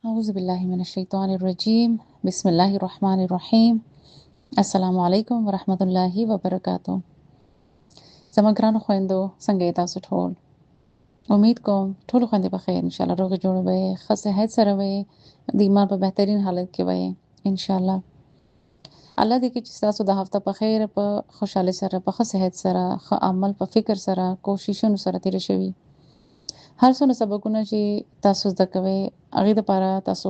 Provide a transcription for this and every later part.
اعوذ بالله من الشیطان الرجیم بسم الله الرحمن الرحیم. السلام علیکم ورحمت الله وبرکاتو. زما ګرانو خویندو، څنګه یې تاسو ټول؟ امید کوم ټول خویندې په خیر ان شاء الله، روغې جوړې به یې، ښه صحت سره به یې، د ایمان په بهترین حالت کې به یې ان شاء الله. الله دې کړي چې تاسو د هفته په خیر، په خوشحالۍ سره، په ښه صحت سره، ښه عمل په فکر سره، کوششونو سره تیر شوي. هر څونه سبقونه چې تاسو زده کوئ، هغې دپاره تاسو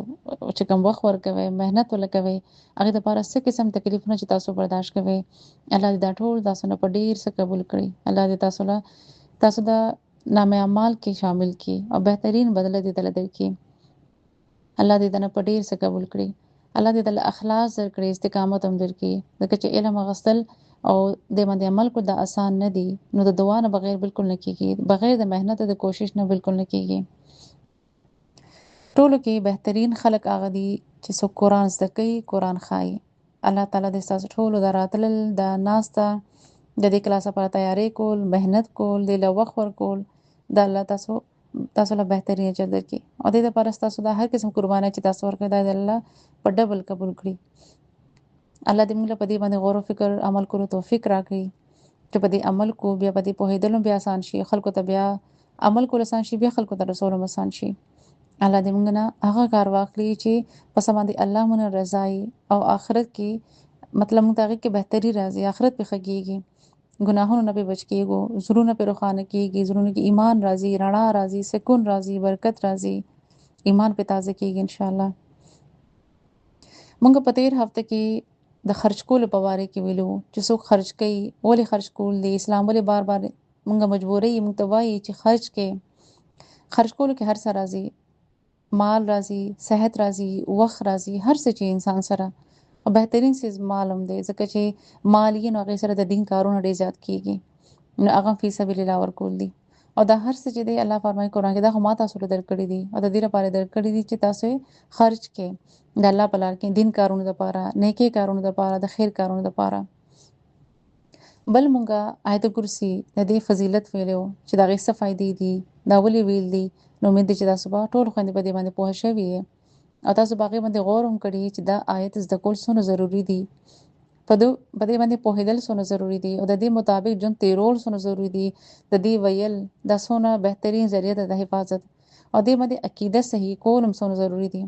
چې کوم وخت ورکوئ، محنت ولکوئ، هغې دپاره څه قسم تکلیفونه چې تاسو برداشت کوئ، الله دې دا ټول تاسو نه په ډېر څه قبول کړي. الله دې تاسو له تاسو د نامه اعمال کې شامل کړي او بهترین بدله دې دله درکړي. الله دې دنه په ډېر څه قبول کړي. الله دې دله اخلاص درکړي، استقامت هم درکړي، ځکه چې علم اخیستل او دې باندې عمل کول دا اسان نه دي. نو د دعا نه بغیر بالکل نه کیږي، بغیر د محنت د کوشش نه بالکل نه کیږي. ټولو کې بهترین خلک هغه دي چې څوک قرآن زده کوي، قرآن ښایي. الله تعالی دې ستاسو ټولو د راتلل، د ناسته، د دې کلاس لپاره تیاری کول، محنت کول، دې له وخت ورکول، د الله تاسو له بهترین اجر درکړي. او دې لپاره ستاسو د هر قسم قرباني چې تاسو ورکړئ، دا دې الله په ډبل قبول کړي. الله دې موږ له په دې باندې غور او فکر عمل کولو توفیق راکړي چې په دې عمل کو بیا په دې پوهېدل هم بیا اسان شي، خلکو ته بیا عمل کول اسان شي، بیا خلکو ته رسول هم اسان شي. الله دې موږ نه هغه کار واخلي چې په څه باندې الله موږ رضا او آخرت کې مطلب موږ ته هغې کې بهتري راځي، آخرت پې ښه کېږي، ګناهونو نه پې بچ کېږو، زړونه پې روښانه کېږي، زړونو کې ایمان راځي، رڼا راځي، سکون راځي، برکت راځي، ایمان پې تازه کېږي انشاءالله. موږ په تیر هفته کې د خرج کولو په باره کې ویلو چې څوک خرج کوي، ولې خرج کول دي، اسلام ولې بار بار موږ مجبوري، موږ ته وایي چې خرج کې. خرج کولو کې هر څه راځي، مال راځي، صحت راځي، وخت راځي، هر څه چې انسان سره. او بهترین څیز مال هم دی، ځکه چې مال یې نو هغې سره د دین کارونه ډېر زیات کېږي، نو هغه فی سبیل الله ورکول دي. او دا هر څه چې دی الله فرمایي قرآن کې، دا خو ما تاسو له درکړي دي او د دې لپاره درکړي دي چې تاسو یې خرج کړئ د الله په لار کې، دین کارونو دپاره، نیکې کارونو دپاره، د خیر کارونو دپاره. بل مونږه آیت کرسي د دې فضیلت ویلو چې د هغې څه فایدې دي، دا ولې ویل دي. نو امید دی چې تاسو به ټول خویندې په دې باندې پوه شوي یې او تاسو به هغې باندې غور هم کړي چې دا آیت زده کول څومره ضروري دي، په دې باندې پوهېدل څومره ضروري دي، او د دې مطابق ژوند تېرول څومره ضروري دي، د دې ویل دا څونه بهترین ذریعه ده د حفاظت، او دې باندې عقیده صحیح کول هم څومره ضروري دي.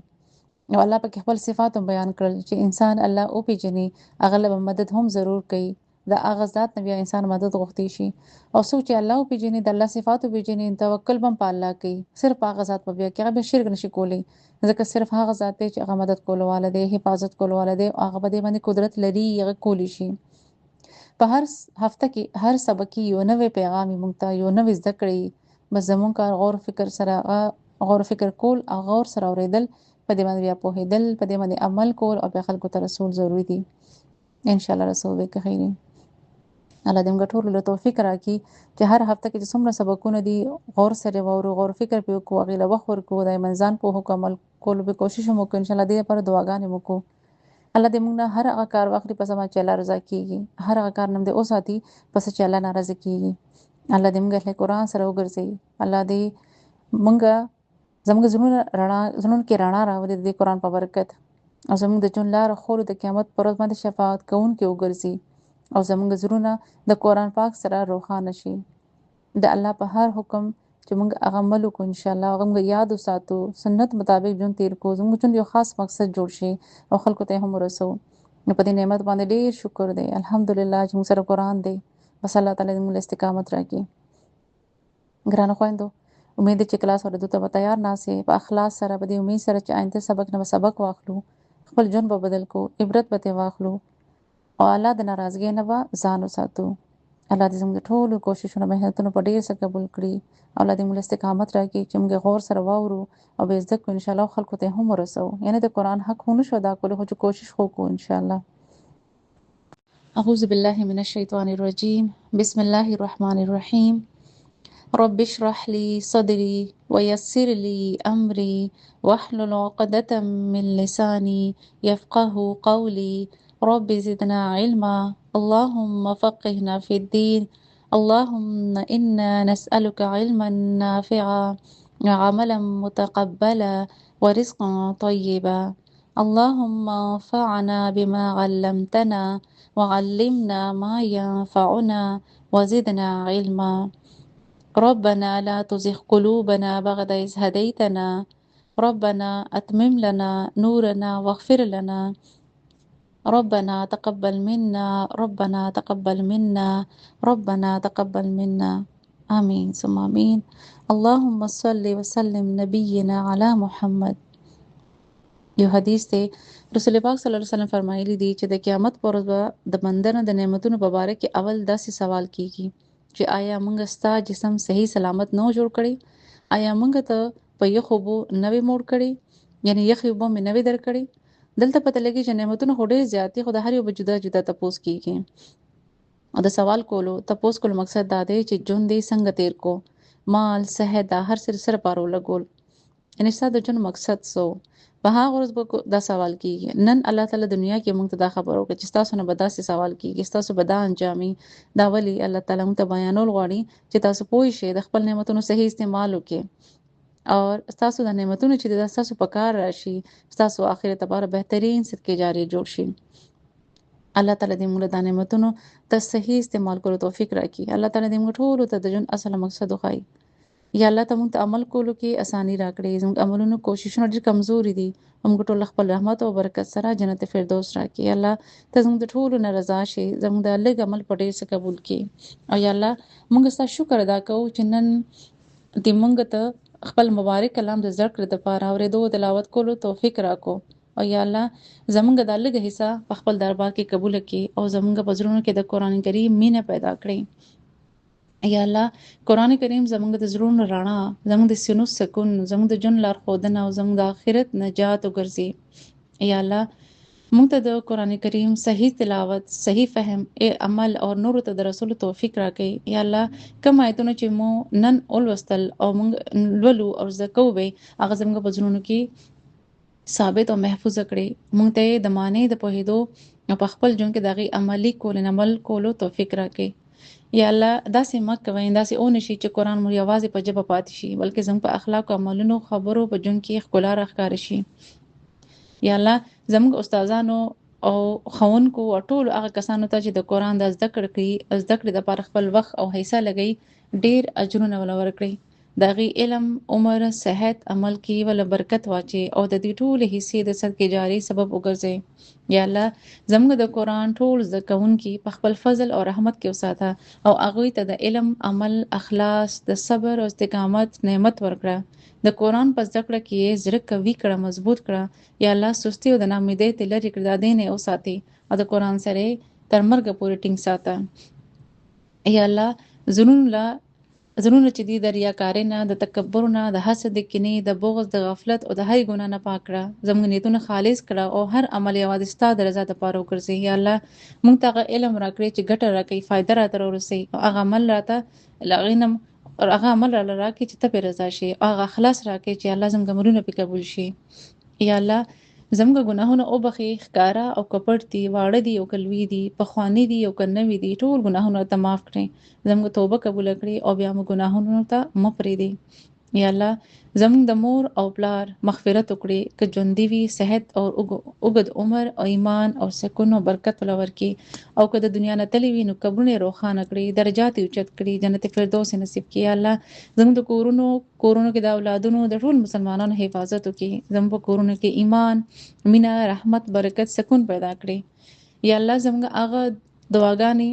نو الله پکې خپل صفات هم بیان کړل چې انسان الله وپېژني، هغه له به مدد هم ضرور کوي، د هغه ذات نه بیا انسان مدد غوښتی شي. او څوک چې الله وپېژني، د الله صفات وپېژني، توکل به هم په الله کوي، صرف په هغه ذات به بیا کوي، هغه بیا شرک نشي کولی، ځکه صرف هغه ذات دی چې هغه مدد کولو والا دی، حفاظت کولو والا دی، او هغه په دې باندې قدرت لري، هغه کولی شي. په هر هفته کې هر سبق کې یو نوی پیغام یې موږ ته، یو نوې زده کړې. بس زموږ کار غور فکر سره، غور فکر کول او غور سره اورېدل، په دې باندې بیا پوهېدل، په دې باندې عمل کول او بیا خلکو ته رسول ضروري دي. ان شاء الله رسول به خیر. الله دې موږ ټولو له توفیق راکړي چې هر هفته کې چې څومره سبقونه دي غور سره واورو، غور فکر پرې وکړو، هغې له وخت ورکړو، د منځان پوه وکړو، عمل کولو به کوشش هم وکړو ان شاء الله. دې لپاره دعاګانې وکړو. الله دې موږ نه هر هغه کار واخلي په څه چې الله رضا کېږي، هر هغه کار نه دې وساتي په څه چې الله ناراضه کېږي. الله دې موږ اهل قرآن سره وګرځوي. الله دې موږ زموږ زړونه رڼا، زړونو کې رڼا راولي د دې قرآن په برکت، او زموږ د ژوند لاره خورو د قیامت پر ورځ باندې شفاعت کوونکي وګرځي، او زموږ زړونه د قرآن پاک سره روښانه شي. د الله په هر حکم چې موږ هغه عمل وکړو ان شاء الله، هغه موږ یاد وساتو، سنت مطابق ژوند تیر کړو، زموږ ژوند یو خاص مقصد جوړ شي او خلکو ته هم ورسوو. نو په دې نعمت باندې ډېر شکر دی، الحمدلله چې موږ سره قرآن دی. بس الله تعالی دې موږ له استقامت راکړي. ګرانو خویندو، امید دی چې کلاس اورېدو ته به تیار ناست یئ، په اخلاص سره، په دې امید سره چې آینده سبق نه به سبق واخلو، خپل ژوند به بدل کړو، عبرت به ترې واخلو، او الله د ناراضګۍ نه به ځان وساتو. الله دې زموږ د ټولو کوششونو محنتونو په ډېر څه قبول کړي، او الله دې موږ له استقامت راکړي چې موږ غور سره واورو او بیا زده کړو ان شاء الله، او خلکو ته هم ورسوو. یعنې د قرآن حق خو نشو ادا کولی، خو چې کوشش خو وکړو ان شاء الله. اعوذ بالله من الشیطان الرجیم، بسم الله الرحمن الرحیم. رب اشرح لي صدري ويسر لي أمري واحلل عقدة من لساني يفقه قولي. رب زدنا علما، اللهم فقهنا في الدين، اللهم إنا نسألك علما نافعا وعملا متقبلا ورزقا طيبا. اللهم انفعنا بما علمتنا وعلمنا ما ينفعنا وزدنا علما. ربنا لا تزغ قلوبنا بعد إذ هديتنا. ربنا أتمم لنا نورنا واغفر لنا. ربنا تقبل منا، ربنا تقبل منا، ربنا تقبل منا. آمين ثم آمين. اللهم صل وسلم نبينا على محمد. یو حدیث دی، رسول پاک صلی الله علیه وسلم فرمایلی دي چې د قیامت پر ورځ به د بنده نه د نعمتونو په باره کې اول داسې سوال کیږي چې آیا موږ ستا جسم صحیح سلامت نه جوړ کړی؟ آیا موږ ته په یخو اوبو نه وې موړ کړی؟ یعنی یخې اوبه مې نه وې درکړې؟ دلته پته لګي چې نعمتونه خو ډېر زیات دي، خو د هر یو به جدا جدا تپوس کیږي. او د سوال کولو تپوس کولو مقصد دا دی چې ژوند دې څنګه تیر کو، مال صحت دا هر څه سره پاره ولګول، یعنی ستا د ژوند مقصد څه و؟ په هغه ورځ به دا سوال کیږي. نن الله تعالی دنیا کې موږ ته دا خبر وکړه چې ستاسو نه به داسې سوال کیږي، ستاسو به دا انجامي. دا ولې الله تعالی موږ ته بیانول غواړي چې تاسو پوه شئ، د خپل نعمتونو صحیح استعمال وکړئ او ستاسو د نعمتونو چې دا ستاسو په کار راشي، ستاسو آخرت لپاره بهترین صدقې جاري جوړ شي. الله تعالی دې موږ له دا نعمتونو ته صحیح استعمال کولو توفیق راکړي. الله تعالی دې موږ ټولو ته د ژوند اصل مقصد وښایي. یا الله ته موږ ته عمل کولو کې اساني راکړي. زموږ عملونو کوششونه ډېر کمزوري دي، موږ ټول خپل رحمت او برکت سره جنت فردوس راکړي. یا الله ته زموږ د ټولو نه رضا شي، زموږ د لږ عمل په ډېر څه قبول کړي. او یا الله موږ ستا شکر ادا کوو چې نن دې موږ ته خپل مبارک کلام د زده کړې دپاره اورېدو او تلاوت کولو توفیق راکړو. او یا الله زموږ دا لږه حصه په خپل دربار کې قبول کړي او زموږ په زړونو کې د قرآن کریم مینه پیدا کړي. یا الله قرآن کریم زموږ د زړونو رڼا، زموږ د سینو سکون، زموږ د ژوند لارښودنه او زموږ د آخرت نجات وګرځي. یا الله موږ ته د قرآن کریم صحیح تلاوت، صحیح فهم، عمل او نورو ته د رسول توفیق راکړي. یا الله کوم آیتونه چې مو نن ولوستل او موږ لولو او زده کوو به، هغه زموږ په زړونو کې ثابت او محفوظ کړي. موږ ته د معنی د پوهېدو او په خپل ژوند کې د هغې عملي کولو عمل کولو توفیق راکړي. یا الله داسې مه کوئ، داسې ونه شي چې قرآن مو یوازې په ژبه پاتې شي، بلکې زموږ په اخلاقو، عملونو، خبرو په ژوند کې ښکلا راښکاره شي. یا الله زموږ استادانو او ښوونکو او ټولو هغه کسانو ته چې د قرآن د زده کړې کوي، زده کړې دپاره خپل وخت او حصه لګوي، ډېر اجرونه وله ورکړي. د هغې علم، عمر، صحت، عمل کې وله برکت واچي او د دې ټولې حصې د صدقې جاري سبب وګرځي. یا الله زموږ د قرآن ټول زده کوونکي په خپل فضل او رحمت کې وساته او هغوی ته د علم، عمل، اخلاص، د صبر او استقامت نعمت ورکړه. د قرآن په زده کړه کې یې زړه قوي کړه، مضبوط کړه. یا الله سستي او د ناامیدۍ ترې لرې کړه، دا دې نه یې وساتي او د قرآن سره یې تر مرګه پورې ټینګ ساته. یا الله زړونو له زړونه چې دي د ریاکارۍ نه، د تکبر نه، د حسد، د کینې، د بغض، د غفلت او د هرې ګناه نه پاک کړه. زموږ نیتونه خالص کړه او هر عمل یوازې ستا د رضا دپاره وګرځي. یا الله موږ ته هغه علم راکړي چې ګټه راکوي، فایده راته ورسوي او هغه عمل راته له هغې نه هغه عمل راله راکړي چې ته پرې رضا شې او هغه اخلاص راکړي چې الله زموږ عملونه پرې قبول شي. یا الله زموږ ګناهونه وبخښي، ښکاره او که پټ دي، واړه دي او که لوی دي، پخواني دي او که نوي دي، ټول ګناهونه راته معاف کړي. زموږ توبه قبوله کړي او بیا موږ ګناهونو ته مه پرېږدي. یا الله زموږ د مور او پلار مغفرت وکړي، که ژوندي وي صحت او اوږد عمر او ایمان او سکون او برکت وله ورکړي، او که د دنیا نه تللي وي نو قبرونه یې روښانه کړي، درجات یې اوچت کړي، جنت فردوس یې نصیب کړي. یا الله زموږ د کورونو کې د اولادونو د ټول مسلمانانو حفاظت وکړي، زموږ په کورونو کې ایمان، مینه، رحمت، برکت، سکون پیدا کړي. یا الله زموږ هغه دعاګانې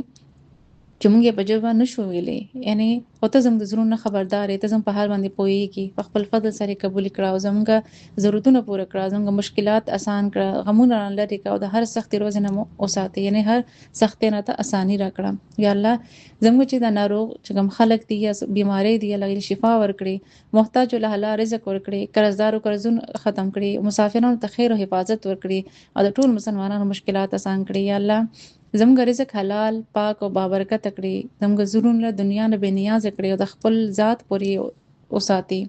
چې موږ یې په ژبه نه شو ویلی، یعنی خو ته زموږ د زړونو نه خبردار یې، ته زموږ په حال باندې پوهېږي، په خپل فضل سره یې قبول کړه او زموږ ضرورتونه پوره کړه، زموږ مشکلات اسان کړه، غمونه رانه لرې کړه او د هر سختې ورځې نه مو وساتې، یعنی هر سختۍ نه ته اساني راکړه. یا الله زموږ چې د ناروغ چې کوم خلک دي یا بیمارۍ دي، الله یې شفا ورکړي، محتاجو له الله رزق ورکړي، قرضدارو قرضونه ختم کړي، مسافرانو ته خیر او حفاظت ورکړي او د ټول مسلمانانو مشکلات اسان کړي. یا الله زموږ رزق حلال، پاک او بابرکته کړي، زموږ زړونه له دنیا نه بې نیازه کړي او د خپل ذات پورې وساتي.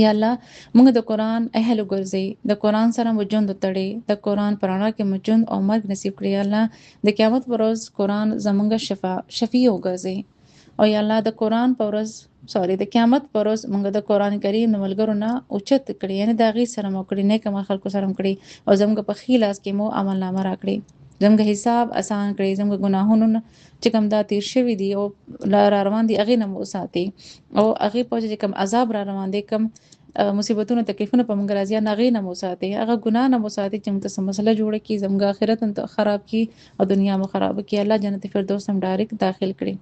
یا الله موږ د قرآن اهل وګرځي، د قرآن سره مو ژوند وتړي، د قرآن په رڼا کې مو ژوند او مرګ نصیب کړي. یا الله د قیامت پر ورځ قرآن زموږ شفیع وګرځي. او یا الله د قرآن په ورځ، سوري، د قیامت په ورځ موږ د قرآن کریم د ملګرو نه اوچت کړي، یعنی د هغې سره مو کړي، نیک عمل خلکو سره مو کړي، او زموږ په ښي لاس کې مو عمل نامه راکړي، زموږ حساب اسان کړي، زموږ ګناهونو نه چې کوم دا تیر شوي دي او لا را روان دي هغې نه مو وساتي، او هغې په وجه چې کوم عذاب را روان دی، کوم مصیبتونه تکلیفونه په موږ راځي، هغې نه مو وساتي، هغه ګناه نه مو وساتي چې موږ ته څه مسله جوړه کړي، زموږ آخرت هم خراب کړي او دنیا مو خراب کړي. الله جنت فردوس هم ډایرکټ داخل کړي.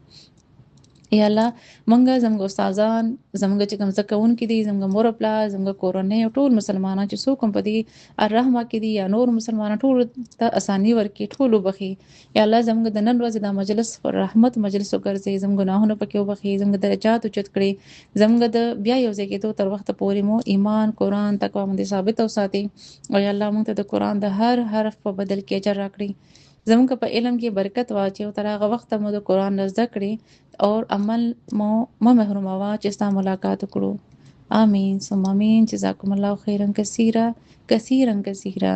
یا الله مونږ، زموږ استادان، زموږ چې کوم زده کوونکي دي، زموږ مور او پلار، زموږ کورنۍ او ټول مسلمانان چې څوک هم په دې الرحمه کې دي یا نور مسلمانان، ټول ته اساني ورکړي، ټول وبخښي. یا الله زموږ د نن ورځې دا مجلس پر رحمت مجلس وګرځي، زموږ ګناهونه پکې وبخښي، زموږ درجات اوچت کړي، زموږ د بیا یو ځای کېدو تر وخته پورې مو ایمان، قرآن، تقوا باندې ثابت وساتي. او یا الله موږ ته د قرآن د هر حرف په بدل کې اجر راکړي، زموږ په علم کې برکت واچي، او تر هغه وخته مو د قرآن نه زده کړي او عمل مو مه محروموه چې ستا ملاقات وکړو. آمین ثم آمین. جزاکم الله خیرا کثیرا کثیرا کثیرا.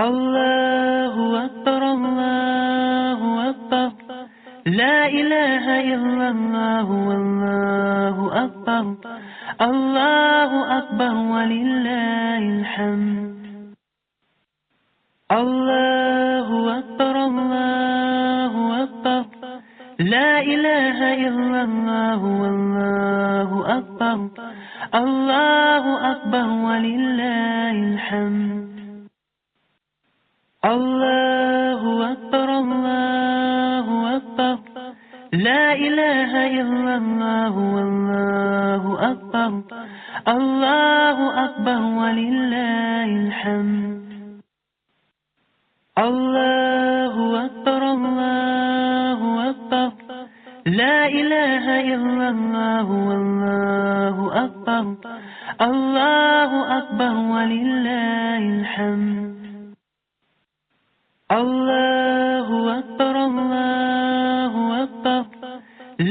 الله أكبر الله أكبر لا إله إلا الله والله أكبر الله أكبر ولله الحمد. الله أكبر الله أكبر لا إله إلا الله والله أكبر الله أكبر ولله الحمد. الله أكبر الله أكبر لا إله إلا الله والله أكبر الله أكبر ولله الحمد. الله أكبر الله أكبر لا إله إلا الله والله أكبر الله أكبر ولله الحمد. الله أكبر الله أكبر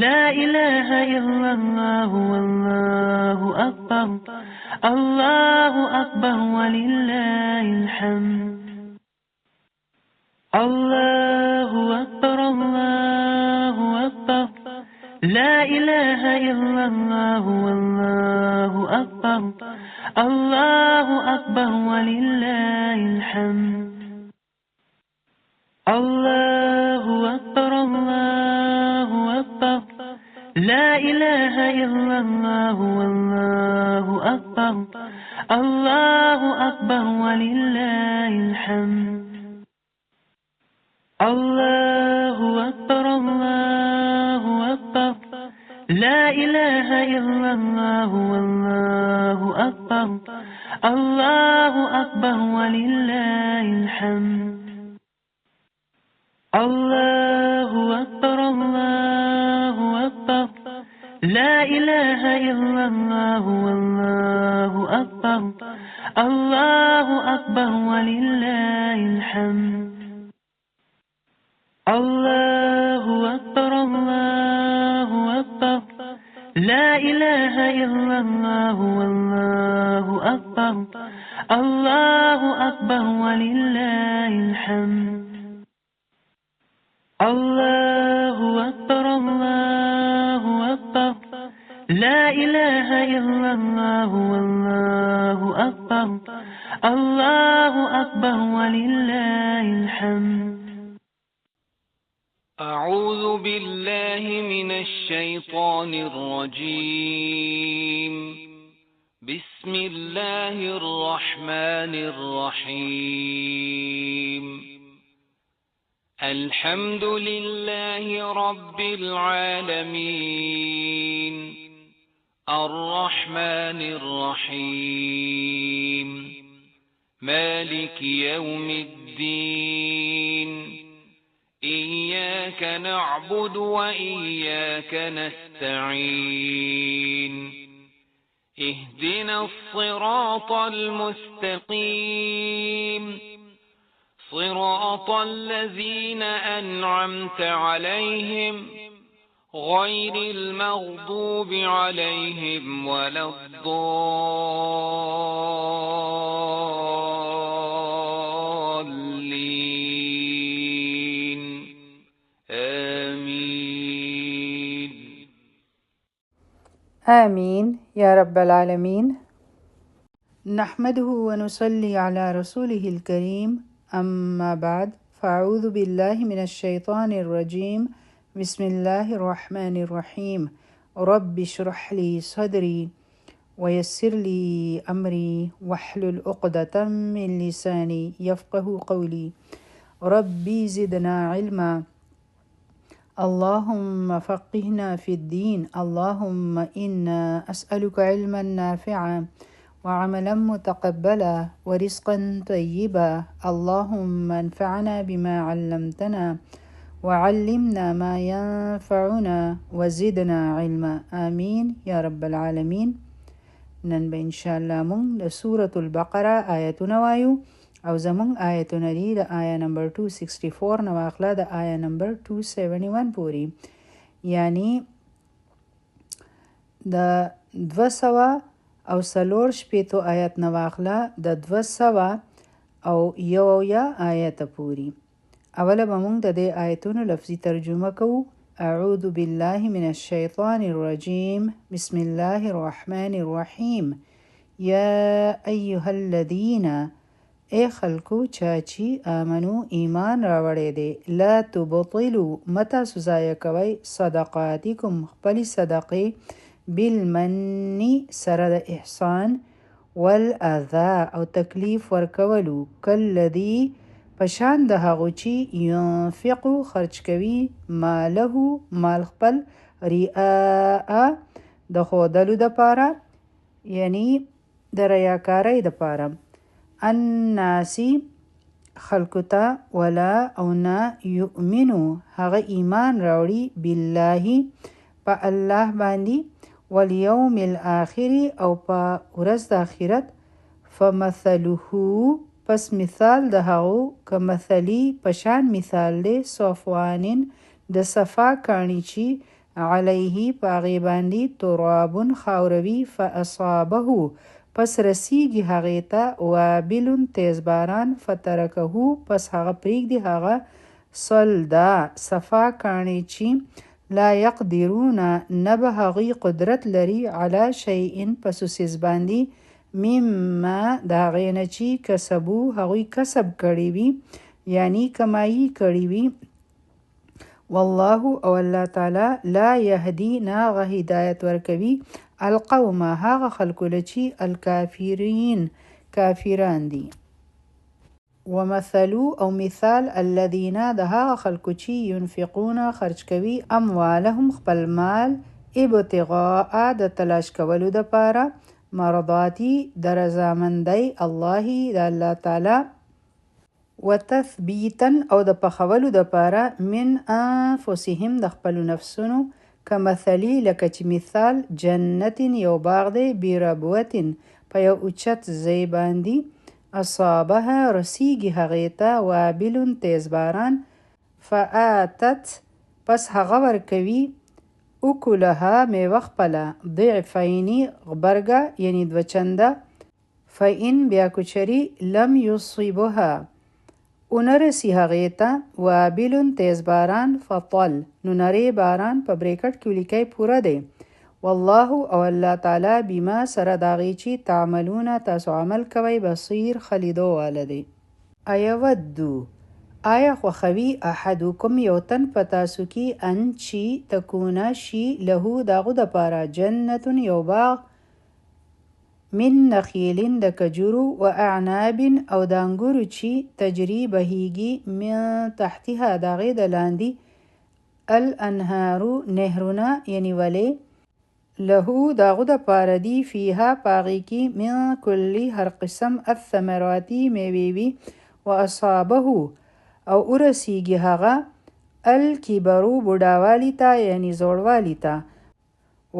لا إله إلا الله والله أكبر الله أكبر ولله الحمد. الله أكبر الله أكبر لا إله إلا الله والله أكبر الله أكبر ولله الحمد. الله أكبر الله أكبر لا إله إلا الله والله أكبر الله أكبر ولله الحمد. الله أكبر الله أكبر لا إله إلا الله والله أكبر الله أكبر ولله الحمد. الله أكبر الله أكبر لا إله إلا الله والله أكبر الله أكبر ولله الحمد. الله أكبر الله أكبر لا إله إلا الله والله أكبر الله أكبر ولله الحمد. الله أكبر الله أكبر لا إله إلا الله والله أكبر الله أكبر ولله الحمد. أعوذ بالله من الشيطان الرجيم. بسم الله الرحمن الرحيم. الحمد لله رب العالمين الرحمن الرحيم مالك يوم الدين إياك نعبد وإياك نستعين اهدنا الصراط المستقيم صراط الذين أنعمت عليهم غير المغضوب عليهم ولا الضالين. آمين. آمين يا رب العالمين. نحمده ونصلي على رسوله الكريم، أما بعد، فأعوذ بالله من الشيطان الرجيم، بسم الله الرحمن الرحيم، رب اشرح لي صدري ويسر لي أمري واحلل عقدة من لساني يفقه قولي، ربي زدنا علما، اللهم فقهنا في الدين، اللهم إنا أسألك علما نافعا وعملا متقبلا ورزقا طيبا، اللهم انفعنا بما علمتنا وعلمنا ما ينفعنا وزدنا علما، آمين يا رب العالمين. نن به ان شاء الله مونږ د سورة البقره آیتونه وایو او زمونږ آیتونه دي د آیا نمبر 264 نه واخله د آیا نمبر 271 پورې، یعنی د 264 آیت نه واخله د 271 آیت پورې. اوله به مونږ د دې آیتونو لفظي ترجمه کوو. أعوذ بالله من الشيطان الرجيم، بسم الله الرحمن الرحيم، يا أيها الذين، اے خلکو چا چې آمنو ایمان راوړی دی، لا تبطلو مه تاسو ضایع کوئ صدقاتکم خپلې صدقې، بالمن سره د احسان، والاذى او تکلیف ورکولو، کالذي پشان د هغو چې ينفقو خرج کوي، ماله مال خپل، رئاء د ښودلو دپاره، یعنی د ریاکارۍ دپاره، الناس خلکو ته، ولا او نه یؤمنو هغه ایمان راوړي، بالله په الله باندې، والیوم الآخر او په ورځ د آخرت، فمثله پس مثال د هغو، کمثلی پشان مثال دی، صفوان د صفا کاڼي چې علیه په هغې باندې تراب خاوره وي، فاصابه پس رسیږي هغې ته وابل تیز باران، فترکه پس هغه پرېږدي هغه صلدا صفا کاڼي چې لا یقدرون نه به هغوی قدرت لري، علی شیء په څه څیز باندې، مما د هغې نه چې کسبو هغوی کسب کړی وي، یعنی کمایي کړی وي، والله او الله تعالی لا یهدي نه هغه هدایت ورکوي، القوم هغه خلکو له چې الکافرین کافران دي. ومثلو او مثال الذین د هغه خلکو چې ينفقون خرج کوي، اموالهم خپل مال، ابتغاء د تلاش کولو دپاره، مرضاتي د رضامندۍ الله د الله تعالی، وتثبیتا او د پخولو دپاره، من انفسهم د خپلو نفسونو، کمثلی لکه چې مثال جنت یو باغ دی، بربوة په یو اوچت ځای باندې، اصابها رسیږي هغې ته وابل تیز باران، فآتت پس هغه ورکوي، اکلها میوه خپله، ضعفین غبرګه یعنی دوه چنده، فإن بیا که چېرې لم یصبها ونه رسي هغې ته وابل تیز باران، فطل نو نری باران په بریکټ کې ولیکئ پوره دی، والله او الله تعالی بما سره د هغې چې تعملون تاسو عمل کوئ، بصیر ښه لیدو واله دی. ایودو آیا خوښوي احدکم یو تن په تاسو کې، ان چې تکونه شي له د هغو دپاره جنت یو باغ، من نخیل د کجورو، و اعناب او د انګورو چې تجري بهیږي، من تحتها د هغې د لاندې، الانهار نهرونه یعنی ولې، له د هغو دپاره دي، فیها په هغې کې، من کل هر قسم، الثمرات میوې وي، و اصابه او ورسیږي هغه الکبر بوډاوالي ته یعنی زوړوالي ته،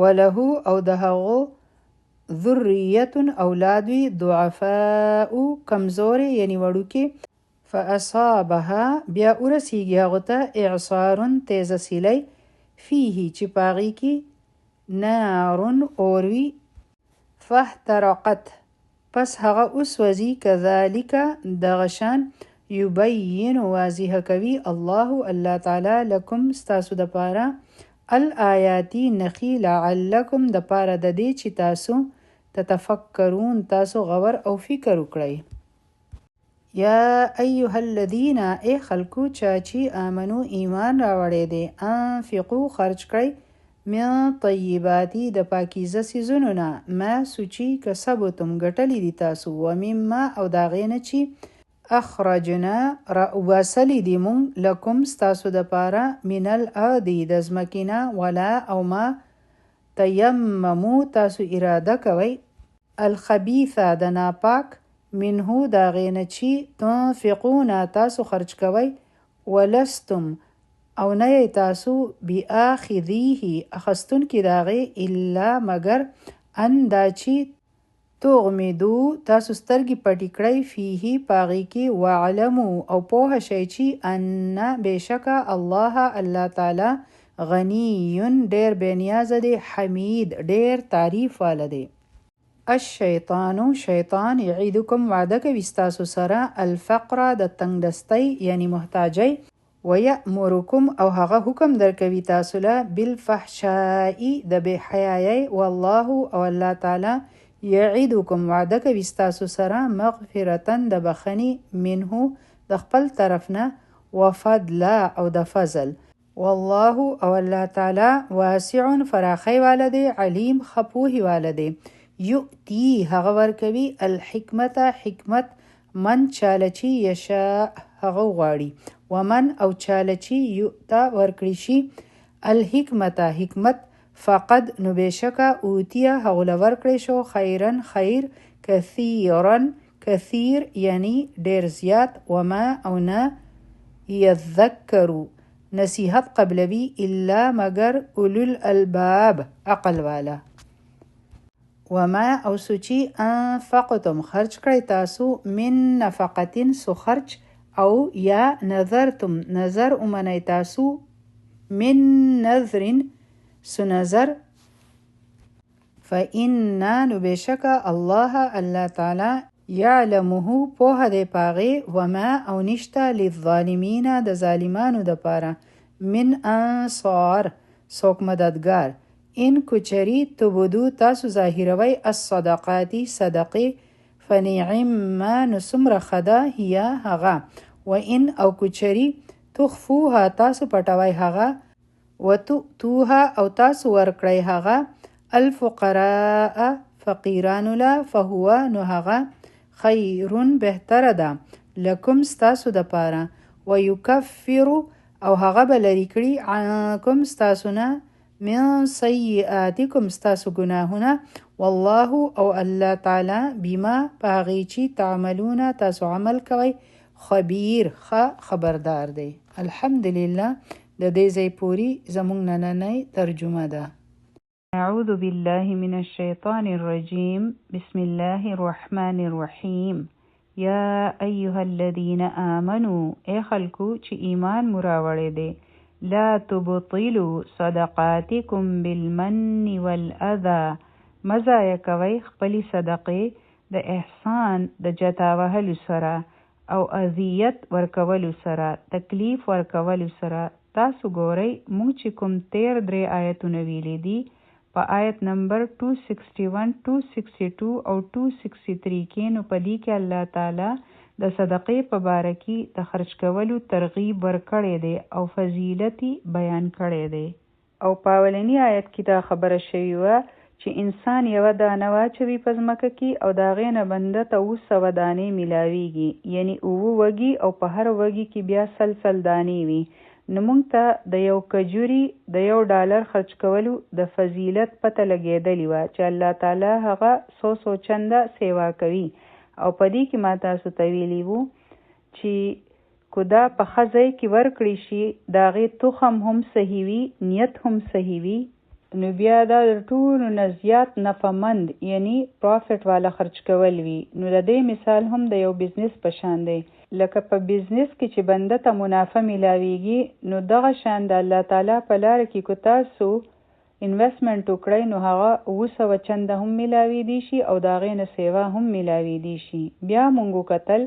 وله او د هغو ذریة اولاد وي، ضعفاء کمزورې یعنی وړوکې، فاصابها بیا ورسیږي هغو ته اعصار تیزه سیلۍ، فیه چې په هغې کې نار اور وي، فاحترقت پس هغه وسوځي، کذلک دغه شان یبین واضح کوي الله الله تعالی لکم ستاسو دپاره الآیاتی نښي لعلکم د پاره د دې چې تاسو تتفکرون تاسو غور او فکر وکړئ. یا ایها الذین ای خلکو چا چې آمنو ایمان راوړی دی، انفقو خرج کړئ، من طیباتی د پاکیزه څیزونو نه، ما څه چې کسبتم ګټلي دي تاسو، ومما او د هغې نه چې اخرجنا را وباسلي دي مونږ، لکم ستاسو دپاره، من الارض د ځمکې نه، ولا او ما تیممو تاسو اراده کوئ، الخبیث د ناپاک، منه د هغې نه چې تنفقون تاسو خرج کوئ، ولستم او نه یئ تاسو، بآخذیه اخستونکي د هغې، الا مګر ان دا چې تغمدو تاسو سترګې پټې کړئ، فیه په هغې کې، واعلمو او پوهه شئ چې ان بېشکه الله الله تعالی غنی ډېر بې نیازه دی، حمید ډېر تعریف واله دی. الشیطان شیطان یعدکم وعده کوي ستاسو سره، الفقر د تنګدستۍ یعنی محتاجۍ، ویأمرکم او هغه حکم درکوي تاسو له، بالفحشاء د بې حیایۍ، والله او الله تعالی یعدکم وعده کوي ستاسو سره، مغفرة د بخښنې، منه د خپل طرف نه، وفضلا او د فضل، والله او الله تعالی واسع فراخۍ واله دی، علیم ښه پوهې واله دی. یؤتي هغه ورکوي، الحکمت حکمت، من چاله چې یشاء هغه وغواړي، ومن او چاله چې یؤتا ورکړي شي، الحکمت حکمت، فقد نو بېشکه اوتیه هغو له ورکړی شو، خیرا خیر، کثیرا کثیر یعنی ډېر زیات، وما او نه یذکرو نصیحت قبلوي، الا مګر اولو الالباب عقل والا. وما او څه چې انفقتم خرج کړئ تاسو، من نفقة څه خرج، او یا نذرتم نذر ومنئ تاسو، من نذر څه نذر، فإن نو بېشکه الله الله تعالی یعلمه پوهه دی په هغې، وما او نشته للظالمین د ظالمانو دپاره من انصار څوک مددګار. ان که چېرې تبدو تاسو ظاهروئ الصدقات صدقې، فنعما نو څومره ښه ده هي هغه، وان او که چېرې تخفوها تاسو پټوئ هغه، وتؤتوها او تاسو ورکړئ هغه، الفقراء فقیرانو له، فهو نو هغه خیر بهتره ده لکم ستاسو دپاره، ویکفر او هغه به لرې کړي عنکم ستاسو نه، من سیئاتکم ستاسو ګناهونه، والله او الله تعالی بما په هغې چې تعملون تاسو عمل کوئ خبیر ښه خبردار دی. الحمدلله د دې ځای پورې زموږ نننۍ ترجمه ده. اعوذ بالله من الشیطان الرجیم بسم الله الرحمن الرحیم یا ایها الذین آمنو ای خلکو چې ایمان مو راوړی دی، لا تبطلوا صدقاتکم بالمن والاذی مه ضایع کوئ خپلې صدقې د احسان د جتا وهلو سره او اذیت ورکولو سره، تکلیف ورکولو سره. تاسو ګورئ موږ چې کوم تیر درې آیتونه ویلي دي په آیت نمبر 261، 262 او 263 کې، نو په دې کې الله تعالی د صدقې په باره کې د خرج کولو ترغیب ورکړی دی او فضیلت یې بیان کړی دی. او په اولني آیت کې دا خبره شوې وه چې انسان یوه دانه واچوي په ځمکه کې او د هغې نه بنده ته 700 دانې ملاویږي، یعنی 7 وږي او په هر وږي کې بیا سل سل دانې وي. نو موږ ته د یو کجوري د یو ډالر خرج کولو د فضیلت پته لګېدلې وه چې الله تعالی هغه څو څو چنده سیوا کوي. او په دې کې ما تاسو ته ویلي وو چې که دا په ښه ځای کې ورکړی شي، د هغې تخم هم صحیح وي، نیت هم صحیح وي، نو بیا دا د ټولو نه زیات نفعمند یعنی پروفټ والا خرج کول وي. نو د دې مثال هم د یو بزنس په شان دی، لکه په بزنس کې چې بنده ته منافع ملاویږي، نو دغه شان د الله تعالی په لاره کې که تاسو انویسټمنټ وکړئ نو هغه 700 چنده هم ملاویدی شي او د هغې نه سیوا هم ملاویدی شي. بیا مونږ وکتل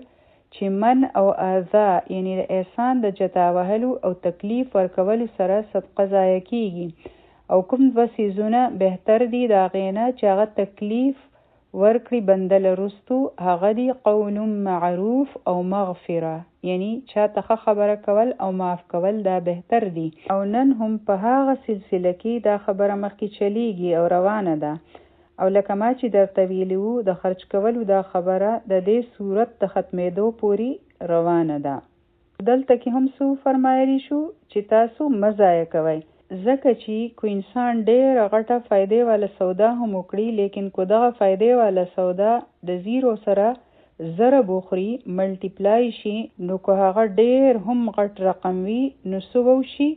چې من او اذی یعنی د احسان د جتا وهلو او تکلیف ورکولو سره صدقه ضایع کیږي او کوم دوه څیزونه بهتر دي د هغې نه چې هغه تکلیف ورکړي بنده له رستو هغه دي قول معروف او مغفره یعنی چاته ښه خبره کول او معاف کول دا بهتر دي. او نن هم په هغه سلسله کی دا خبره مخکې چلیږي او روانه ده او لکه ما چې درته ویلي وو د خرچ کولو دا خبره د دې سورت د ختمیدو پورې روانه ده. دلته کې هم څه وفرمایلی شو چې تاسو مه ضایع کوئ. ځکه چې که انسان ډیره غټه فائدې واله سودا هم وکړي لیکن که دغه فائدې واله سودا د زیرو سره ضرب وخوري، ملټي پلای شي، نو که هغه ډیر هم غټ رقم وي نو څه به وشي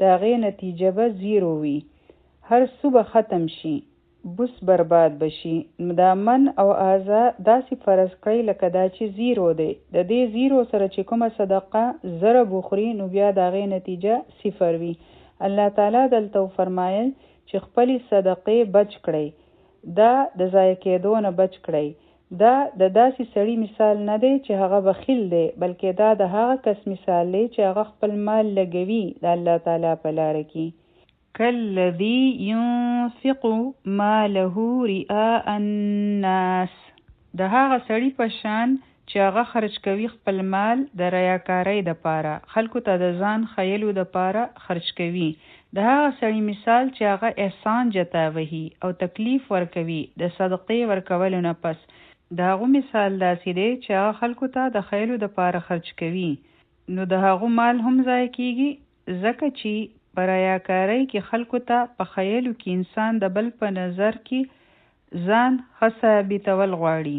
د هغې نتیجه به زیرو وي، هر څه به ختم شي. بوس برباد به شي. نو دا من او اعضا داسې فرض کړئ لکه دا چې زیرو دی، د دې زیرو سره چې کومه صدقه ضرب وخوري نو بیا د هغې نتیجه صفر وي. الله تعالی دلته وفرمایل چې خپلې صدقې بچ کړئ، دا د ضایع کېدو نه بچ کړئ. دا د داسې سړي مثال نه دی چې هغه بخیل دی، بلکې دا د هغه کس مثال دی چې هغه خپل مال لګوي د الله تعالی په لاره کې. کالذي ينفق ماله رئاء الناس، د هغه سړي په شان چې هغه خرچ کوي خپل مال د ریاکارۍ دپاره، خلکو ته د ځان ښیلو دپاره خرچ کوي. د هغه سړي مثال چې هغه احسان جتا وهي او تکلیف ورکوي د صدقې ورکولو نه پس، د هغو مثال داسې دی چې هغه خلکو ته د ښیلو دپاره خرچ کوي، نو د هغو مال هم ضایع کیږي، ځکه چې په ریاکارۍ کې خلکو ته په ښیلو کې انسان د بل په نظر کې ځان ښه ثابتول غواړي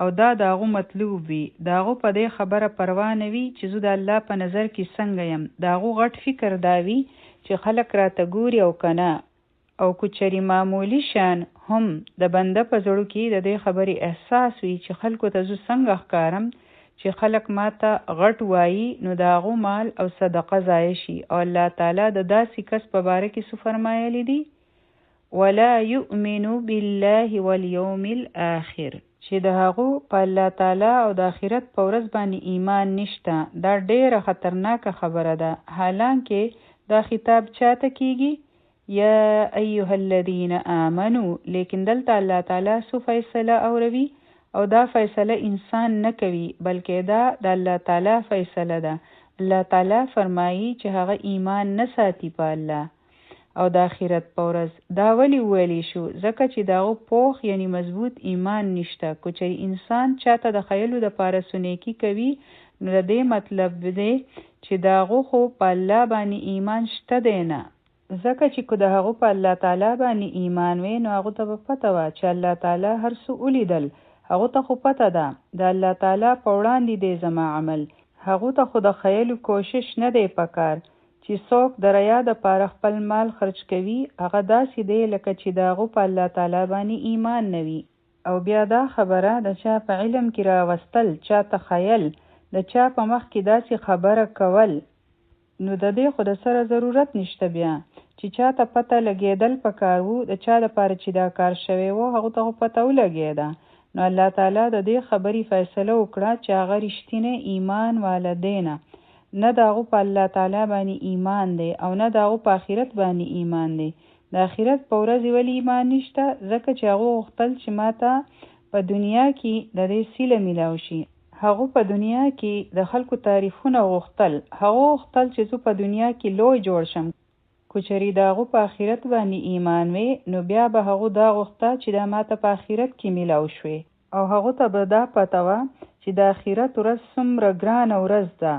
او دا د هغو مطلوب وي. د هغو په دې خبره پروا نه وي چې زه د الله په نظر کې څنګه یم، د هغو غټ فکر دا وي چې خلک راته ګوري او که نه. او که چېرې معمولي شان هم د بنده په زړه کې د دې خبرې احساس وي چې خلکو ته زه څنګه ښکارم چې خلک ماته غټ وايي، نو د هغو مال او صدقه ضایع شي. او الله تعالی د داسې کس په باره کې څه فرمایلي دي؟ ولا یؤمن بالله والیوم الاخر، چې د هغو په الله تعالی او د آخرت په ورځ باندې ایمان نشته. دا ډیره خطرناکه خبره ده، حالانکه دا خطاب چاته کیږي؟ یا ایها الذین آمنو، لیکن دلته الله تعالی څه فیصله اوروي او دا فیصله انسان نه کوي، بلکې دا د الله تعالی فیصله ده. الله تعالی فرمایي چې هغه ایمان نه ساتي په الله او د آخرت په ورځ. دا ولې وویلی شو؟ ځکه چې د هغو پوخ یعنی مضبوط ایمان نشته. که چېرې انسان چاته د ښیلو دپاره څه نیکي کوي نو د دې مطلب دی چې د هغو خو په الله باندې ایمان شته دی نه، ځکه چې که د هغو په الله تعالی باندې ایمان وی نو هغو ته به پته وه چې الله تعالی هر څه ولیدل، هغو ته خو پته ده د الله تعالی په وړاندې دی زما عمل، هغو ته خو د ښیلو کوشش نه دی پکار. چې څوک د ریا دپاره خپل مال خرچ کوي هغه داسې دی لکه چې د هغو په الله تعالی باندې ایمان نه وي. او بیا دا خبره د چا په علم کې راوستل، چاته ښیل، د چا په مخ کې داسې خبره کول، نو د دې خو د سره ضرورت نشته بیا چې چاته پته لګېدل پکار وو، د چا دپاره چې دا کار شوی وو هغو ته خو پته ولګېده. نو الله تعالی د دې خبرې فیصله وکړه چې هغه رښتینی ایمان واله دی نه، نه د هغو په الله تعالی باندې ایمان دی او نه د هغو په آخرت باندې ایمان دی. د آخرت په ورځ یې ولې ایمان نشته؟ ځکه چې هغو غوښتل چې ماته په دنیا کې د دې صله میلاو شي. هغو په دنیا کې د خلکو تعریفونه غوښتل، هغو غوښتل چې زه په دنیا کې لوی جوړ شم. که چېرې د هغو په آخرت باندې ایمان وی نو بیا به هغو دا غوښته چې دا ماته په آخرت کې میلاو شوې، او هغو ته به دا پته وه چې د آخرت ورځ څومره ګرانه ورځ ده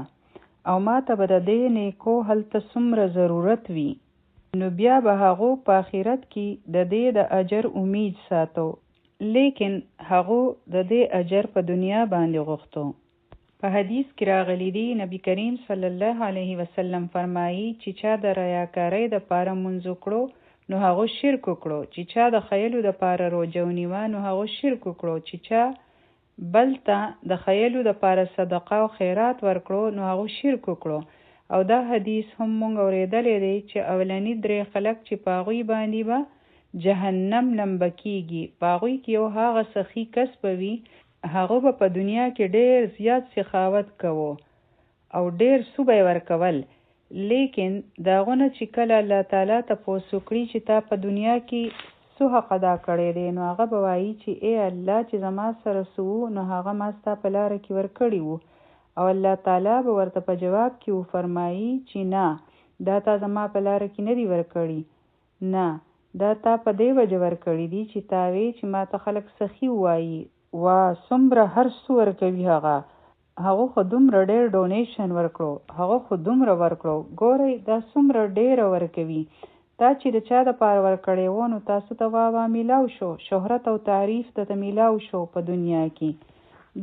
او ماته به د دې نیکو هلته څومره ضرورت وي، نو بیا به هغو په آخرت کې د دې د اجر امید ساتو، لیکن هغو د دې اجر په دنیا باندې غوښتو. په حدیث کې راغلي دي، نبی کریم صلی الله علیه وسلم فرمایي چې چا د ریاکارۍ دپاره مونځ وکړو نو هغو شرک وکړو، چې چا د ښیلو دپاره روژه ونیوه نو هغو شرک وکړو، چې چا بل ته د ښیلو دپاره صدقه او خیرات ورکړو نو هغو شرک وکړو. او دا حدیث هم مونږ اورېدلی دی چې اولني درې خلک چې په هغوی باندې به جهنم لمبه کیږي، په هغوی کې یو هغه سخي کس به وي هغه به په دنیا کې ډېر زیات سخاوت کوو او ډېر څه به یې ورکول، لیکن د هغو نه چې کله الله تعالی تپوس وکړي چې تا په دنیا کې څه حق ادا کړی دی، نو هغه به وایي چې ای الله چې زما سره څه وو نو هغه ما ستا په لاره کې ورکړي وو، او الله تعالی به ورته په جواب کې وفرمایي چې نه، دا تا زما په لاره کې نه دي ورکړي، نه، دا تا په دې وجه ورکړي دي چې تا وې چې ماته خلک سخي ووایي، واه څومره هر څه ورکوي هغه، هغه خو دومره ډېر ډونیشن ورکړو، هغه خو دومره ورکړو، ګورئ دا څومره ډېره ورکوي، تا چې د چا دپاره ورکړی وو نو تاسو ته واه واه میلاو شو، شهرت او تعریف درته میلاو شو په دنیا کې،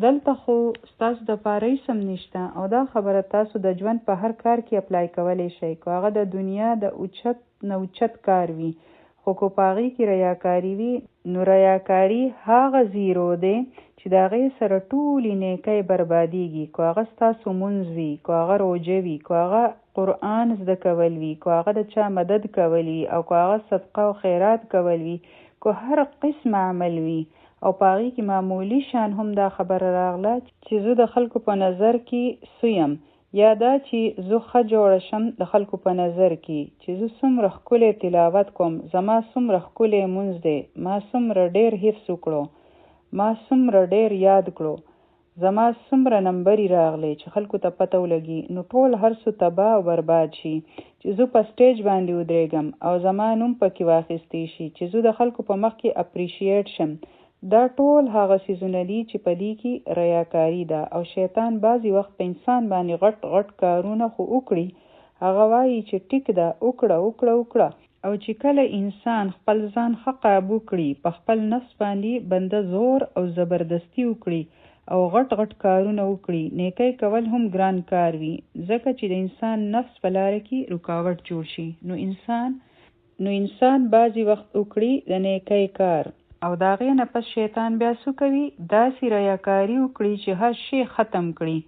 دلته خو ستاسو دپاره هیڅ هم نشته. او دا خبره تاسو د ژوند په هر کار کې اپلای کولی شئ، که هغه د دنیا د اوچت نه اوچت کار وي، خو که په هغې کې ریاکاري وي، نو ریاکاري هغه زیرو دی چې د هغې سره ټولې نیکۍ بربادیږي، که هغه ستاسو مونځ وي، که هغه روژه وي، که هغه قرآن زده کول وي، که هغه د چا مدد کول وي، او که هغه صدقه او خیرات کول وي، که هر قسمه عمل وي، او په هغې کې معمولي شان هم دا خبره راغله چې زه د خلکو په نظر کې څه یم، یا دا چې زه ښه جوړه شم د خلکو په نظر کې، چې زه څومره ښکلی تلاوت کوم، زما څومره ښکلی مونځ دی، ما څومره ډېر حفظ وکړو، ما څومره ډېر یاد کړو، زما څومره نمبري راغلې چې خلکو ته پته ولګي، نو ټول هر څه تباه او برباد شي. چې زه په سټیج باندې ودرېږم او زما نوم پکې واخیستی شي، چې زه د خلکو په مخ کې اپریشیټ شم، دا ټول هغه څیزونه دي چې په دې کې ریاکاري ده. او شیطان بعضې وخت په انسان باندې غټ غټ کارونه خو وکړي، هغه وایي چې ټیک ده، وکړه وکړه وکړه، او چې کله انسان خپل ځان ښه قابو کړي، په خپل نفس باندې بنده زور او زبردستي وکړي او غټ غټ کارونه وکړي، نیکۍ کول هم ګران کار وي، ځکه چې د انسان نفس په لاره کې رکاوټ جوړ شي. نو انسان بعضې وخت وکړي د نیکۍ کار، او د هغې نه پس شیطان بیا څه کوي، داسې ریاکاري وکړي چې هر شی ختم کړي.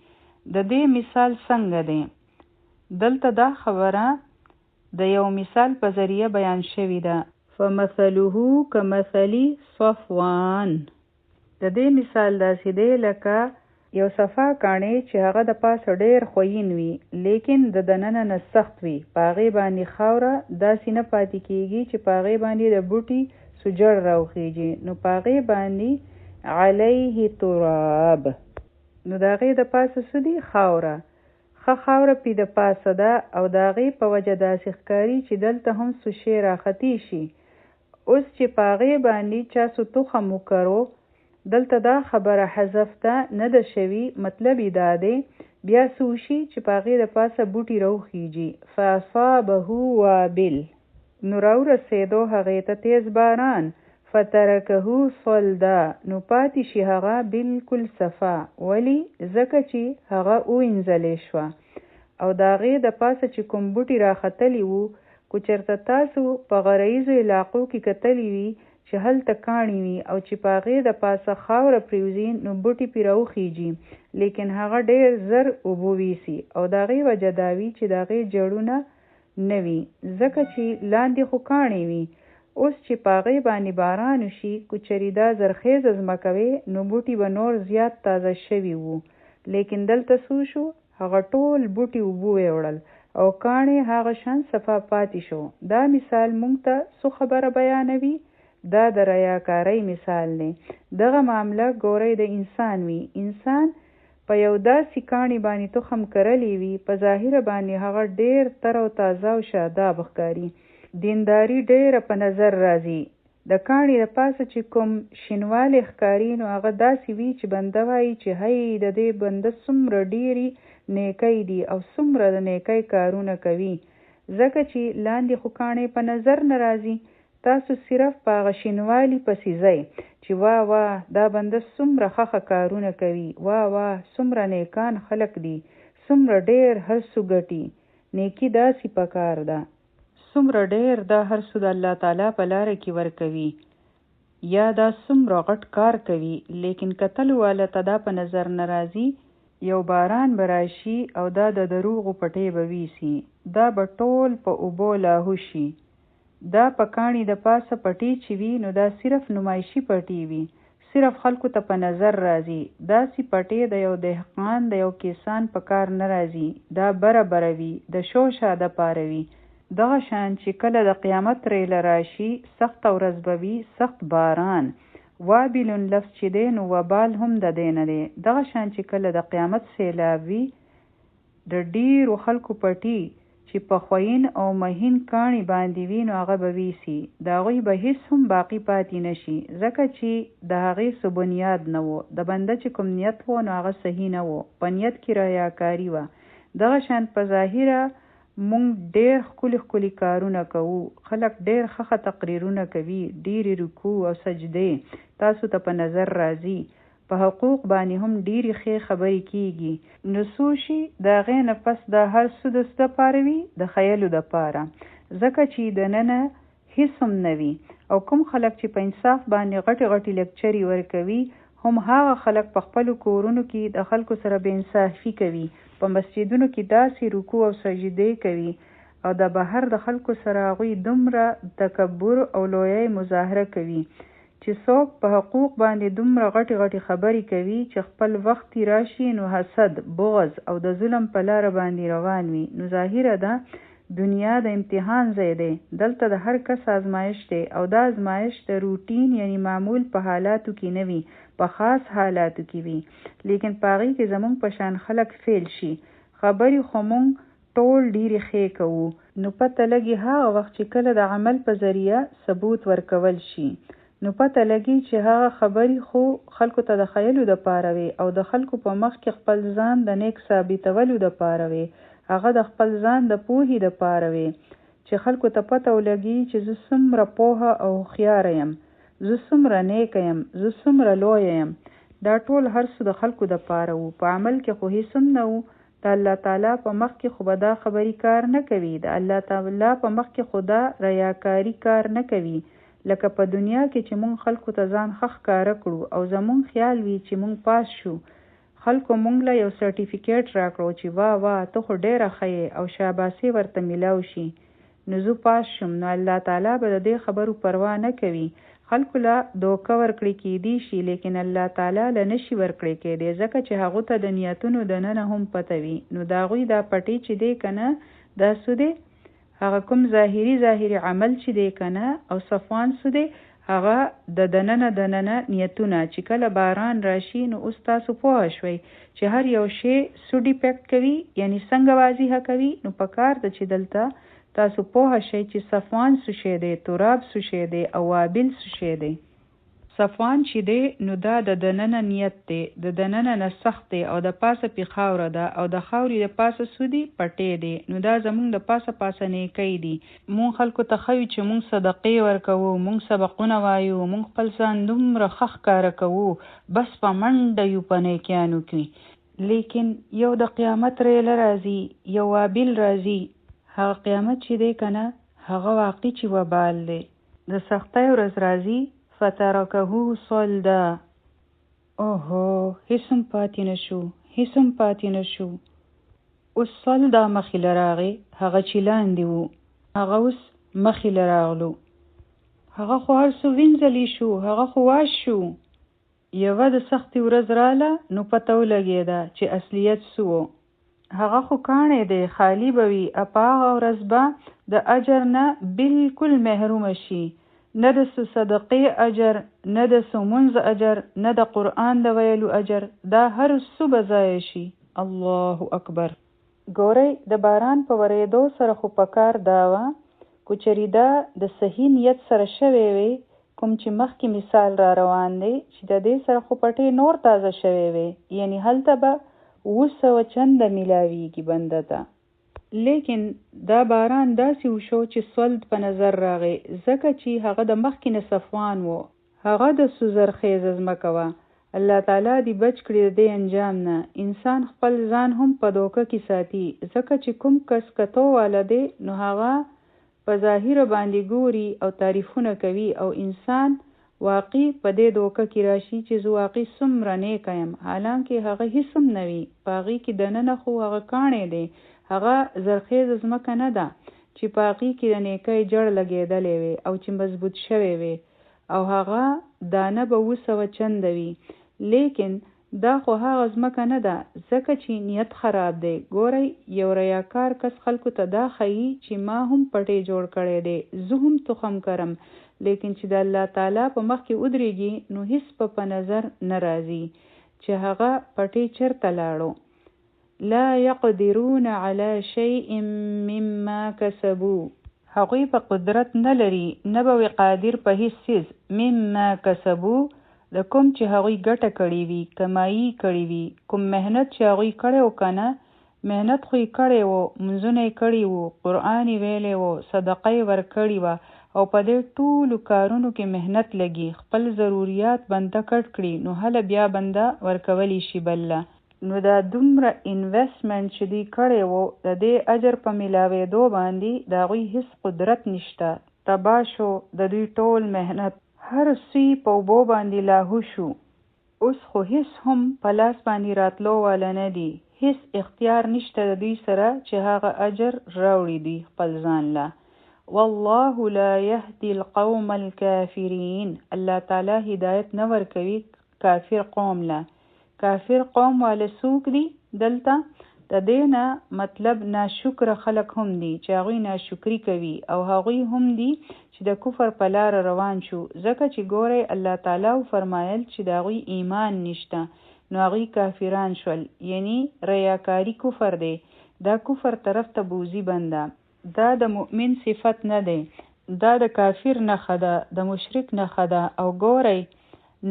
د دې مثال څنګه دی؟ دلته دا خبره د یو مثال په ذریعه بیان شوې ده. فمثله کمثل صفوان، د دې مثال داسې دی لکه یو صفا کاڼی چې هغه د پاسه ډېر خوین وي، لیکن د دننه نه سخت وي، په هغې باندې خاوره داسې نه پاتې کیږي چې په هغې باندې د بوټي څه جړ راوخیږي، نو په هغې باندې علیه تراب، نو د هغې د پاسه څه دي؟ خاوره، ښه خاوره پې د پاسه ده، او د هغې په وجه داسې ښکاري چې دلته هم څه شی راختی شي. اوس چې په هغې باندې چا څه تخم وکرو، دلته دا خبره حذف ده، نه ده شوي، مطلب یې دا دی بیا څه وشي چې په هغې د پاسه بوټي راوخیږي. فاصابه وابل، نو راورسېدو هغې ته تیز باران. فترکه صلدا، نو پاتې شي هغه بالکل صفا. ولی؟ ځکه چې هغه ووینځلی شوه، او د هغې د پاسه چې کوم بوټي راختلي وو، که چېرته تاسو په غرییزو علاقو کې کتلي وي چې هلته کاڼي وي او چې په هغې د پاسه خاوره پرېوځي نو بوټي پرې راوخیږي، لیکن هغه ډېر زر اوبه ویسي، او د هغې وجه دا وي چې د هغې جړونه نه وي، ځکه چې لاندې خو کاڼي وي. اوس چې په هغې باندې باران وشي، که چېرې دا زرخیزه ځمکه وي نو بوټي به نور زیات تازه شوي وو، لیکن دلته څه وشو، هغه ټول بوټي اوبه ویوړل او کاڼي هغه شان صفا پاتې شو. دا مثال مونږ ته څه خبره بیانوي؟ دا د ریاکارۍ مثال دی. دغه معامله ګورئ د انسان وي، انسان په یو داسې کاڼي باندې تخم کرلی وي، په ظاهره باندې هغه ډېر تر او تازه او شاداب ښکاري، دینداري ډېره په نظر راځي، د کاڼي د پاسه چې کوم شینوالی ښکاري نو هغه داسې وي چې بنده وایي چې هی د دې بنده څومره ډېرې نیکۍ دي او څومره د نیکۍ کارونه کوي، ځکه چې لاندې خو کاڼی په نظر نه راځي، تاسو صرف په هغه شینوالي پسې ځئ چې واه واه دا بنده څومره ښه ښه کارونه کوي، واه واه څومره نیکان خلک دي، څومره ډېر هر څه ګټي، نیکي داسې پکار ده، څومره ډېر دا هر څه د الله تعالی په لاره کې ورکوي، یا دا څومره غټ کار کوي، لیکن کتلو والا ته دا په نظر نه راځي، یو باران به راشي او دا د دروغو پټې به ویسي، دا به ټول په اوبو لاهو شي. دا په کاڼي د پاسه پټې چې وي نو دا صرف نمایشي پټې وي، صرف خلکو ته په نظر راځي، داسي پټی د یو دهقان د یو کسان په کار نه راځي، دا بره بره وي، د شو شا د پاره وي. دغه شان چې کله د قیامت ریله راشي، سخته ورځ به وي، سخت باران، وابل لفظ چې دی نو وبال هم د دې نه دی. دغه شان چې کله د قیامت سیلاب وي، د ډیرو خلکو پټي چې په خوین او مهین کاڼي باندې وي نو هغه به ویسي، د هغوی به هیڅ هم باقي پاتې نه شي، ځکه چې د هغې څه بنیاد نه وو، د بنده چې کوم نیت وو نو هغه صحیح نه وو، په نیت کې ریاکاري وه. دغه شان په ظاهره مونږ ډیر ښکلي ښکلي کارونه کوو، خلک ډیر ښه ښه تقریرونه کوي، ډیرې رکوع او سجدې تاسو ته په نظر راځي، په حقوق باندې هم ډیرې ښې خبرې کیږي، نو څه وشي د هغې نه پس دا هر څه د څه دپاره وي؟ د ښیلو دپاره، ځکه چې دننه هیڅ هم نه وي. او کوم خلک چې په انصاف باندې غټې غټې لکچرې ورکوي، هم هغه خلک په خپلو کورونو کې د خلکو سره بې انصافي کوي، په مسجدونو کې داسې رکوع او سجدې کوي او د بهر د خلکو سره هغوی دومره تکبر او لویۍ مظاهره کوي چې څوک په حقوق باندې دومره غټې غټې خبرې کوي چې خپل وخت یې راشي نو حسد، بغض او د ظلم په لاره باندې روان وي. نو ظاهره ده دنیا د امتحان ځای دی، دلته د هر کس ازمایش دی او دا ازمایش د روټین یعنی معمول په حالاتو کې نه وي، په خاص حالاتو کې وي، لیکن په هغې کې زمونږ په شان خلک فیل شي. خبرې خو مونږ ټول ډېرې ښې کوو، نو پته لګي هغه وخت چې کله د عمل په ذریعه ثبوت ورکول شي نو پته لګي چې هغه خبرې خو خلکو ته د ښیلو دپاره وي او د خلکو په مخ کې خپل ځان د نیک ثابتولو دپاره وي، هغه د خپل ځان د پوهې دپاره وي چې خلکو ته پته ولګي چې زه څومره پوهه او هوښیاره یم، زه څومره نیکه یم، زه څومره لویه یم. دا ټول هر څه د خلکو دپاره وو، په عمل کې خو هیڅ هم نه وو. د الله تعالی په مخ کې خو به دا خبرې کار نه کوي، د الله تعالی په مخ کې خو دا ریاکاري کار نه کوي. لکه په دنیا کې چې مونږ خلکو ته ځان ښه ښکاره کړو او زمونږ خیال وي چې مونږ پاس شو، خلکو مونږ له یو سرټیفیکیټ راکړو چې واه واه ته خو ډېره ښه یې او شاباسي ورته ملاو شي، نو زه پاس شوم، نو الله تعالی به د دې خبرو پروا نه کوي. خلکو له دوکه ورکړې کېدی شي، لیکن الله تعالی له نه شي ورکړې کېدی، ځکه چې هغو ته د نیتونو دننه هم پته وي. نو د هغوی دا پټې چې دی که نه، دا څه دی؟ هغه کوم ظاهري ظاهري عمل چې دی که نه، او صفوان څه دی؟ هغه د دننه دننه نیتونه چې کله باران راشي نو اوس تاسو پوه شوئ چې هر یو شی څه ډیپیکټ کوي، یعنی څنګه واضح کوي. نو پکار ده چې دلته تاسو پوه شئ چې صفوان څه شی دی، تراب څه شی دی او وابل څه شی دی. صفوان چې دی نو دا د دننه نیت دی، د دننه نه سخت دی او د پاسه پې خاوره ده او د خاورې د پاسه څه دي؟ پټې دی. نو دا زمونږ د پاسه پاسه نیکۍ دي. مونږ خلکو ته ښیو چې مونږ صدقې ورکوو، مونږ سبقونه وایو، مونږ خپل ځان دومره ښه ښکاره کوو، بس په منډه یو په نیکیانو کې، لیکن یو د قیامت ریله راځي، یو وابل راځي، هغه قیامت چې دی که نه هغه واقعي چې وبال دی، د سختۍ ورځ راځي، فترکه صلدا، اوهو هیڅ هم پاتې نه شو، هیڅ هم پاتې نه شو. اوس صلدا مخې له راغی، هغه چې لاندې وو هغه اوس مخې له راغلو، هغه خو هر څه وینځلی شو، هغه خو واش شو. یوه د سختې ورځ راله نو پته ولګېده چې اصلیت څه و. هغه خو کاڼی دی، خالی به وي، په هغه ورځ به د اجر نه بالکل محرومه شي، نه د څه صدقې اجر، نه د څه مونځ اجر، نه د قرآن د ویلو اجر، دا هر څه به ضایع شي. الله اکبر. ګورئ د باران په ورېدو سره خو پکار دا وه که چېرې دا د صحیح نیت سره شوی وی، کوم چې مخکې مثال را روان دی چې د دې سره خو پټې نور تازه شوی وی، یعنی هلته به 700 چنده ملاویږي بنده ته. لیکن دا باران داسې وشو چې صلد په نظر راغی، ځکه چې هغه د مخکې نه صفوان و، هغه د څه زرخیزه ځمکه وه. الله تعالی دې بچ کړي د دې انجام نه. انسان خپل ځان هم په دوکه کې ساتي، ځکه چې کوم کس کتو والا دی نو هغه په ظاهره باندې ګوري او تعریفونه کوي، او انسان واقعي په دې دوکه کې راشي چې زه واقعي څومره نیکه یم، حالانکه هغه هیڅ هم نه وي، په هغې کې دننه خو هغه کاڼی دی، هغه زرخیزه ځمکه نه ده چې په هغې کې د نیکۍ جړ لګېدلی وي او چې مضبوط شوی وي. او هغه دانه به 700 چنده وي، لیکن دا خو هغه ځمکه نه ده، ځکه چې نیت خراب دی. ګورئ یو ریاکار کس خلکو ته دا ښيي چې ما هم پټی جوړ کړی دی، زه هم تخم کرم، لیکن چې د الله تعالی په مخ کې ودرېږي نو هیڅ به په نظر نه راځي چې هغه پټی چېرته لاړو. لا يقدرون على شيء مما کسبوا، هغوی به قدرت نه لري، نه به وي قادر په هیڅ څیز، مما کسبوا، د کوم چې هغوی ګټه کړې وي، کمایي یې کړې وي، کوم محنت چې هغوی کړی و کنه، محنت خو یې کړی و، لمونځونه یې کړي وو، قرآن یې ویلی و، صدقه یې ورکړې وه او په دې ټولو کارونو کې محنت لګي، خپل ضروریات بنده کټ کړي نو هله بیا بنده ورکولی شي بل له. نو دا دومره انویسټمنټ چې دوی کړی و د دې اجر په ملاویدو باندې د هغوی هیڅ قدرت نشته، تباه شو د دوی ټول محنت، هر څه یې په اوبو باندې لاهو شو، اوس خو هیڅ هم په لاس باندې راتلو واله نه دي، هیڅ اختیار نشته د دوی سره چې هغه اجر راوړي دوی خپل ځان له. والله لا يهدي القوم الكافرين، الله تعالی هدایت نه ورکوي کافر قوم له. کافر قوم واله څوک دي؟ دلته د دې نه مطلب ناشکره خلک هم دي چې هغوی ناشکري کوي، او هغوی هم دي چې د کفر په لاره روان شو، ځکه چې ګورئ الله تعالی وفرمایل چې د هغوی ایمان نشته نو هغوی کافران شول، یعنی ریاکاري کفر دی، دا کفر طرف ته بوځي بنده. دا د مؤمن صفت نه دی، دا د کافر نښه ده، د مشرک نښه ده. او ګورئ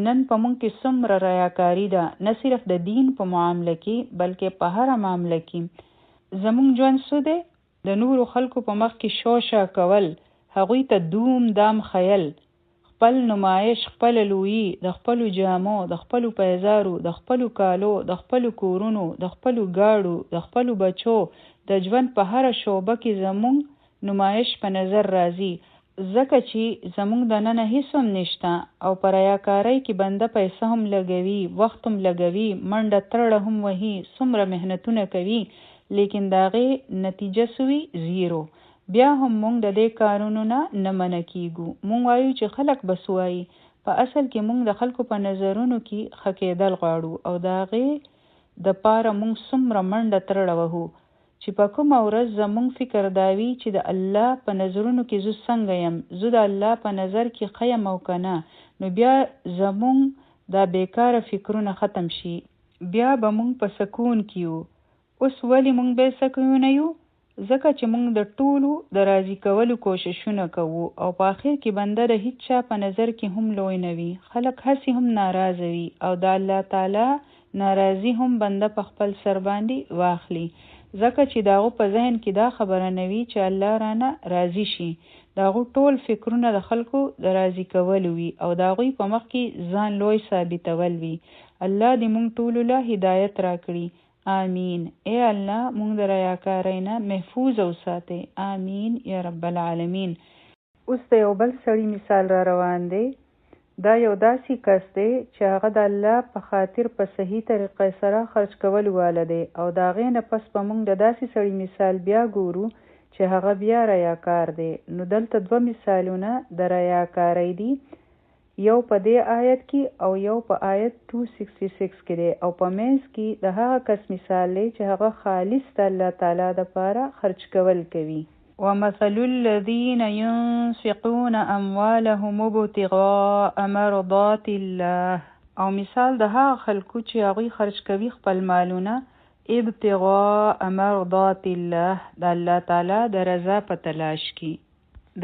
نن په مونږ کې څومره ریاکاري ده، نه صرف د دین په معامله کې بلکې په هره معامله کې. زمونږ ژوند څه دی؟ د نورو خلکو په مخ کې شوشا کول، هغوی ته دوم دام ښیل، خپل نمایش، خپله لویي، د خپلو جامو، د خپلو پیزارو، د خپلو کالو، د خپلو کورونو، د خپلو ګاډو، د خپلو بچو، د ژوند په هره شعبه کې زمونږ نمایش په نظر راځي، ځکه چې زمونږ دننه هیڅ هم نشته. او په ریاکارۍ کې بنده پیسه هم لګوي، وخت هم لګوي، منډه ترړه هم وهي، څومره محنتونه کوي، لیکن د هغې نتیجه څه وي؟ زیرو. بیا هم مونږ د دې کارونو نه نه منع کیږو، مونږ وایو چې خلک به څه وایي. په اصل کې مونږ د خلکو په نظرونو کې ښه کېدل غواړو، او د هغې د پاره مونږ څومره منډه ترړه وهو چې په کومه ورځ زمونږ فکر دا وي چې د الله په نظرونو کې زه څنګه یم، زه د الله په نظر کې ښه یم او که نه، نو بیا زمونږ دا بیکاره فکرونه ختم شي، بیا به مونږ په سکون کې یو. اوس ولې مونږ بې سکونه یو؟ ځکه چې مونږ د ټولو د راضي کولو کوششونه کوو، او په اخر کې بنده د هیچا په نظر کې هم لوی نه وي، خلک هسې هم ناراضه وي، او د الله تعالی ناراضي هم بنده په خپل سر باندې واخلي، ځکه چې د هغو په ذهن کې دا خبره نه وي چې الله رانه راضي شي. د هغو ټول فکرونه د خلکو د راضي کولو وي، او د هغوی په مخ کې ځان لوی ثابتول وي. الله دې مونږ ټولو له هدایت راکړي، آمین. ای الله مونږ د ریاکارۍ نه محفوظ وساتې، آمین یا رب العالمین. اوس د یو بل سړي مثال را روان دی. دا یو داسې کس دی چې هغه د الله په خاطر په صحیح طریقې سره خرج کولو واله دی، او د هغې نه پس به مونږ د داسې سړي مثال بیا ګورو چې هغه بیا ریاکار دی. نو دلته دوه مثالونه د ریاکارۍ دي، یو په دې آیت کې او یو په آیت 266 کې دی، او په منځ کې د هغه کس مثال دی چې هغه خالص د الله تعالی دپاره خرج کول کوي. ومثل الذين ينفقون أموالهم ابتغاء مرضات الله، او مثال د هغه خلکو چې هغوی خرج کوي خپل مالونه ابتغاء مرضات الله، د الله تعالی د رضا په تلاش کې.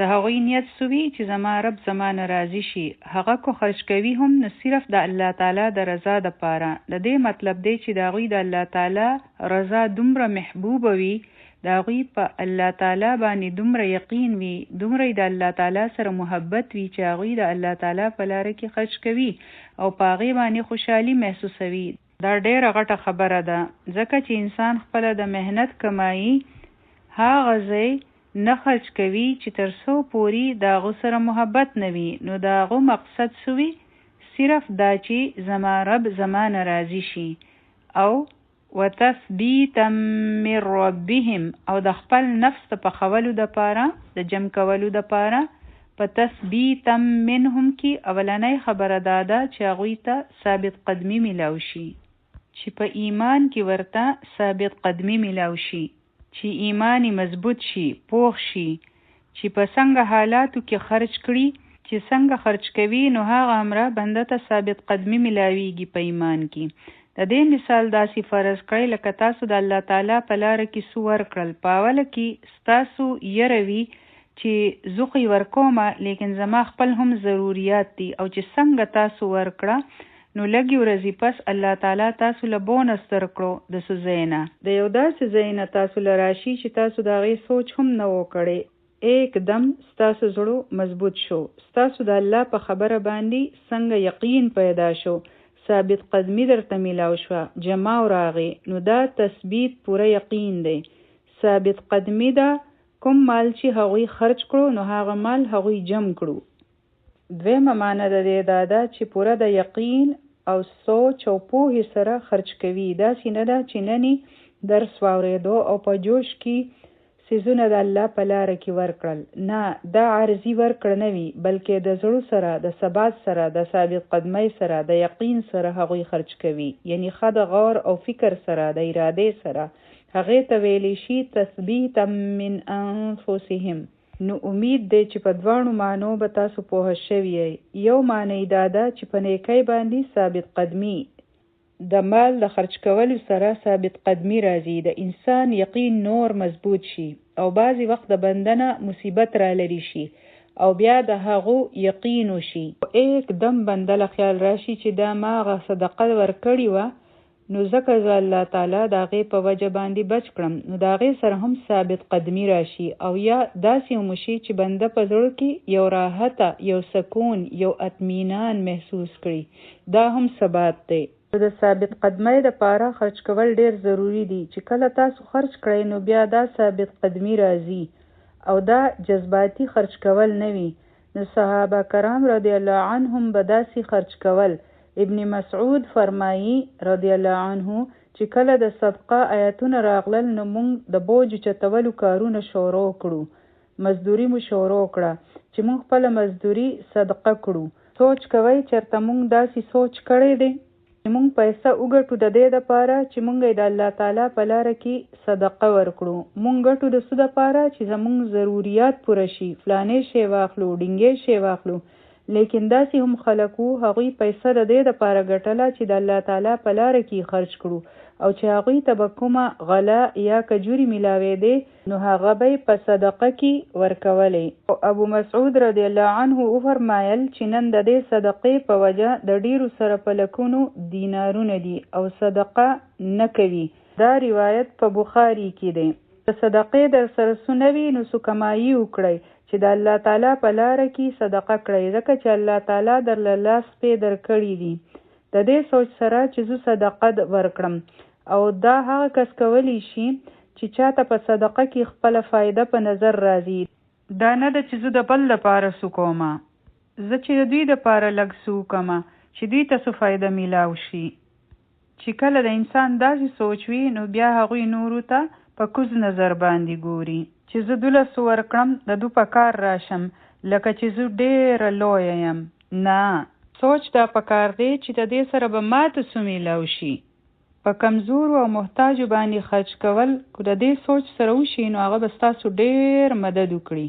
د هغوی نیت څه وي؟ چې زما رب زما نه راضي شي. هغه کو خرج کوي هم نو صرف د الله تعالی د رضا دپاره. د دې مطلب دی چې د هغوی د الله تعالی رضا دومره محبوبه وي، د هغوی په الله تعالی باندې دومره یقین وي، دومره یې د الله تعالی سره محبت وي چې هغوی د الله تعالی په لاره کې خرج کوي او په هغې باندې خوشحالي محسوسوي. دا ډېره غټه خبره ده، ځکه چې انسان خپله د محنت کمایي هغه ځای نه خرج کوي چې تر څو پورې د هغو سره محبت نه وي. نو د هغو مقصد څه وي؟ صرف دا چې زما رب زما نه راضي شي، او وتثبیتا من ربهم، او د خپل نفس د پخولو دپاره، د جم کولو دپاره په تثبیتا منهم کی اولنۍ خبره دا ده چې هغوی ته ثابت قدمي ملاو شي. چې په ایمان کی ورته ثابت قدمي ملاو شي، چې ایمان یې مضبوط شي، پوخ شي، چې په څنګه حالاتو کی خرچ کړي، چې څنګه خرچ کوي نو هغه امره بنده ته ثابت قدمي ملاویږي په ایمان کی. د دې مثال داسې فرض کړئ لکه تاسو د الله تعالی په لاره کی څه ورکړل، په اوله کی ستاسو یره وي چې زه خو یې ورکوم لیکن زما خپل هم ضروریات دي او چې څنګه تاسو ورکړه نو لږې ورځې پس الله تعالی تاسو له بونس درکړو د څه ځای نه، د یو داسې ځای نه تاسو له راشي چې تاسو د هغې سوچ هم نه وو کړی، ایک دم ستاسو زړه مضبوط شو، ستاسو د الله په خبره باندې څنګه یقین پیدا شو، ثابت قدمي درته ملاو شوه، جماو راغی، نو دا تثبیت پوره یقین دی، ثابت قدمي ده، کوم مال چې هغوی خرچ کړو نو هغه مال هغوی جمع کړو. دویمه معنی د دې دا ده چې پوره د یقین او سوچ او پوهې سره خرچ کوي، داسې نه ده چې نن یې درس واورېدو او په جوش کې څیزونه د الله په لاره کې ورکړل، نه دا عارضي ورکړه نه وي، بلکې د زړه سره، د ثبات سره، د ثابت قدمۍ سره، د یقین سره هغوی خرچ کوي، یعنی ښه د غور او فکر سره، د ارادې سره، هغې ته ویلی شي تثبیتا من انفسهم. نو امید دی چې په دواړو معنو به تاسو پوه شوي یئ، یو معنی یې دا ده چې په نیکۍ باندې ثابت قدمي، د مال د خرچ کولو سره ثابت قدمي راځي، د انسان یقین نور مضبوط شي او بعضې وخت د بنده نه مصیبت رالرې شي او بیا د هغو یقین وشي، او ایک دم بنده له خیال راشي چې دا ما هغه صدقه ورکړې وه نو ځکه زه الله تعالی د هغې په وجه باندې بچ کړم، نو د هغې سره هم ثابت قدمي راشي او یا داسې هم وشي چې بنده په زړه کې یو راحته، یو سکون، یو اطمینان محسوس کړي، دا هم ثبات دی. نو د ثابت قدمۍ د پاره خرچ کول ډېر ضروري دي، چې کله تاسو خرچ کړئ نو بیا دا ثابت قدمي راځي او دا جذباتي خرچ کول نه وي، نو صحابه کرام رضی الله عنهم به داسې خرچ کول، ابن مسعود فرمايي رضی الله عنه چې کله د صدقه آیتونه راغلل نو مونږ د بوج اوچتولو کارونه شروع کړو، مزدوري مو شروع کړه چې مونږ خپله مزدوري صدقه کړو. سوچ کوئ چرته مونږ داسې سوچ کړی دی چې مونږ پیسه وګټو د دې دپاره چې مونږ یې د الله تعالی په لاره کې صدقه ورکړو، مونږ ګټو د څه دپاره چې زمونږ ضروریات پوره شي، فلانی شی واخلو، ډینګی شی واخلو، لیکن داسې هم خلک وو هغوی پیسه د دې دپاره ګټله چې د الله تعالی په لاره کې یې خرچ کړو او چې هغوی ته به کومه غله یا کجوري ملاوېدې نو هغه به یې په صدقه کې ورکولې. او ابو مسعود رضی الله عنه وفرمایل چې نن د دې صدقې په وجه د ډېرو سره په لکونو دینارونه دي او صدقه نه کوي. دا روایت په بخاري کې دی. که صدقې درسره څه نه وي نو څه کمايي وکړئ چې د الله تعالی په لاره کي صدقه کړئ ځکه چې الله تعالی درله لاس پې درکړي دي د دې سوچ سره چې زه صدقه ورکړم او دا هغه کس کولی شي چې چاته په صدقه کي خپله فائده په نظر راځي، دا نه ده چې زه د بل لپاره څه کوم زه چې د دوی لپاره لږ څه وکړم چې دوی ته څه فائده ملاو شي. چی کله د انسان داسی سوچ وی نو بیا هغوی نورو ته په کوز نظر باندی ګوری. چی زه دوله څه ورکړم د دو په کار راشم لکه چی زه ډیره لویه یم نه. سوچ دا پکار دی چی د دی سره به ماته څه میلاو شی. په کمزورو او محتاجو باندی خرچ کول که د دی سوچ سره وشی نو هغه به ستاسو ډیر مدد وکړي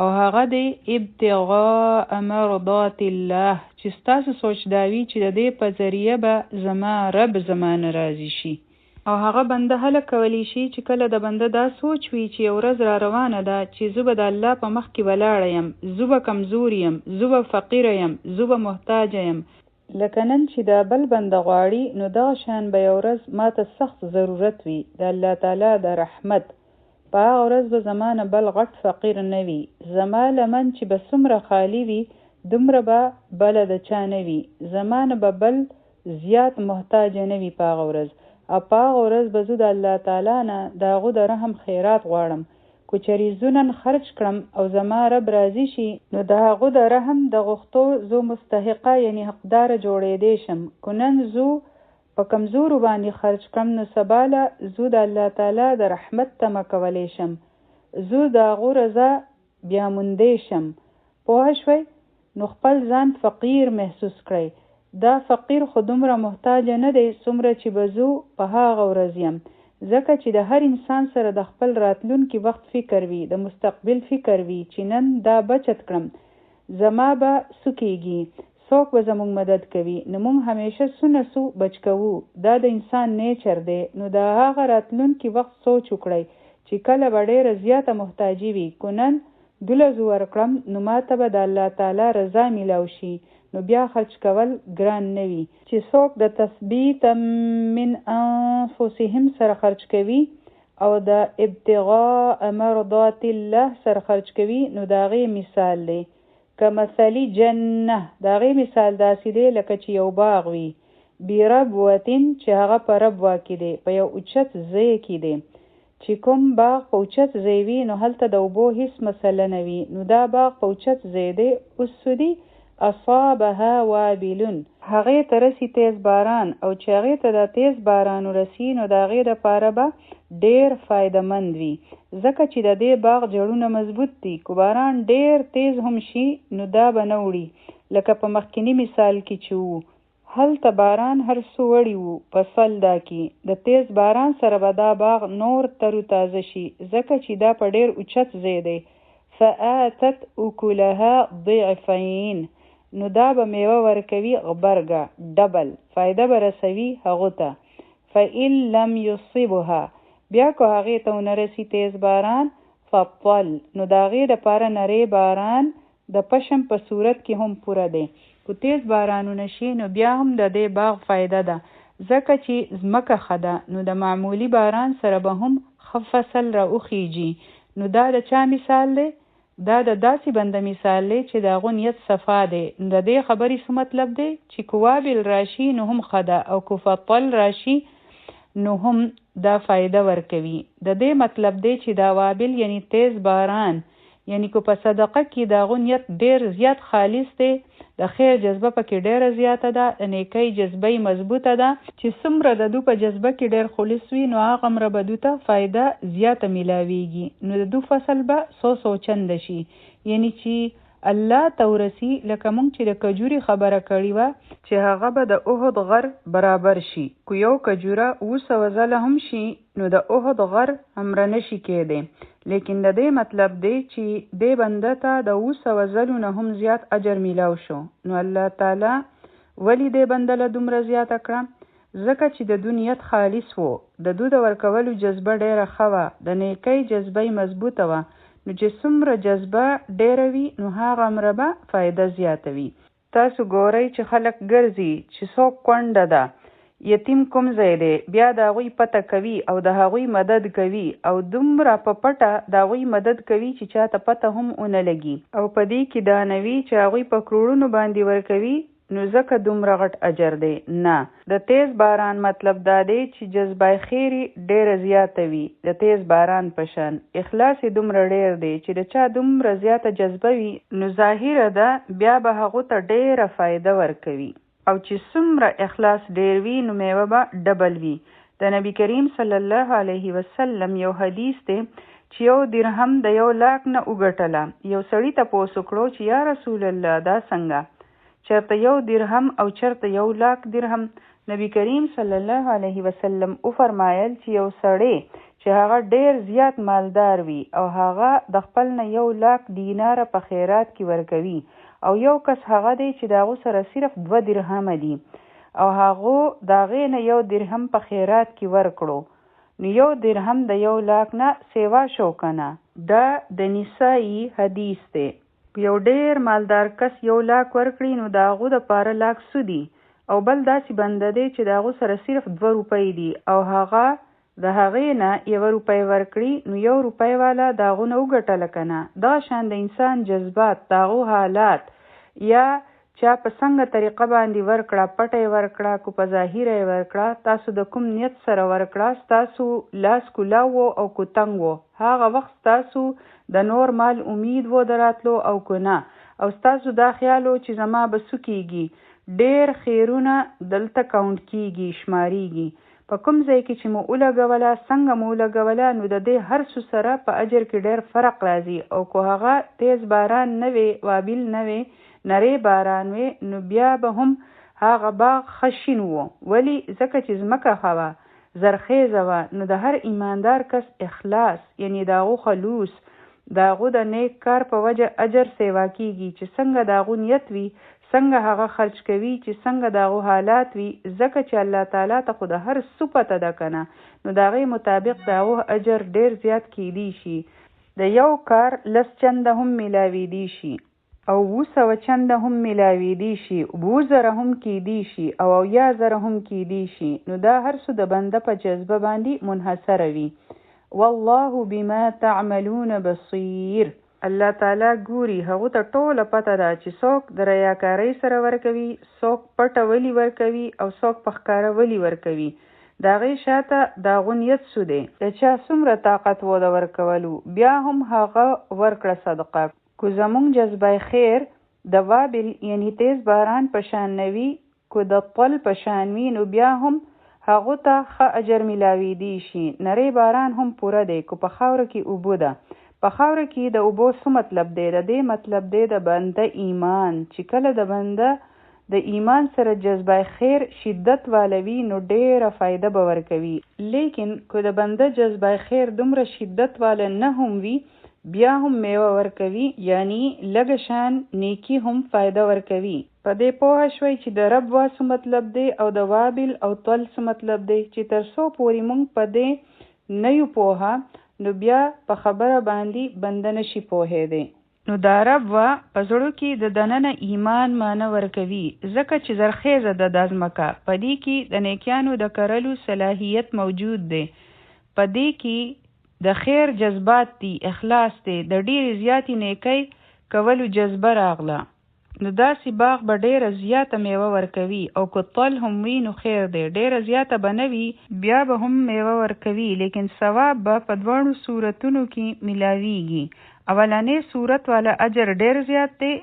او هغه دی ابتغاء مرضات الله چې ستاسو سوچ دا وي چې د دې په ذریعه به زما رب زما نه راضي شي. او هغه بنده هله کولی شي چې کله د بنده دا سوچ وي چې یو ورځ را روانه ده چې زه به د الله په مخ کې ولاړه یم، زه به کمزوري یم، زه به فقیره یم، زه به محتاجه یم، لکه نن چې دا بل بنده غواړي نو دغه شان به یو ورځ ماته سخت ضرورت وي د الله تعالی د رحمت، په هغه ورځ به زما نه بل غټ فقیر نه وي، زما لمن چې به څومره خالي وي دومره به بله د چا نه وي، زما نه به بل زیات محتاجه نه وي په هغه ورځ او په هغه ورځ به زه د الله تعالی نه د هغو د رحم خیرات غواړم، که چېرې زه نن خرچ کړم او زما رب راضي شي، نو د هغو د رحم د غوښتو زه مستحقه یعنی حقداره جوړېدی شم، که نن زه په کمزورو باندې خرچ کړم نو سبا له زه د الله تعالی د رحمت تمه کولی شم، زه د هغو رضا بیا موندی شم. پوه شوئ؟ نو خپل ځان فقیر محسوس کړئ. دا فقیر خو دومره محتاج نه دی څومره چې به زه په هغه ورځ یم. ځکه چې د هر انسان سره د خپل راتلونکي وخت فکر وي، د مستقبل فکر وي چې نن دا بچت کړم زما به څه کیږي، څوک به زموږ مدد کوي. نو موږ همیشه څه نه څه بچ کوو، دا د انسان نیچر دی. نو د هغه راتلونکي وخت سوچ وکړئ چې کله به ډیره زیاته محتاجي وي، که نن دولزو ورکړم نو ماته به د الله تعالی رضا میلاو شي، نو بیا خرچ کول ګران نه وي. چې څوک د تثبیتا من انفسهم سره خرچ کوي او د ابتغاء مرضات الله سره خرچ کوي نو د هغې مثال دی کمثل جنة، د هغې مثال داسې دی لکه چې یو باغ وي، بربوة چې هغه په ربوه کې دی، په یو اوچت ځای کې دی. چې کوم باغ په اوچت ځای وي نو هلته د اوبو هیڅ مسله نه وي، نو دا باغ په اوچت ځای دی. اوس څه دي؟ اصابها وابل، هغې ته رسي تیز باران، او چې هغې ته دا تیز باران ورسي نو د هغې دپاره به ډیر فایده مند وي، ځکه چې د دې باغ جړونه مضبوط دي. که باران ډیر تیز هم شي نو دا به نه وړي، لکه په مخکیني مثال کې چې وو، هلته باران هر څه وړي وو په سلدا کې. د تیز باران سره به دا باغ نور تر و تازه شي، ځکه چې دا په ډیر اوچت ځای دی. فآتت اکلها ضعفین، نو دا به میوه ورکوي غبرګه، ډبل فایده به رسوي هغو ته. فإن لم یصبها، بیا که هغې ته ونه رسي تیز باران، فطل، نو د هغې دپاره نری باران د پشم په صورت کې هم پوره دی. که تیز باران ونه شي نو بیا هم د دې باغ فایده ده، ځکه چې ځمکه ښه ده، نو د معمولي باران سره به هم ښه فصل را وخیږي. نو دا د چا مثال دی؟ دا د داسې بنده مثال دی چې د هغو نیت صفا دی. نو د دې خبرې څه مطلب دی؟ چې که وابل راشي نو هم ښه ده، او که فطل راشي نو هم دا فایده ورکوي. د دې مطلب دی چې دا وابل یعنی تیز باران، یعنی که په صدقه کې د هغو نیت ډیر زیات خالص دی، د خیر جذبه پکې ډیره زیاته ده، د نیکۍ جذبه یې مضبوطه ده، چې څومره د دو په جذبه کې ډیر خالص وي نو هغومره به دو ته فایده زیاته میلاویږي، نو د دو فصل به څو څو چنده شي. یعنی چې الله ته ورسي، لکه مونږ چې د کجوري خبره کړې وه چې هغه به د احد غر برابر شي، که یو کجوره 700 ځله هم شي نو د احد غر همره نه شي کېدی. لیکن د دې مطلب دی چې دې بنده ته د 700 ځلو نه هم زیات اجر میلاو شو. نو الله تعالی ولې دې بنده له دومره زیاته کړه؟ ځکه چې د دو نیت خالص وو، د دو د ورکولو جذبه ډیره ښه وه، د نیکۍ جذبه یې مضبوطه وه. نو چې څومره جذبه ډیره وي نو هغه به فایده زیاته وي. تاسو ګورئ چې خلک ګرځي چې څوک کونډه ده، یتیم کوم ځای دی، بیا د هغوی پته کوي او د هغوی مدد کوي، او دومره په پټه د هغوی مدد کوي چې چاته پته هم ونه لګي. او په دې کې دا نه وي چې هغوی په کروړونو باندې ورکوي نو ځکه دومره غټ اجر دی. نه، د تیز باران مطلب دا دی چې جذبه خیر یې ډیره زیاته وي، د تیز باران په شان اخلاص یې دومره ډیر دی چې د چا دومره زیاته جذبه وي نو ظاهره ده بیا به هغو ته ډیره فایده ورکوي. او چې څومره اخلاص ډیر وي نو میوه به ډبل وي. د نبی کریم صلی الله علیه وسلم یو حدیث دی چې یو درهم د 1 لاک نه وګټله. یو سړي تپوس وکړو چې یا رسول الله دا څنګه، چرته 1 درهم او چرته 1 لاک درهم؟ نبی کریم صلی الله علیه وسلم وفرمایل چې یو سړی چې هغه ډیر زیات مالدار وي او هغه د خپل نه 1 لاک دیناره په خیرات کې ورکوي، او یو کس هغه دی چې د هغو سره صرف 2 درهمه دي او هغو د هغې نه 1 درهم په خیرات کې ورکړو، نو 1 درهم د 1 لاک نه سیوا شو که نه؟ دا د نسائی حدیث دی. یو ډیر مالدار کس 1 لاک ورکړي نو د هغو دپاره لاک څه دي، او بل داسې بنده دی چې د هغو سره صرف 2 روپۍ دي او هغه د هغې نه 1 روپۍ ورکړي نو 1 روپۍ والا د هغو نه وګټله که نه؟ دغه شان د انسان جذبات، د هغو حالات، یا چا په څنګه طریقه باندې ورکړه، پټه یې ورکړه که په ظاهره یې ورکړه، تاسو د کوم نیت سره ورکړه، ستاسو لاس کولاو وو او که تنګ وو، هغه وخت ستاسو د نور مال امید وو د راتلو او که نه، او ستاسو دا خیال و چې زما به څه کیږي. ډیر خیرونه دلته کاونټ کیږي، شماریږي. په کوم ځای کې چې مو ولګوله، څنګه مو ولګوله، نو د دې هر څه سره په اجر کې ډېر فرق راځي. او که هغه تیز باران نه وي، وابل نه وي، نری باران وي، نو بیا به هم هغه باغ ښه شین وو. ولي؟ ځکه چې ځمکه ښه وه، زرخیزه وه. نو د هر ایماندار کس اخلاص، یعنی د هغو خلوص، د هغو د نیک کار په وجه اجر سیوا کیږي، چې څنګه د هغو نیت وي، څنګه هغه خرچ کوي، چې څنګه د هغو حالات وي، ځکه چې الله تعالی ته خو د هر څه پته ده کنه، نو د هغې مطابق د هغو اجر ډیر زیات کیدی شي. د یو کار 10 چنده هم ملاویدی شي، او 700 چنده هم ملاویدی شي، 7000 هم کیدی شي، او 70000 هم کیدی شي. نو دا هر څه د بنده په جذبه باندې منحصره وي. والله بما تعملون بصیر. الله تعالی ګوري، هغه ته ټوله پته ده چې څوک د ریاکارۍ سره ورکوي، څوک پټه ولي ورکوي، او څوک په ښکاره ولي ورکوي. د هغې شاته د هغو نیت څه دی، د چا څومره طاقت و د ورکولو، بیا هم هغه ورکړه صدقه. که زمونږ جذبه خیر د وابل یعنی تیز باران په شان نه وي، که د طل په شان وي، نو بیا هم هغو ته ښه اجر ملاویدی شي. نری باران هم پوره دی که په خاوره کې اوبه ده. په خاوره کې د اوبو څه مطلب دی؟ د دې مطلب دی د بنده ایمان، چې کله د بنده د ایمان سره جذبه خیر شدت والوي نو ډیره فایده به ورکوي. لیکن که د بنده جذبه خیر دومره شدت واله نه هم وي، بیا هم میوه ورکوي، یعنی لږ شان نیکی هم فایده ورکوي. په دې پوهه شوئ چې د رب وا څه مطلب دی او د وابل او طل څه مطلب دی. چې تر څو پورې مونږ په دې نه یو پوهه، نو بیا په خبره باندې بنده نشي پوهېدی. نو دا رب وا په زړه کې د دننه ایمان معنی ورکوي، ځکه چې زرخیزه ده دا ځمکه، په دې کې د نیکیانو د کرلو صلاحیت موجود دی، په دې کې د خیر جذبات دي، اخلاص دی، د ډېرې زیاتې نیکۍ کولو جذبه راغله. نو داسې باغ به ډېره زیاته میوه ورکوي. او که طل هم وي نو خیر دی، ډېره زیاته به نه وي، بیا به هم میوه ورکوي، لیکن ثواب به په دواړو صورتونو کې ملاویږي. اولنې صورت والا اجر ډېر زیات دی،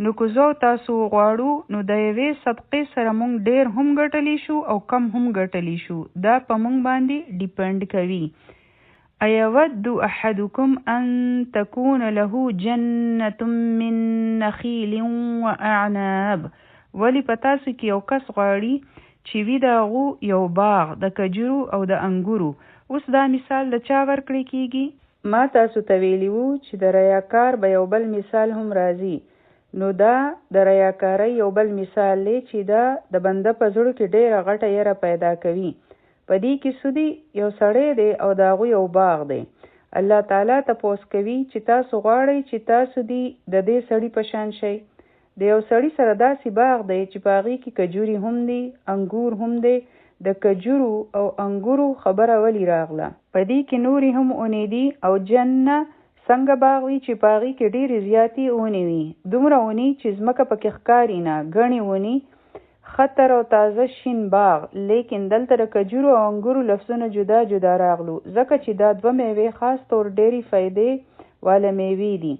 نو که زه او تاسو وغواړو نو د یوې صدقې سره مونږ ډېر هم ګټلی شو او کم هم ګټلی شو، دا په مونږ باندې ډیپند کوي. أيود أحدكم أن تكون له جنة من نخيل وأعناب. ولي په تاسو کې یو کس غواړي چې وي د هغو یو باغ د کجورو او د انګورو. اوس دا مثال د چا ورکړی کیږي؟ ما تاسو ته ویلي وو چې د ریاکار به یو بل مثال هم راځي، نو دا د ریاکارۍ یو بل مثال دی چې دا د بنده په زړه کې ډېره غټه یره پیدا کوي. په دې کې څه دي؟ یو سړی دی او د هغو یو باغ دی. الله تعالی تپوس کوي چې تاسو غواړئ چې تاسو دي د دې سړي په شان شئ. د یو سړي سره داسې باغ دی چې په هغې کې کجوري هم دي، انګور هم دی. د کجورو او انګورو خبره ولي راغله؟ په دې کې نورې هم اونې دي. او جنه څنګه باغ وي چې په هغې کې ډېرې زیاتې اونې وي، دومره اونې چې ځمکه پکې ښکاري نه، ګڼې ونې، خطر او تازه شین باغ. لیکن دلته د کجورو او انګورو لفظونه جدا جدا راغلو، ځکه چې دا دوه میوې خاص طور ډېرې فایدې واله میوې دي.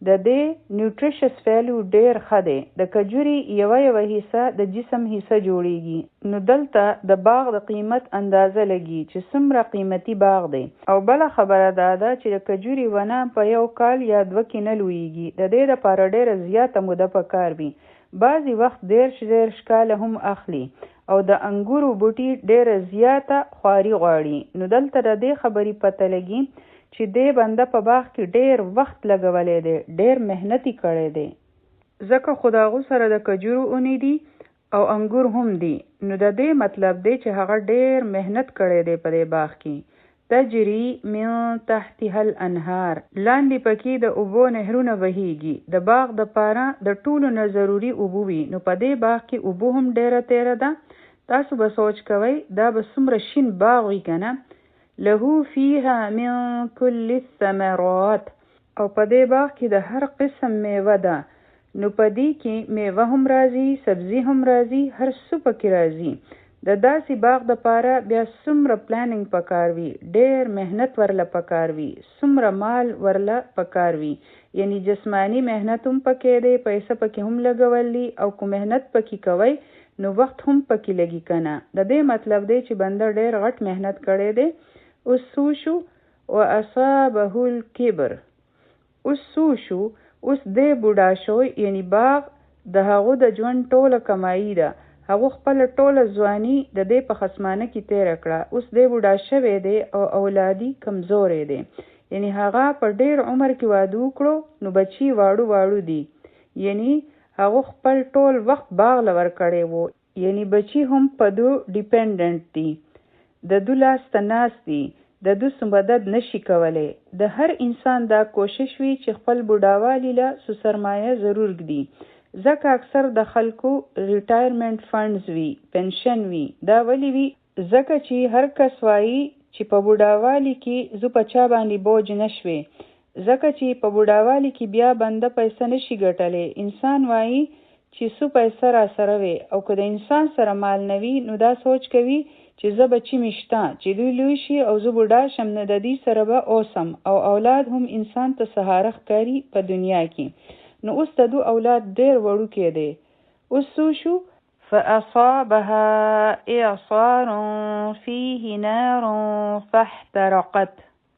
د دې نیوټریشس ویلیو ډېر ښه دی. د کجوري یوه یوه حصه د جسم حصه جوړیږي، نو دلته د باغ د قیمت اندازه لګي چې څومره قیمتي باغ دی. او بله خبره دا ده چې د کجوري ونه په یو کال یا دوه کې نه لویږي، د دې لپاره ډېره زیاته موده پکار وي، بعضې وخت 30 کاله هم اخلي. او د انګورو بوټي ډېره زیاته خواري غواړي. نو دلته د دې خبرې پته لګي چې دې بنده په باغ کې ډېر وخت لګولی دی، ډېر محنت یې کړی دی، ځکه خو د هغو سره د کجورو اونې دي او انګور هم دي. نو د دې مطلب دی چې هغه ډېر محنت کړی دی په دې باغ کې. تجری من تحتها الانهار، لاندې پکې د اوبو نهرونه بهیږي. د باغ د پاره د ټولو نه ضروري اوبه وي، نو په دې باغ کې اوبه هم ډېره تېره ده. تاسو به سوچ کوئ دا به څومره شین باغ وي که نه. له فیها من کل الثمرات، او په دې باغ کې د هر قسم میوه ده، نو په دې کې میوه هم راځي، سبزي هم راځي، هر څه پکې راځي. د داسې باغ د پاره بیا څومره پلانینګ پکار وي، ډېر محنت ورله پکار وي، څومره مال ورله پکار وي، یعنی جسماني محنت هم پکې دی، پیسه پکې هم لګول دي، او که محنت پکې کوئ نو وخت هم پکې لګي کنه. د دې مطلب دی چې بنده ډېر غټ محنت کړی دی. اوس څه وشو؟ واصابه الکبر. اوس څه وشو؟ اوس دی بوډا شو، یعنی باغ د هغو د ژوند ټوله کمايي ده، هغو خپله ټوله ځواني د دې په خصمانه کې تېره کړه، اوس دی بوډا شوی دی او اولاد یې کمزوری دی، یعنی هغه په ډېر عمر کې واده وکړو نو بچي یې واړو واړو دي، یعنی هغو خپل ټول وخت باغ له ورکړی وو، یعنی بچي هم په دو ډیپنډنټ دي، د دو لاس ته ناست دي، د دو څه مدد نه شي کولی. د هر انسان دا کوشش وي چې خپل بوډاوالي له څه سرمایه ضرور ږدي، ځکه اکثر د خلکو ریټایرمنټ فنډز وي، پنشن وي، دا ولې وي؟ ځکه چې هر کس وايي چې په بوډاوالي کې زه په چا باندې بوج نه شوې، ځکه چې په بوډاوالي کې بیا بنده پیسه نه شي ګټلی، انسان وايي چې څه پیسه راسره وې او که د انسان سره مال نه وي نو دا سوچ کوي چې ځه بچي مې شته چې دوی لوی شي او زه بوډا شم نو د دوی سره به اوسم او اولاد هم انسان ته سهاره ښکاري په دنیا کې نو اوس د دو اولاد ډېر وړوکی دی اوس څه وشو؟ فأصابها اعصار فيه نار فاحترقت.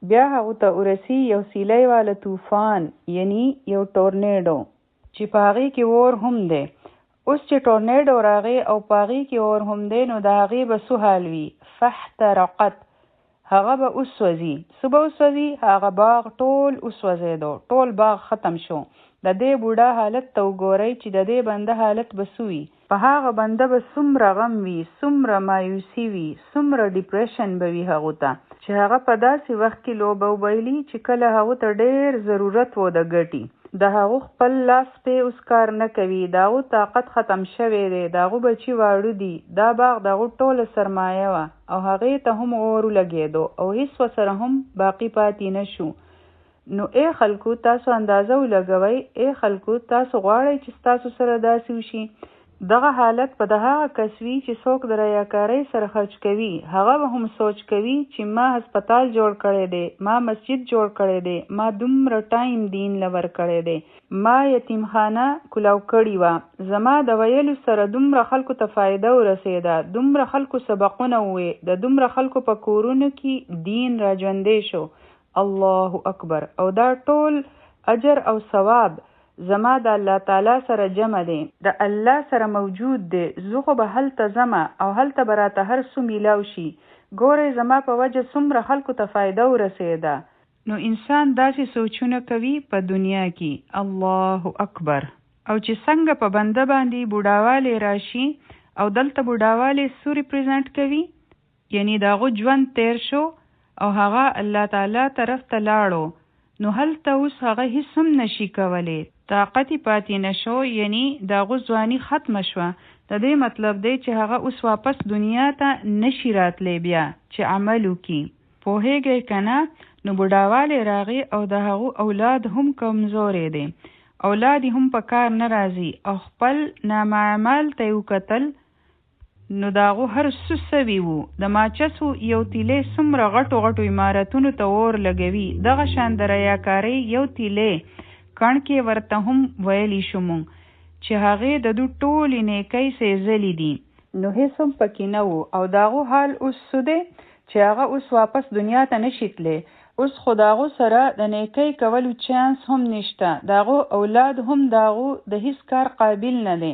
بیا هغو ته ورسي یو سیلۍ واله طوفان یعنی یو ټورنیډو. چې په هغې کې اور هم دی. اوس چې ټورنیډو راغی او په هغې کې اور هم دی نو د هغې به څه حال وي؟ فاحترقت هغه به وسوځي. څه به وسوځي؟ هغه باغ ټول وسوځېدو، ټول باغ ختم شو. د دې بوډا حالت ته وګورئ چې د دې بنده حالت به څه وي؟ په هغه بنده به څومره غم وي، څومره مایوسي وي، څومره ډیپریشن به وي هغو ته چې هغه په داسې وخت کې لوبه وبایلي چې کله هغو ته ډېر ضرورت وو د ګټي. د هغو خپل لاس پې اوس کار نه کوي، د هغو طاقت ختم شوی دی، د هغو بچي واړه دي، دا باغ د هغو ټوله سرمایه وه او هغې ته هم اور ولګېدو او هیڅ ورسره هم باقي پاتې نه شو. نو ای خلکو تاسو اندازه ولګوئ، ای خلکو تاسو غواړئ چې ستاسو سره داسې وشي؟ دغه حالت به د هغه کس وي چې څوک د ریاکارۍ سره خرچ کوي، هغه به هم سوچ کوي چې ما هسپتال جوړ کړی دی، ما مسجد جوړ کړی دی، ما دومره ټایم دین له ورکړی دی، ما یتیم خانه کولاو کړي وه، زما د ویلو سره دومره خلکو ته فایده ورسیده، دومره خلکو سبقونه ووې، د دومره خلکو په کورونو کې دین راژوندی شو، الله اکبر او دا ټول اجر او ثواب زما د الله تعالی سره جمع دی، د الله سره موجود دی، زه خو به هلته ځمه او هلته به راته هر څه میلاو شي، ګورئ زما په وجه څومره خلکو ته فایده ورسیده. نو انسان داسې سوچونه کوي په دنیا کې، الله اکبر. او چې څنګه په بنده باندې بوډاوالی راشي او دلته بوډاوالی څه ریپریزنټ کوي؟ یعنی د هغو ژوند تیر شو او هغه الله تعالی طرف ته لاړو نو هلته اوس هغه هیڅ هم نشي کولی، طاقت یې پاتې نه شو، یعنی د هغو ځواني ختمه شوه، د دې مطلب دی چې هغه اوس واپس دنیا ته نشي راتلی بیا چې عمل وکړي، پوهیږئ که نه؟ نو بوډاوالی راغی او د هغو اولاد هم کمزوری دی، اولاد یې هم په کار نه راځي او خپل نامه اعمال ته یې وکتل نو د هغو هر څه سوي وو، د ماچسو یو تیلی څومره غټو غټو عمارتونو ته اور لګوي، دغه شان د ریاکارۍ یو تیلی کڼکې ورته هم ویلی شو مونږ، چې هغې د دو ټولې نیکۍ سیځلې دي. نو هیڅ هم پکې نه وو او د هغو حال اوس څه دی چې هغه اوس واپس دنیا ته نشي تلی، اوس خو د هغو سره د نیکۍ کولو چانس هم نشته، د هغو اولاد هم د هغو د هیڅ کار قابل نه دی،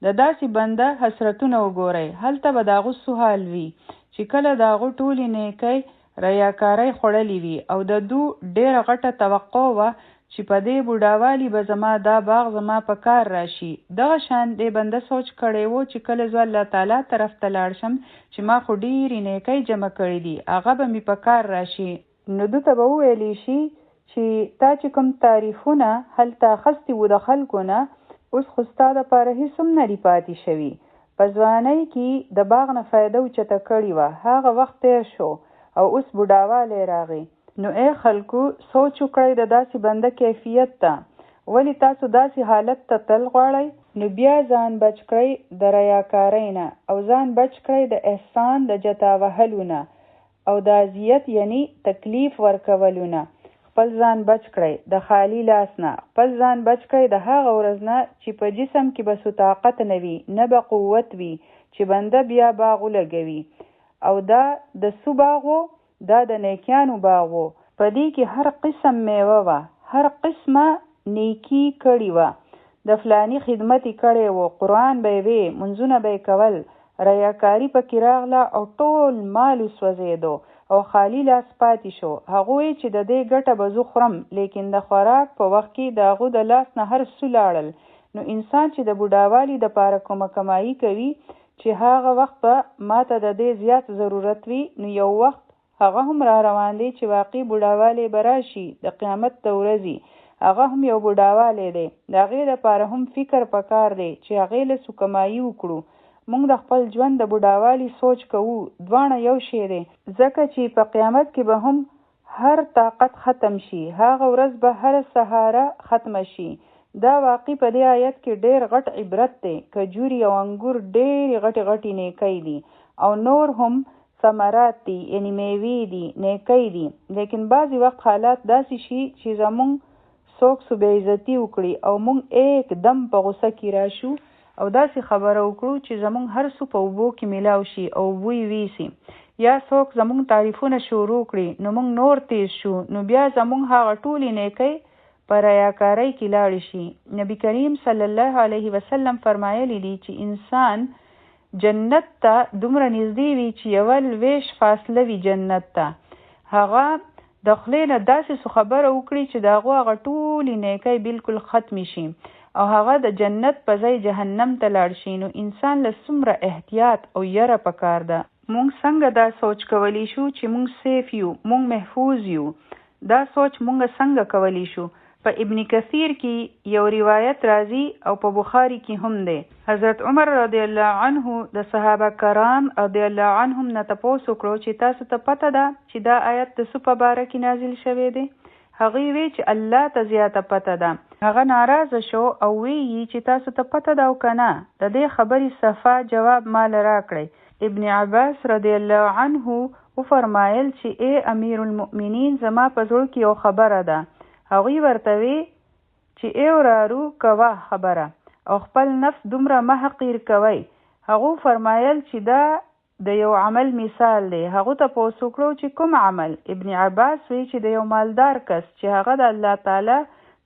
د داسې بنده حسرتونه وګورئ، هلته به د هغو څه حال وي چې کله د هغو ټولې نېکۍ ریاکارۍ خوړلې وي او د دو ډېره غټه توقع وه چې په دې بوډاوالي به زما دا باغ زما په کار راشي، دغه شان دې بنده سوچ کړی وو چې کله زه الله تعالی طرف ته لاړ شم چې ما خو ډېرې نېکۍ جمع کړې دي هغه به مې په کار راشي، نو ده ته به وویل شي چې تا چې کوم تعریفونه هلته اخستي وو د خلکو نه اوس خو ستا دپاره هیڅ هم نه دي پاتې شوي، په ځوانۍ کي د باغ نه فایده اوچته کړي وه هغه وخت تیر شو او اوس بوډاوالی راغی. نو ای خلکو سوچ وکړئ د داسې بنده کیفیت ته، ولې تاسو داسې حالت ته تلل غواړئ؟ نو بیا ځان بچ کړئ د ریاکارۍ نه او ځان بچ کړئ د احسان د جتا وهلو نه او د اذیت یعنی تکلیف ورکولو نه. خپل ځان بچ کړئ د خالي لاس نه، خپل ځان بچ کړئ د هغه ورځ نه چي په جسم کي به څه طاقت نه وي، نه به قوت وي چي بنده بيا باغ ولګوي. او دا د څه باغ وو؟ دا د نيکيانو باغ وو، په دې کي هر قسم ميوه وه، هر قسمه نيکي کړي وه، د فلاني خدمت يې کړی وو، قرآن به يې وې، مونځونه به يې کول، رياکاري پکي راغله او ټول مال وسوځيدو او خالي لاس پاتي شو، هغه وې چي د دې ګټه به زه خورم ليکن د خوراک په وخت کي د هغه د لاس نه هر څه لاړل. نو انسان چي د بوډاوالي د پاره کومه کمايي کوي چي هغه وخت به ماته د دې زيات ضرورت وي نو يو وخت هغه هم را روان دی چي واقعي بوډاوالی به راشي د قيامت د ورځي هغه هم يو بوډاوالی دی د هغې د پاره هم فکر پکار دی چي هغې له څه کمايي وکړو. مونږ د خپل ژوند د بوډاوالي سوچ کوو دواړه يو شی دی. ځکه چي په قيامت کي به هم هر طاقت ختم شي هغه ورځ به هره سهاره ختمه شي. دا واقعي په دې آيت کي ډېر غټ عبرت دی کجوري او انګور ډېري غټي غټي نيکۍ دي او نور هم ثمرات دي يعني ميوې دي نيکۍ دي ليکن بعضي وخت حالات داسي شي چي زمونږ څوک څه بې عزتي وکړي او مونږ ايک دم په غصه کي راشو او داسي خبره وکړو چي زمونږ هر څه په اوبو کي ملاو شي او اوبه يې ويسي يا څوک زمونږ تعريفونه شروع کړي نو مونږ نور تيز شو نو بيا زمونږ هغه ټولي نيکۍ په رياکارۍ کي لاړي شي. نبي کريم صلی الله عليه وسلم فرمايلي دي چي انسان جنت ته دومره نږدې وي چې یوه لوېش فاصله وي جنت ته، هغه د خولې نه داسې څه خبره وکړي چې د هغو هغه ټولې نیکۍ بلکل ختمې شي او هغه د جنت په ځای جهنم ته لاړ شي، نو انسان له څومره احتیاط او یره پکار ده. مونږ څنګه دا سوچ کولی شو چې مونږ سیف یو، مونږ محفوظ یو؟ دا سوچ مونږ څنګه کولی شو؟ په ابن کثیر کی یو روایت راځی او په بخاری کی هم دی، حضرت عمر رضی الله عنه د صحابه کرام رضی الله عنهم نه تپوس وکړو چی تاسو ته پته ده چی دا آیت د څه په باره کی نازل شوی دی؟ هغوی وی چی الله ته زیاته پته ده. هغه ناراضه شو او وی یی چی تاسو ته پته ده او که نه؟ د دی خبری صفا جواب ماله راکړئ. ابن عباس رضی الله عنه وفرمایل چی ای امیرالمؤمنین زما په زړه کی یو خبره ده. هغوی ورته وی چی ای ورارو کوه خبره او خپل نفس دومره مه حقیر کوی. هغو فرمایل چی دا د یو عمل مثال دی. هغو تپوس وکړو چی کوم عمل؟ ابن عباس وی چی د یو مالدار کس چی هغه د الله تعالی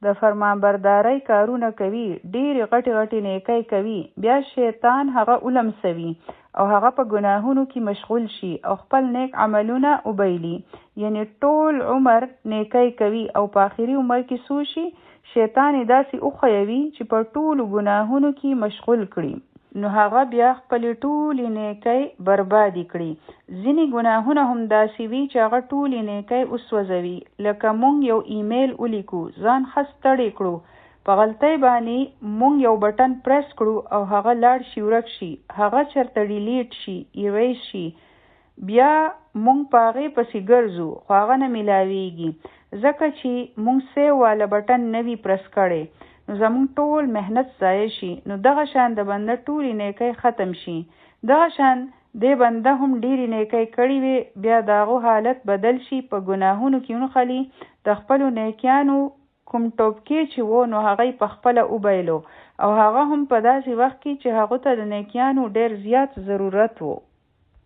د فرمانبردارۍ کارونه کوي، ډېرې غټې غټې نېکۍ کوي، بیا شیطان هغه ولمسوي او هغه په ګناهونو کې مشغول شي او خپل نېک عملونه وبایلي، یعنې ټول عمر نېکۍ کوي او په اخري عمر کې څه وشي؟ شیطان یې داسې وښویوي چې په ټولو ګناهونو کې مشغول کړي. نو هغه بیا خپلې ټولې نېکۍ بربادې کړي. ځینې ګناهونه هم داسې وي چې هغه ټولې نېکۍ وسوځوي، لکه مونږ یو ایمیل ولیکو، ځان ښه ستړی کړو، په غلطۍ باندې مونږ یو بټن پریس کړو او هغه لاړ شي ورک شي، هغه چرته ډیلیټ شي، ایریز شي، بیا مونږ په هغې پسې ګرځو خو هغه نه ملاویږي ځکه چې مونږ سیو واله بټن نه وي پریس کړی نو زمونږ ټول محنت ضایع شي، نو دغه شان د بنده ټولې نیکۍ ختم شي. دغه شان دې بنده هم ډېرې نیکۍ کړې وې بیا د هغو حالت بدل شي په ګناهونو کې ونښلي، د خپلو نیکیانو کوم ټوپکې چې وو نو هغه یې پخپله وبایلو او هغه هم په داسې وخت کې چې هغو ته د نیکیانو ډېر زیات ضرورت وو.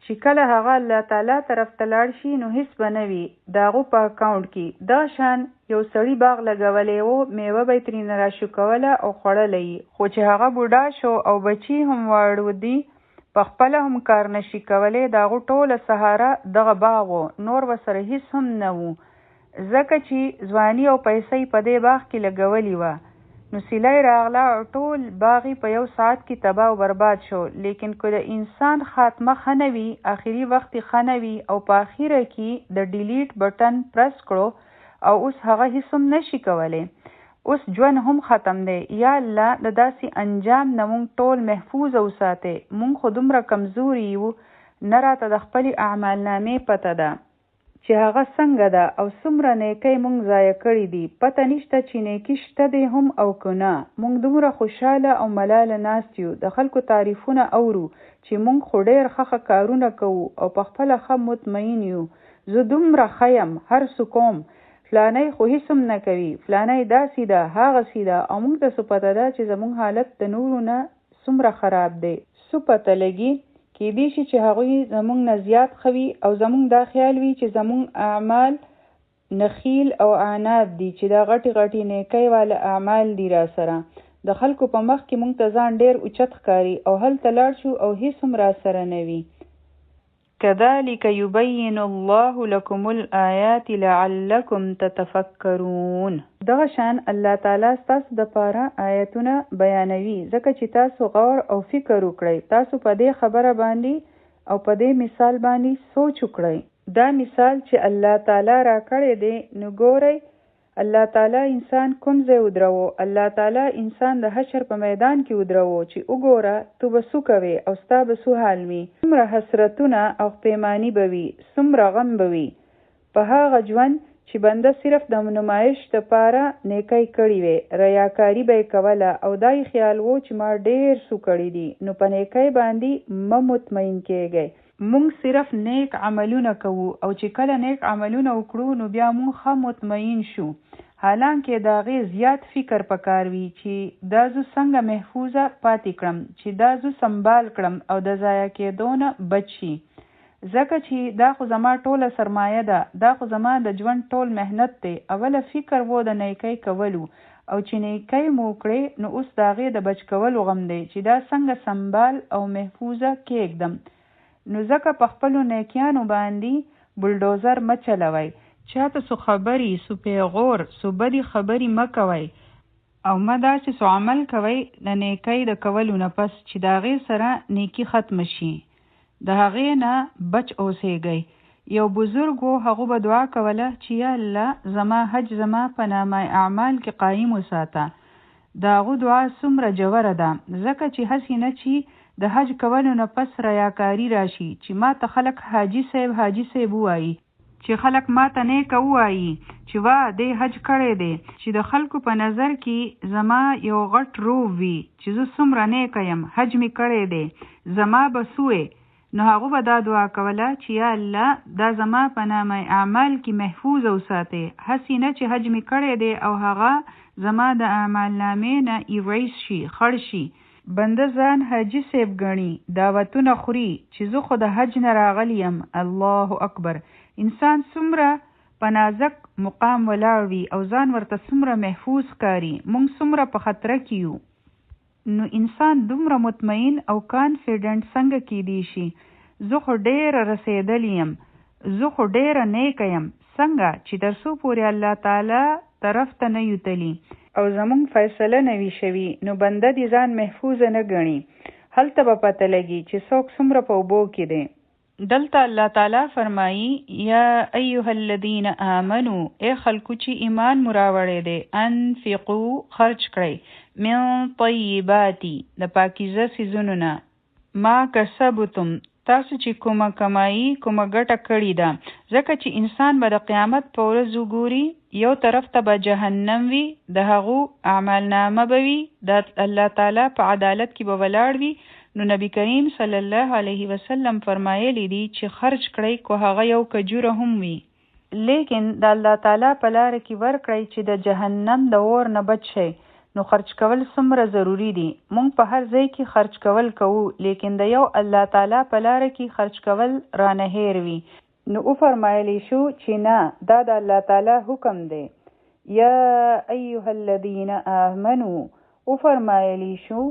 چې کله هغه الله تعالی طرف ته لاړ شي نو هیڅ به نه وي د هغو په اکاونټ کې. دغه شان یو سړي باغ لګولی وو، میوه به یې ترینه راشوکوله او خوړله یې، خو چې هغه بوډا شو او بچي یې هم واړه دي پخپله هم کار نه شي کولی، د هغو ټوله سهاره دغه باغ وو، نور ورسره هیڅ هم نه وو، ځکه چي ځواني او پیسه یې په دې باغ کي لګولي وه، نو سیلۍ راغله او ټول باغ یې په یو ساعت کي تباه او برباد شو، لیکن که د انسان خاتمه ښه نه وي، اخري وخت یې ښه نه وي او په اخیره کي د ډیلیټ بټن پرس کړو او اوس هغه هیڅ هم نه شي کولی، اوس ژوند هم ختم دی، یا الله د داسي انجام نه مونږ ټول محفوظ وساتې، مونږ خو دومره کمزوري یو، نه راته د خپلي اعمالنامې پته ده. چې هغه څنګه ده او څومره نيکۍ مونږ ضايع کړي دي، پته نشته چې نيکي شته دې هم او که نه، مونږ دومره خوشحاله او ملاله ناست يو، د خلکو تعريفونه اورو چې مونږ خو ډېر ښه ښه کارونه کوو او په خپله ښه مطمئن يو، زه دومره ښه يم، هر څه کوم، فلانی خو هیڅ هم نه کوي، فلانی داسي ده، هاغسي ده او موږ ته څه پته ده چې زموږ حالت د نورو نه څومره خراب دی؟ څه پته لګي؟ کیدی شي چې هغوی زموږ نه زیات ښه وي او زموږ دا خیال وي چې زموږ اعمال نخیل او اعناب دي چې دا غټي غټي نیکۍ واله اعمال دي راسره، د خلکو په مخ کې موږ ته ځان ډیر اوچت ښکاري او هلته لاړ شو او هیڅ هم راسره نه وي. کذلک یبین الله لکم الآیات لعلکم تتفکرون. دغه شان الله تعالی ستاسو دپاره آیتونه بیانوي ځکه چې تاسو غور او فکر وکړئ، تاسو په دې خبره باندې او په دې مثال باندې سوچ وکړئ. دا مثال چې الله تعالی راکړی دی نو ګورئ الله تعالی انسان کوم ځای ودروو، الله تعالی انسان د حشر په میدان کې ودروو چې وګوره تو به څه کوې او ستا به څه حال وي، څومره حسرتونه او خپیماني به وي، څومره غم به وي په هغه ژوند چې بنده صرف د نمایش د پاره نیکۍ کړي وې، ریاکاري به یې کوله او دا یې خیال وو چې ما ډیر څه کړي دي، نو په نیکۍ باندې مه مطمئن کیږئ. مونږ صرف نیک عملونه کوو او چې کله نیک عملونه وکړو نو بیا مونږ ښه مطمئن شو، حالانکه د هغې زیات فکر پکار وي چې دا زه څنګه محفوظه پاتې کړم، چې دا زه سنبال کړم او د ضایع کیدو نه بچ شي، ځکه چې دا خو زما ټوله سرمایه ده، دا خو زما د ژوند ټول محنت دی، اوله فکر وو د نیکۍ کولو او چې نیکۍ مو وکړې نو اوس د هغې د بچ کولو غم دی چې دا څنګه سنبال او محفوظه کیږدم، نو ځکه په خپلو نیکیانو باندي بلډوزر مه چلوئ، چاته څه خبري، څه پیغور، څه بدي خبري مه کوئ او مه داسې څه عمل کوئ د نیکۍ د کولو نه پس چې د هغې سره نیکي ختمه شي، د هغې نه بچ اوسیږئ. یو بزرګ وو هغو به دعا کوله چې یا الله زما حج زما په نامه اعمال کې قایم وساته. د هغو دعا څومره ژوره ده، ځکه چې هسې نه چې د حج کولو نه پس ریاکاري راشي چې ماته خلک حاجي صیب حاجي صیب ووایي، چې خلک ماته نیکه ووایي چې واه دې حج کړی دی، چې د خلکو په نظر کې زما یو غټ روب وي چې زه څومره نیکه یم، حج مې کړی دی، زما به څه وې؟ نو هغو به دا دعا کوله چې یا الله دا زما په نامه اعمال کې محفوظ وساتې، هسې نه چې حج مې کړی دی او هغه زما د اعمالنامې نه ایریز شي، خړ شي. بنده ځان حاجي صیب ګڼي، دعوتونه خوري چې زه خو د حج نه راغلی یم، الله اکبر! انسان څومره په نازک مقام ولاړ وي او ځان ورته څومره محفوظ ښکاري، مونږ څومره په خطره کې یو. نو انسان دومره مطمئن او کانفیډنټ څنګه کیدی شي، زه خو ډیره رسیدلی یم، زه خو ډیره نیکه یم، څنګه چې تر څو پورې الله تعالی طرف ته نه یو تلي او زمونږ فیصله نه وي شوي نو بنده دې ځان محفوظ نه ګڼي، هلته به پته لګي چې څوک څومره په اوبو کې دی. دلته الله تعالی فرمايي، یا ایها الذین آمنو، ای خلکو چې ایمان مو راوړی دی، انفقو، خرچ کړئ، من طیبات، د پاکیزه څیزونو نه، ما کسبتم، تاسو چې کومه کمايي، کومه ګټه کړې ده، ځکه چې انسان به د قیامت په ورځ وګوري، یو طرف ته به جهنم وي، د هغو اعمالنامه به وي، د الله تعالی په عدالت کې به ولاړ وي، نو نبي کریم صلی الله علیه وسلم فرمایلي دي چې خرچ کړئ که هغه یو کجوره هم وي، لیکن د الله تعالی په لاره کې ورکړئ چې د جهنم د اور نه بچ شئ، نو خرچ کول څومره ضروري دي، مونږ په هر ځای کې خرچ کول کوو لیکن د یو الله تعالی په لاره کې خرچ کول رانه هیر وي. نو وفرمایلی شو چې نه دا د الله تعالی حکم دی، یا ایها الذین آمنو، وفرمایلی شو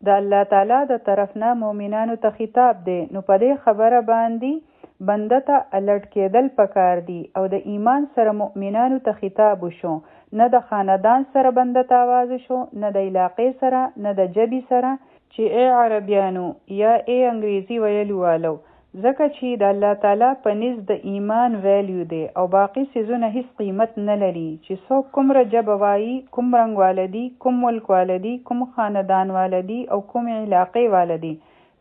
د الله تعالی د طرف نه مؤمنانو ته خطاب دی، نو په دې خبره باندې بنده ته الرټ کېدل پکار دي او د ایمان سره مؤمنانو ته خطاب وشو، نه د خاندان سره بنده ته اواز وشو، نه د علاقې سره، نه د ژبې سره، چې ای عربیانو یا ای انګریزي ویلو والو، ځکه چې د الله تعالی په نزد د ایمان ویلیو دی او باقي څیزونه هیڅ قیمت نه لري، چې څوک کومره ژبه وایي، کوم رنګ واله دي، کوم ملک واله دي، کوم خاندان واله دي او کومې علاقې واله دي،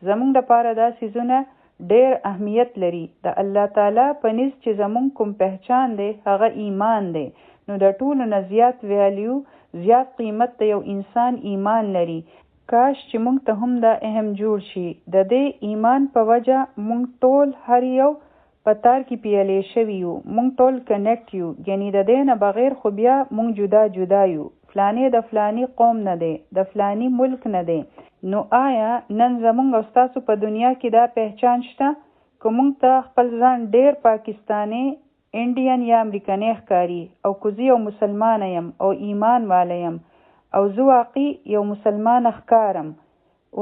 زمونږ دپاره دا څیزونه ډیر اهمیت لري، د الله تعالی په نزد چې زمونږ کوم پهچان دی هغه ایمان دی، نو د ټولو نه زیات ویلیو، زیات قیمت د یو انسان ایمان لري، کاش چې مونږ ته هم دا اهم جوړ شي، د دې ایمان په وجه مونږ ټول هر یو په تار کې پیلې شوي یو، مونږ ټول کنیکټ یو، یعنی د دې نه بغیر خو بیا مونږ جدا جدا یو، فلانی د فلانی قوم نه دی، د فلانی ملک نه دی، نو آیا نن زمونږ او ستاسو په دنیا کې دا پهچان شته؟ که مونږ ته خپل ځان ډیر پاکستانی، انډین یا امریکنی ښکاري او که زه یو مسلمانه یم او ایمان واله یم او زه واقعي یو مسلمانه ښکارم؟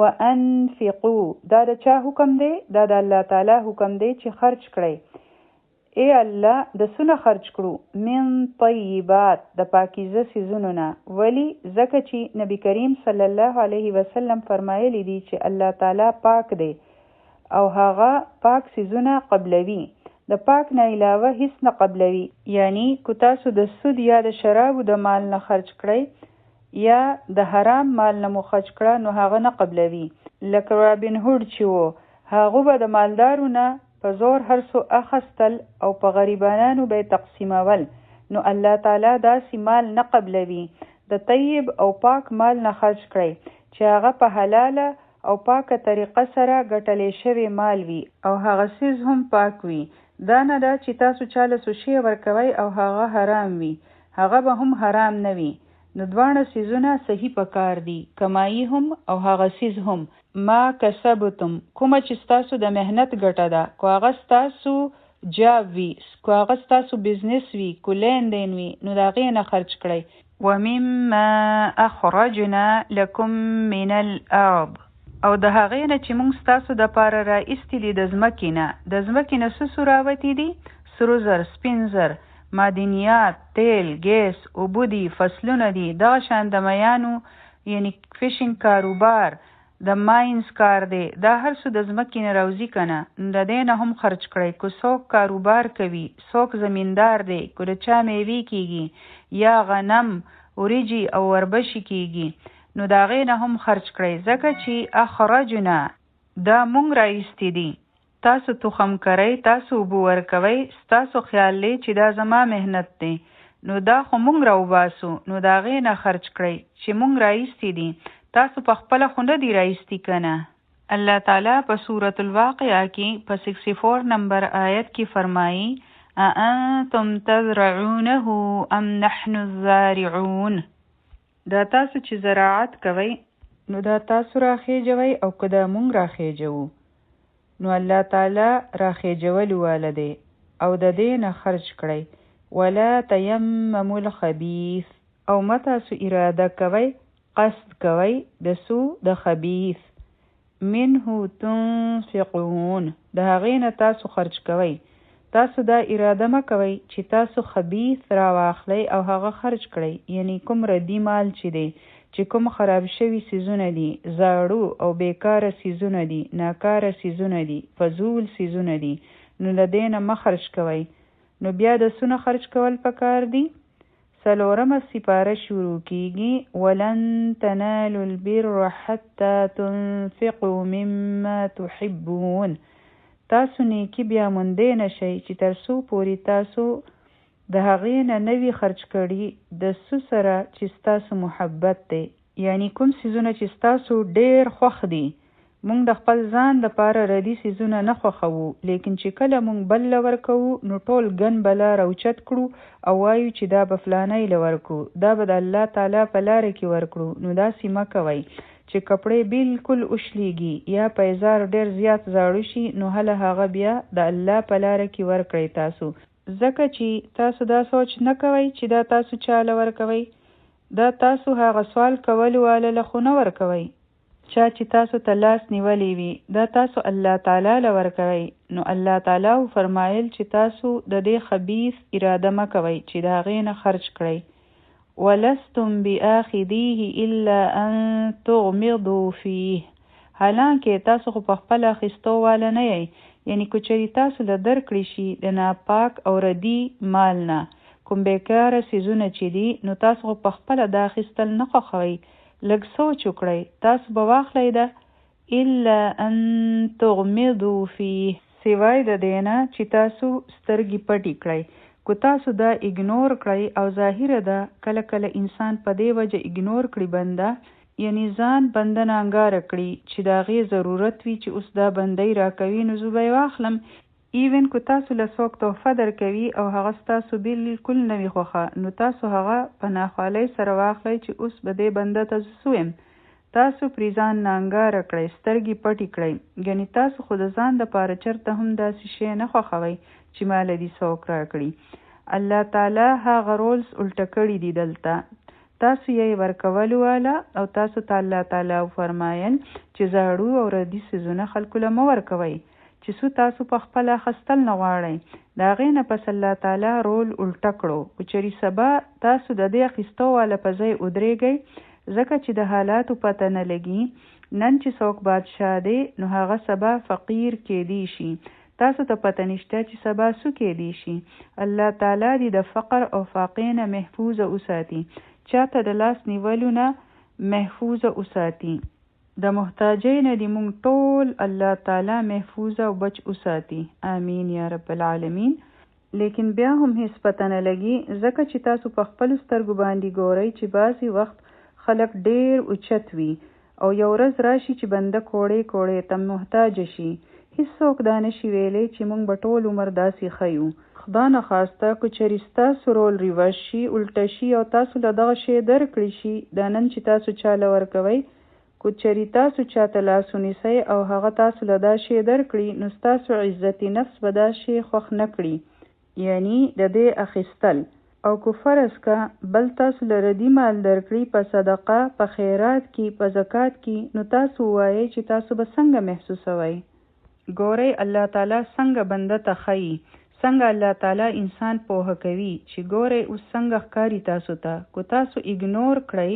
وانفقو دا د چا حکم دی؟ دا د الله تعالی حکم دی چې خرج کړئ. ای الله د څه نه خرج کړو؟ من طیبات د پاکیزه څیزونو نه. ولی؟ ځکه چې نبی کریم صلی الله علیه وسلم فرمایلی دي چې الله تعالی پاک دی او هغه پاک څیزونه قبلوي. د پاک نه علاوه هیڅ نه قبلوي. یعنی که تاسو د سود یا د شرابو د مال نه خرج کړئ یا د حرام مال نه مو خرج کړه نو هغه نه قبلوي. لکه رابن هوډ چې وو هغو به د مالدارو نه په زور هر څو اخستل او په غریبانانو به یې تقسیمول نو الله تعالی داسې مال نه قبلوي. د طیب او پاک مال نه خرج کړئ چې هغه په حلاله او پاکه طریقه سره ګټلی شوی مال وي او هغه څیز هم پاک وي دا نه ده چې تاسو چاله څه شی ورکوئ او هغه حرام وي هغه به هم حرام نه وي نو دواړه څیزونه صحیح پکار دي کمايي هم او هغه څیز هم. ما کسبتم کومه چې ستاسو د محنت ګټه ده که هغه ستاسو جاب وي که هغه ستاسو بزنس وي که لین دین وي نو د هغې نه خرچ کړئ. ومما اخرجنا لکم من الارض او د هغې نه چې مونږ ستاسو دپاره را ایستي دي د ځمکې نه، د ځمکې نه څه څه راوتي دي؟ سرو زر، سپین زر، معدنیات، تیل، ګیس، اوبه دي، فصلونه دي، دغه شان د میانو یعنی فشنګ کاروبار، د ماینز کار دی، دا هر څه د ځمکې نه راوځي کنه، نو د دې نه هم خرچ کړئ، که څوک کاروبار کوي، څوک زمیندار دی، که د چا میوې کیږي یا غنم، وریجې او وربشې کیږي، نو د هغې نه هم خرچ کړئ، ځکه چې اخرجنا دا مونږ را ایستي دي، تاسو تخم کرئ، تاسو اوبه ورکوئ، ستاسو خیال دی چې دا زما محنت دی، نو دا خو مونږ راوباسو، نو د هغې نه خرچ کړئ چې مونږ را ایستي دي، تاسو په خپله خو نه دي را ایستي کنه. الله تعالی په سورة الواقعه کې په 64 نمبر آیت کې فرمایي، اانتم تزرعونه ام نحن الزارعون. دا تاسو چې زراعت کوئ نو دا تاسو راخېژوئ او که دا مونږ راخېژوو؟ نو الله تعالی راخېژولو واله دی او د دې نه خرچ کړئ. ولا تیمموا الخبیث او مه تاسو اراده کوئ، قصد کوئ، د څو؟ د خبیث. منه تنفقون د هغې نه تاسو خرچ کوئ. تاسو دا اراده مه کوئ چې تاسو خبیث راواخلئ او هغه خرچ کړئ، یعنی کوم ردي مال چې دی، چې کوم خراب شوي څیزونه دي، زاړو او بیکاره څیزونه دي، ناکاره څیزونه دي، فضول څیزونه دي، نو له دې نه مه خرچ کوئ. نو بیا د څه نه خرچ کول پکار دي؟ څلورمه سپاره شروع کیږي، ولن تنالوا البر حتی تنفقوا مما تحبون. تاسو نیکی بیا موندی نه شئ چې تر څو پورې تاسو د هغې نه نه وي خرچ کړي د څه سره چې ستاسو محبت دی، یعنی کوم څیزونه چې ستاسو ډیر خوښ دي. مونږ د خپل ځان دپاره ردي څیزونه نه خوښوو، لیکن چې کله مونږ بل له ورکوو نو ټول ګن بلا راوچت کړو او وایو چې دا به فلانی له ورکړو، دا به د الله تعالی په لاره کې ورکړو. نو داسې مه کوئ چې کپړې بالکل وشلیږي یا پیزار ډیر زیات زاړه شي نو هله هغه بیا د الله په لاره کې ورکړئ تاسو، ځکه چې تاسو دا سوچ نه کوئ چې دا تاسو چا له ورکوئ، دا تاسو هغه سوال کولو واله له خو نه ورکوئ چا چې تاسو ته لاس نیولی وي، دا تاسو الله تعالی له ورکوئ. نو الله تعالی وفرمایل چې تاسو د دې خبیث اراده مه کوئ چې د هغې نه خرچ کړئ. ولستم بآخذیه الا ان تغمضوا فیه، حالانکه تاسو خو په خپله اخیستو واله نه یئ، یعنی که چېرې تاسو له درکړې شي د ناپاک او ردي مال نه کوم بیکاره څیزونه چې دي، نو تاسو خو په خپله دا اخیستل نه خوښوئ. لږ سوچ وکړئ، تاسو به واخلئ دا الا ان تغمضوا فیه، سوای د دې نه چې تاسو سترګې پټې کړئ. که تاسو دا اګنور کړئ، او ظاهره ده کله کله انسان په دې وجه اګنور کړي بنده، یعنی ځان بنده نانګاره کړي چې د هغې ضرورت وي چې اوس دا بندی راکوي نو زه به یې واخلم، ایون که تاسو له څوک تحفه درکوي او هغه ستاسو بالکل نه وي خوښه نو تاسو هغه په ناخوالۍ سره واخلئ چې اوس به دې بنده ته زه څه ویم. تاسو پرې ځان نانګاره کړئ، سترګې پټې کړئ، ګنې تاسو خو د ځان دپاره چرته هم داسې شی نه خوښوئ چې ماله دې څوک راکړي. الله تعالی هغه رولز الټه کړي دي دلته. تاسو یئ ورکولو والا او تاسو ته الله تعالی وفرمایل چې زاړو او ردي څیزونه خلکو له مه ورکوئ چې څو تاسو په خپله اخستل نه غواړئ. د هغې نه پس الله تعالی رول الټه کړو. که چېرې سبا تاسو د دې اخیستو والا په ځای ودرېږئ، ځکه چې د حالاتو پته نه لګي، نن چې څوک بادشاه دی نو هغه سبا فقیر کېدی شي. تاسو ته پته نشته چې سبا څه کېدی شي. الله تعالی دې د فقر او فاقې نه محفوظ وساتي، چاته د لاس نیولو نه محفوظ وساتي. د محتاجۍ نه دې مونږ ټول الله تعالی محفوظ او بچ وساتي. آمین یا رب العالمین. لیکن بیا هم هیڅ پته نه لګي، ځکه چې تاسو په خپلو سترګو باندې ګورئ چې بعضې وخت خلک ډېر اوچت وي او یو ورځ راشي چې بنده کوړې کوړې ته محتاج شي. هیڅوک دا نشي ویلی چې مونږ به ټول عمر داسې ښه یو. خدا نخواسته که چېرې ستاسو رول ریورس شي، الټه شي او تاسو له دغه شی درکړی شي، دا نن چې تاسو چاله ورکوئ، که چېرې تاسو چاته لاس ونیسئ او هغه تاسو له دا شی درکړي نو ستاسو عزت نفس به دا شی خوښ نه کړي، یعنی د دې اخیستل. او که فرض که بل تاسو له ردي مال درکړي په صدقه، په خیرات کې، په زکات کې، نو تاسو ووایئ چې تاسو به څنګه محسوسوئ؟ ګورئ الله تعالی څنګه بنده ته ښیي، څنګه الله تعالی انسان پوهه کوي چې ګورئ اوس څنګه ښکاري تاسو ته. که تاسو اګنور کړئ،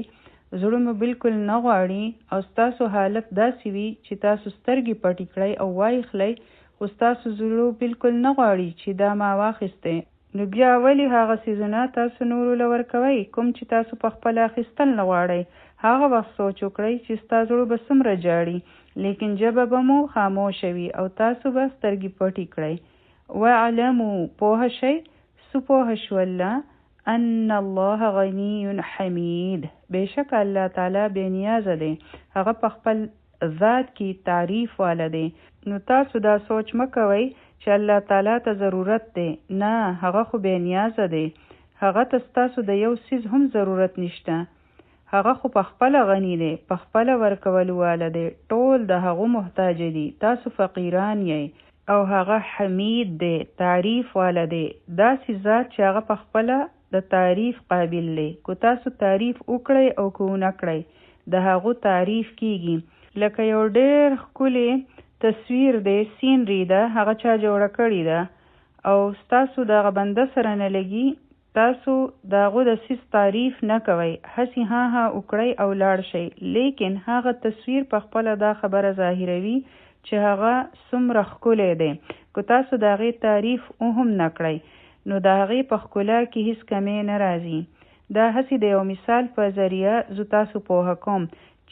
زړه مو بالکل نه غواړي او ستاسو حالت داسې وي چې تاسو سترګې پټې کړئ او وایخلئ، خو ستاسو زړه بالکل نه غواړي چې دا ما واخیستی، نو بیا ولې هغه څیزونه تاسو نورو له ورکوئ کوم چې تاسو په خپله اخیستل نه غواړئ؟ هغه وخت سوچ وکړئ چې ستا زړه به څومره ژاړي، لیکن ژبه به مو خاموشه وي او تاسو به سترګې پټې کړئ. واعلموا، پوهه شئ، څه پوهه شوله؟ ان الله غنی حمید، بېشکه الله تعالی بې نیازه دی، هغه په خپل ذات کې تعریف والا دی. نو تاسو دا سوچ مه کوئ چې الله تعالی ته ضرورت دی، نه، هغه خو بې نیازه دی، هغه ته ستاسو د یو څیز هم ضرورت نشته، هغه خو په خپله غني دی، په خپله ورکولو والا دی، ټول د هغو محتاج دي، تاسو فقیران یئ. او هغه حمید دی، تعریف والا دی، داسې ذات چې هغه په خپله د تعریف قابل دی. که تاسو تعریف وکړئ او که ونه کړئ د هغو تعریف کیږي. لکه یو ډېر ښکلی تصویر دی، سینري ده، هغه چا جوړه کړې ده او ستاسو د هغه بنده سره نه لګي، تاسو د هغو د څیز تعریف نه کوئ، هسې ها ها وکړئ او لاړ شئ، لیکن هغه تصویر په خپله دا خبره ظاهروي چې هغه څومره ښکلی دی. که تاسو د هغې تعریف هم نه کړئ نو د هغې په ښکلا کې هیڅ کمی نه راځي. دا هسې د یو مثال په ذریعه زه تاسو پوهه کوم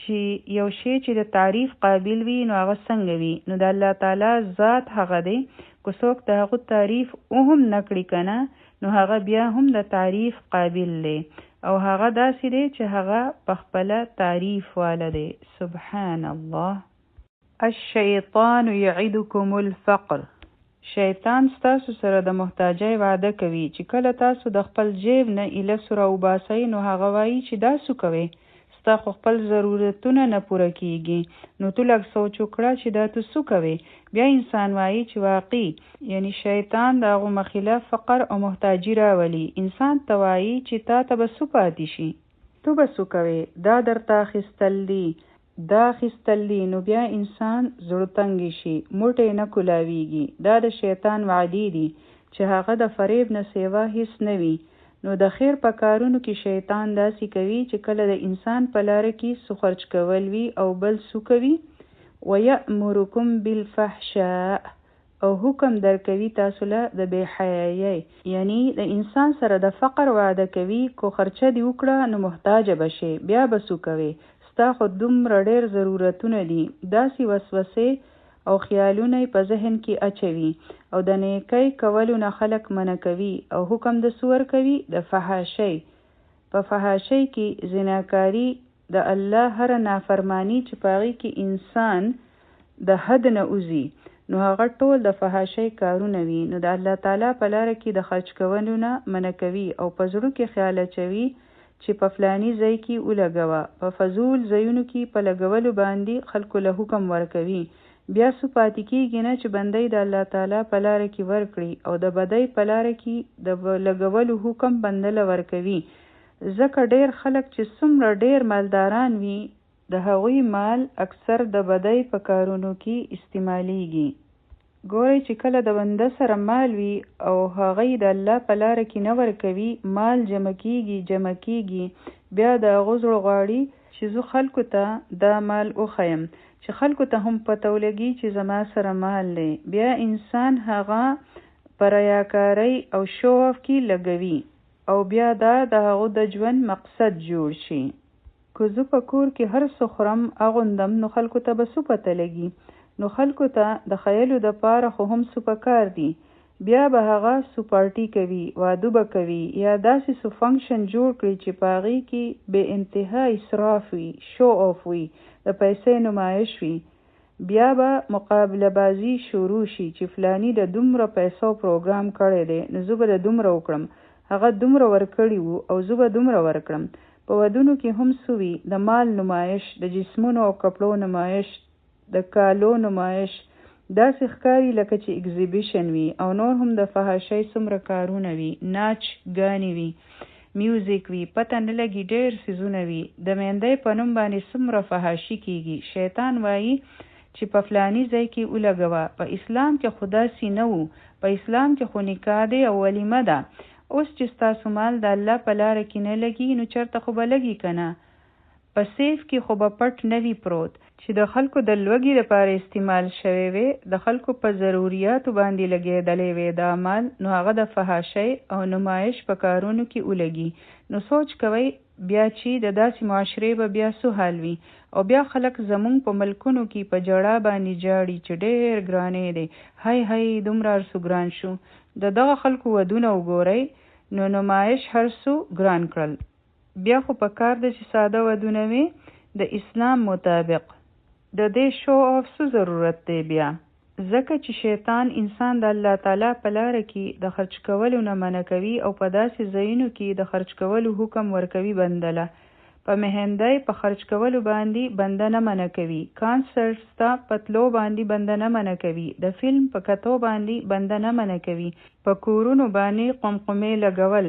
چې یو شی چې د تعریف قابل وي نو هغه څنګه وي. نو د الله تعالی ذات هغه دی، که څوک د هغو تعریف هم نه کړي که نه نو هغه بیا هم د تعریف قابل دی، او هغه داسې دی چې هغه په خپله تعریف والا دی. سبحان الله. الشیطان یعدکم الفقر، شیطان ستاسو سره د محتاجۍ وعده کوي چې کله تاسو د خپل جیب نه ایله څه راوباسئ نو هغه وایي چې دا څه کوې، ستا خو خپل ضرورتونه نه پوره کیږي، نو ته لږ سوچ وکړه چې دا ته څه کوې. بیا انسان وایي چې واقعي، یعنی شیطان د هغو مخې له فقر او محتاجي راولي، انسان ته وایي چې تا ته به څه پاتې شي، ته به څه کوې، دا درته اخیستل دي، دا اخیستل دي. نو بیا انسان زړه تنګ شي، موټی نه کولاویږي. دا د شیطان وعدې دي چې هغه د فریب نه سیوا هیڅ نه وي. نو د خیر په کارونو کې شیطان داسې کوي چې کله د انسان په لاره کې څه خرچ کول وي او بل څه کوي، ویأمرکم بالفحشاء، او حکم درکوي تاسو له د بې حیایۍ، یعنی د انسان سره د فقر وعده کوي، که خرچه دې وکړه نو محتاجه به شې، بیا به څه کوې، ستا خو دومره ډېر ضرورتونه دي. داسې وسوسې او خیالونه یې په ذهن کې اچوي او د نیکۍ کولو نه خلک منع کوي او حکم د څه ورکوي؟ د فحاشۍ. په فحاشۍ کې زناکاري، د الله هره نافرماني چې په هغې کې انسان د حد نه وځي، نو هغه ټول د فحاشۍ کارونه وي نو د الله تعالی په لاره کی د خرچ کولو نه منع کوي او په زړه کی خیال اچوي چی په فلاني ځای کی ولګوه په فضول ځایونو کی په لګولو باندی خلکو له حکم ورکوي بیا څه پاتی کیږي نه چې بنده د الله تعالی په لاره کی ورکړي او د بدۍ په لاره کی د لګولو حکم بنده له ورکوي ځکه ډیر خلک چې څومره ډیر مالداران وي د هغوی مال اکثر د بدۍ په کارونو کی استعمالیږي. ګورئ چې کله د بنده سره مال وي او هغه یې د الله په لاره کې نه ورکوي مال جمع کیږي جمع کیږي بیا د هغو زړه غواړي چې زه خلکو ته دا مال وښیم چې خلکو ته هم پته ولګي چې زما سره مال دی بیا انسان هغه په ریاکارۍ او شو اف کې لګوي او بیا دا د هغو د ژوند مقصد جوړ شي. که زه په کور کې هر څه خورم اغوندم نو خلکو ته به څه پته لګي نو خلکو ته د ښیلو د پاره خو هم څه پکار دي بیا به هغه څه پارټي کوي وادو به کوي یا داسې څه فنکشن جوړ کړي چې په هغې کې بې انتها اسراف وي شو اف وي د پیسې نمایش وي بیا به مقابله بازي شروع شي چې فلاني د دومره پیسو پروګرام کړی دی نو زه به د دومره وکړم هغه دومره ورکړي وو او زه به دومره ورکړم په ودونو کې هم څه وي د مال نمایش د جسمونو او کپړو نمایش د کالو نمایش داسې ښکاري لکه چې اګزیبیشن وي او نور هم د فحاشۍ څومره کارونه وي ناچ ګانې وي میوزیک وي پته نه لګي ډېر څیزونه وي د میندۍ په نوم باندې څومره فحاشي کیږي شیطان وایي چې په فلاني ځای کې ولګوه په اسلام کې خو داسې نه وو په اسلام کې خو نکاح دی او ولیمه ده اوس چې ستاسو مال د الله په لاره کې نه لګي نو چرته خو به لګي کنه په سیف کې خو به پټ نه وي پروت. چې د خلکو د لوږې لپاره استعمال شوی وی، د خلکو په ضروریاتو باندې لګیدلی وی دا مال نو هغه د فحاشۍ او نمایش په کارونو کې ولګي نو سوچ کوئ بیا چی د داسې معاشرې به بیا څه حال وي او بیا خلک زمونږ په ملکونو کې په ژړا باندې ژاړي چې ډیر ګرانی دی هی هی دومره هر څه ګران شو د دغه خلکو ودونه وګورئ نو نمایش هر څه ګران کړل. بیا خو پکار ده چې ساده ودونه وي د اسلام مطابق. د دې شو اف څه ضرورت دی بیا؟ ځکه چې شیطان انسان د الله تعالی په لاره کی د خرچ کولو نه منع کوي او په داسې ځایونو کی د خرچ کولو حکم ورکوي بنده له په مهندۍ په خرچ کولو باندی بنده نه منع کوي کانسرټس ته په تلو باندی بنده نه منع کوي د فلم په کتو باندی بنده نه منع کوي په کورونو باندی قمقمې لګول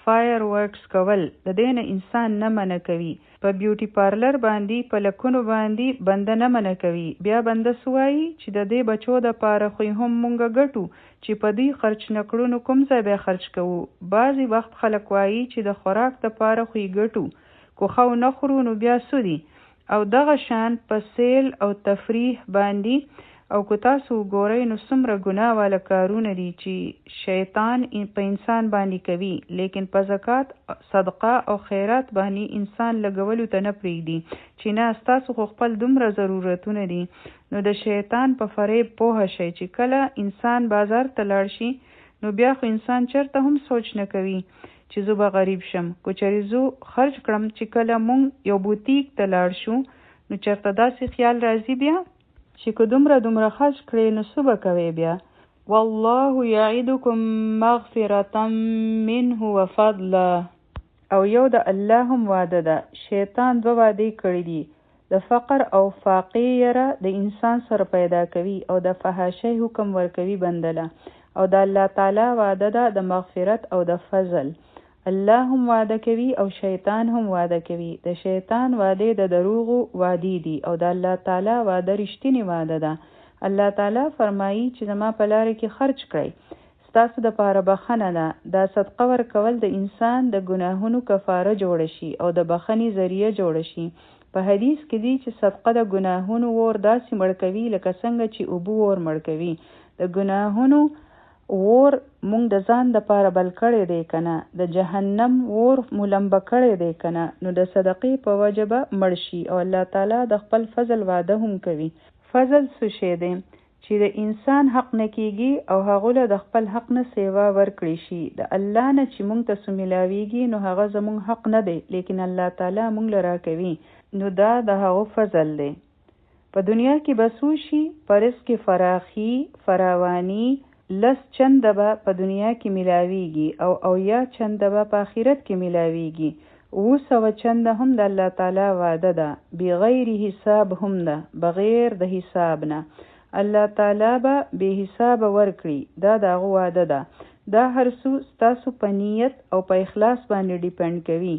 فایر ورکس کول د دی نه انسان نه منع کوي په بیوټي پارلر باندی په لکونو باندی بنده نه منع کوي بیا بنده څه وایی چی د دی بچو د پاره خو یی هم مونږ ګټو چی په دوی خرچ نه کړو نو کوم ځای به خرچ کوو بعضی وخت خلک وایی چی د خوراک د پاره خو یی ګټو کو ښه ونه خورو نو بیا څه دي او دغه شان په سیل او تفریح باندی او که تاسو وګورئ نو څومره ګناه واله کارونه دي چی شیطان په انسان باندی کوي لیکن په زکات صدقه او خیرات باندی انسان لګولو ته نه پریږدي چی نه ستاسو خو خپل دومره ضرورتونه دي نو د شیطان په فریب پوه شئ چی کله انسان بازار ته لاړ شي نو بیا خو انسان چرته هم سوچ نه کوي چې زه به غریب شم که چېرې زه خرچ کړم چې کله مونږ یو بوتیک ته لاړ شو نو چرته داسې خیال راځي بیا چې که دومره دومره خرچ کړې نو څه به کوې بیا. والله یعدکم مغفرة منه وفضلا او یو د الله هم وعده ده شیطان دوه وعدې کړې دي د فقر او فاقې یره د انسان سره پیدا کوي او د فحاشۍ حکم ورکوي بنده له او د الله تعالی وعده ده د مغفرت او د فضل الله هم وعده کوي او شیطان هم وعده کوي د شیطان وعدې د دروغو وعدې دي او د الله تعالی وعده رښتینې وعده ده الله تعالی فرمایي چې زما په لاره کې خرچ کړئ ستاسو دپاره بخښنه ده، دا صدقه ورکول د انسان د ګناهونو کفاره جوړه شي او د بخښنې ذریعه جوړه شي، په حدیث کې دي چې صدقه د ګناهونو اور داسې مړ کوي لکه څنګه چې اوبه اور مړ کوي، د ګناهونو اور مونږ د ځان دپاره بل کړی دی کنه، د جهنم اور مو لمبه کړی دی کنه، نو د صدقې په وجه به مړ شي او الله تعالی د خپل فضل وعده هم کوي. فضل څه شی دی؟ چی د انسان حق نه کیږی او هغه له د خپل حق نه سیوا ورکړی شی د الله نه چی مونږ ته څه ملاویږی نو هغه زمونږ حق نه دی لیکن الله تعالی مونږ له راکوی نو دا د هغه فضل دی. په دنیا کې به څه وشي؟ په رزق کې فراخي، فراواني، لس چنده به په دنیا کې ملاویږي او 70 چنده به په آخرت کې ملاویږي. 700 چنده هم د الله تعالی وعده ده، بغیر حساب هم ده، بغیر د حساب نه الله تعالی به بې حسابه ورکړي، دا د هغه وعده ده. دا هر څه ستاسو په نیت او په اخلاص باندې ډیپند کوي.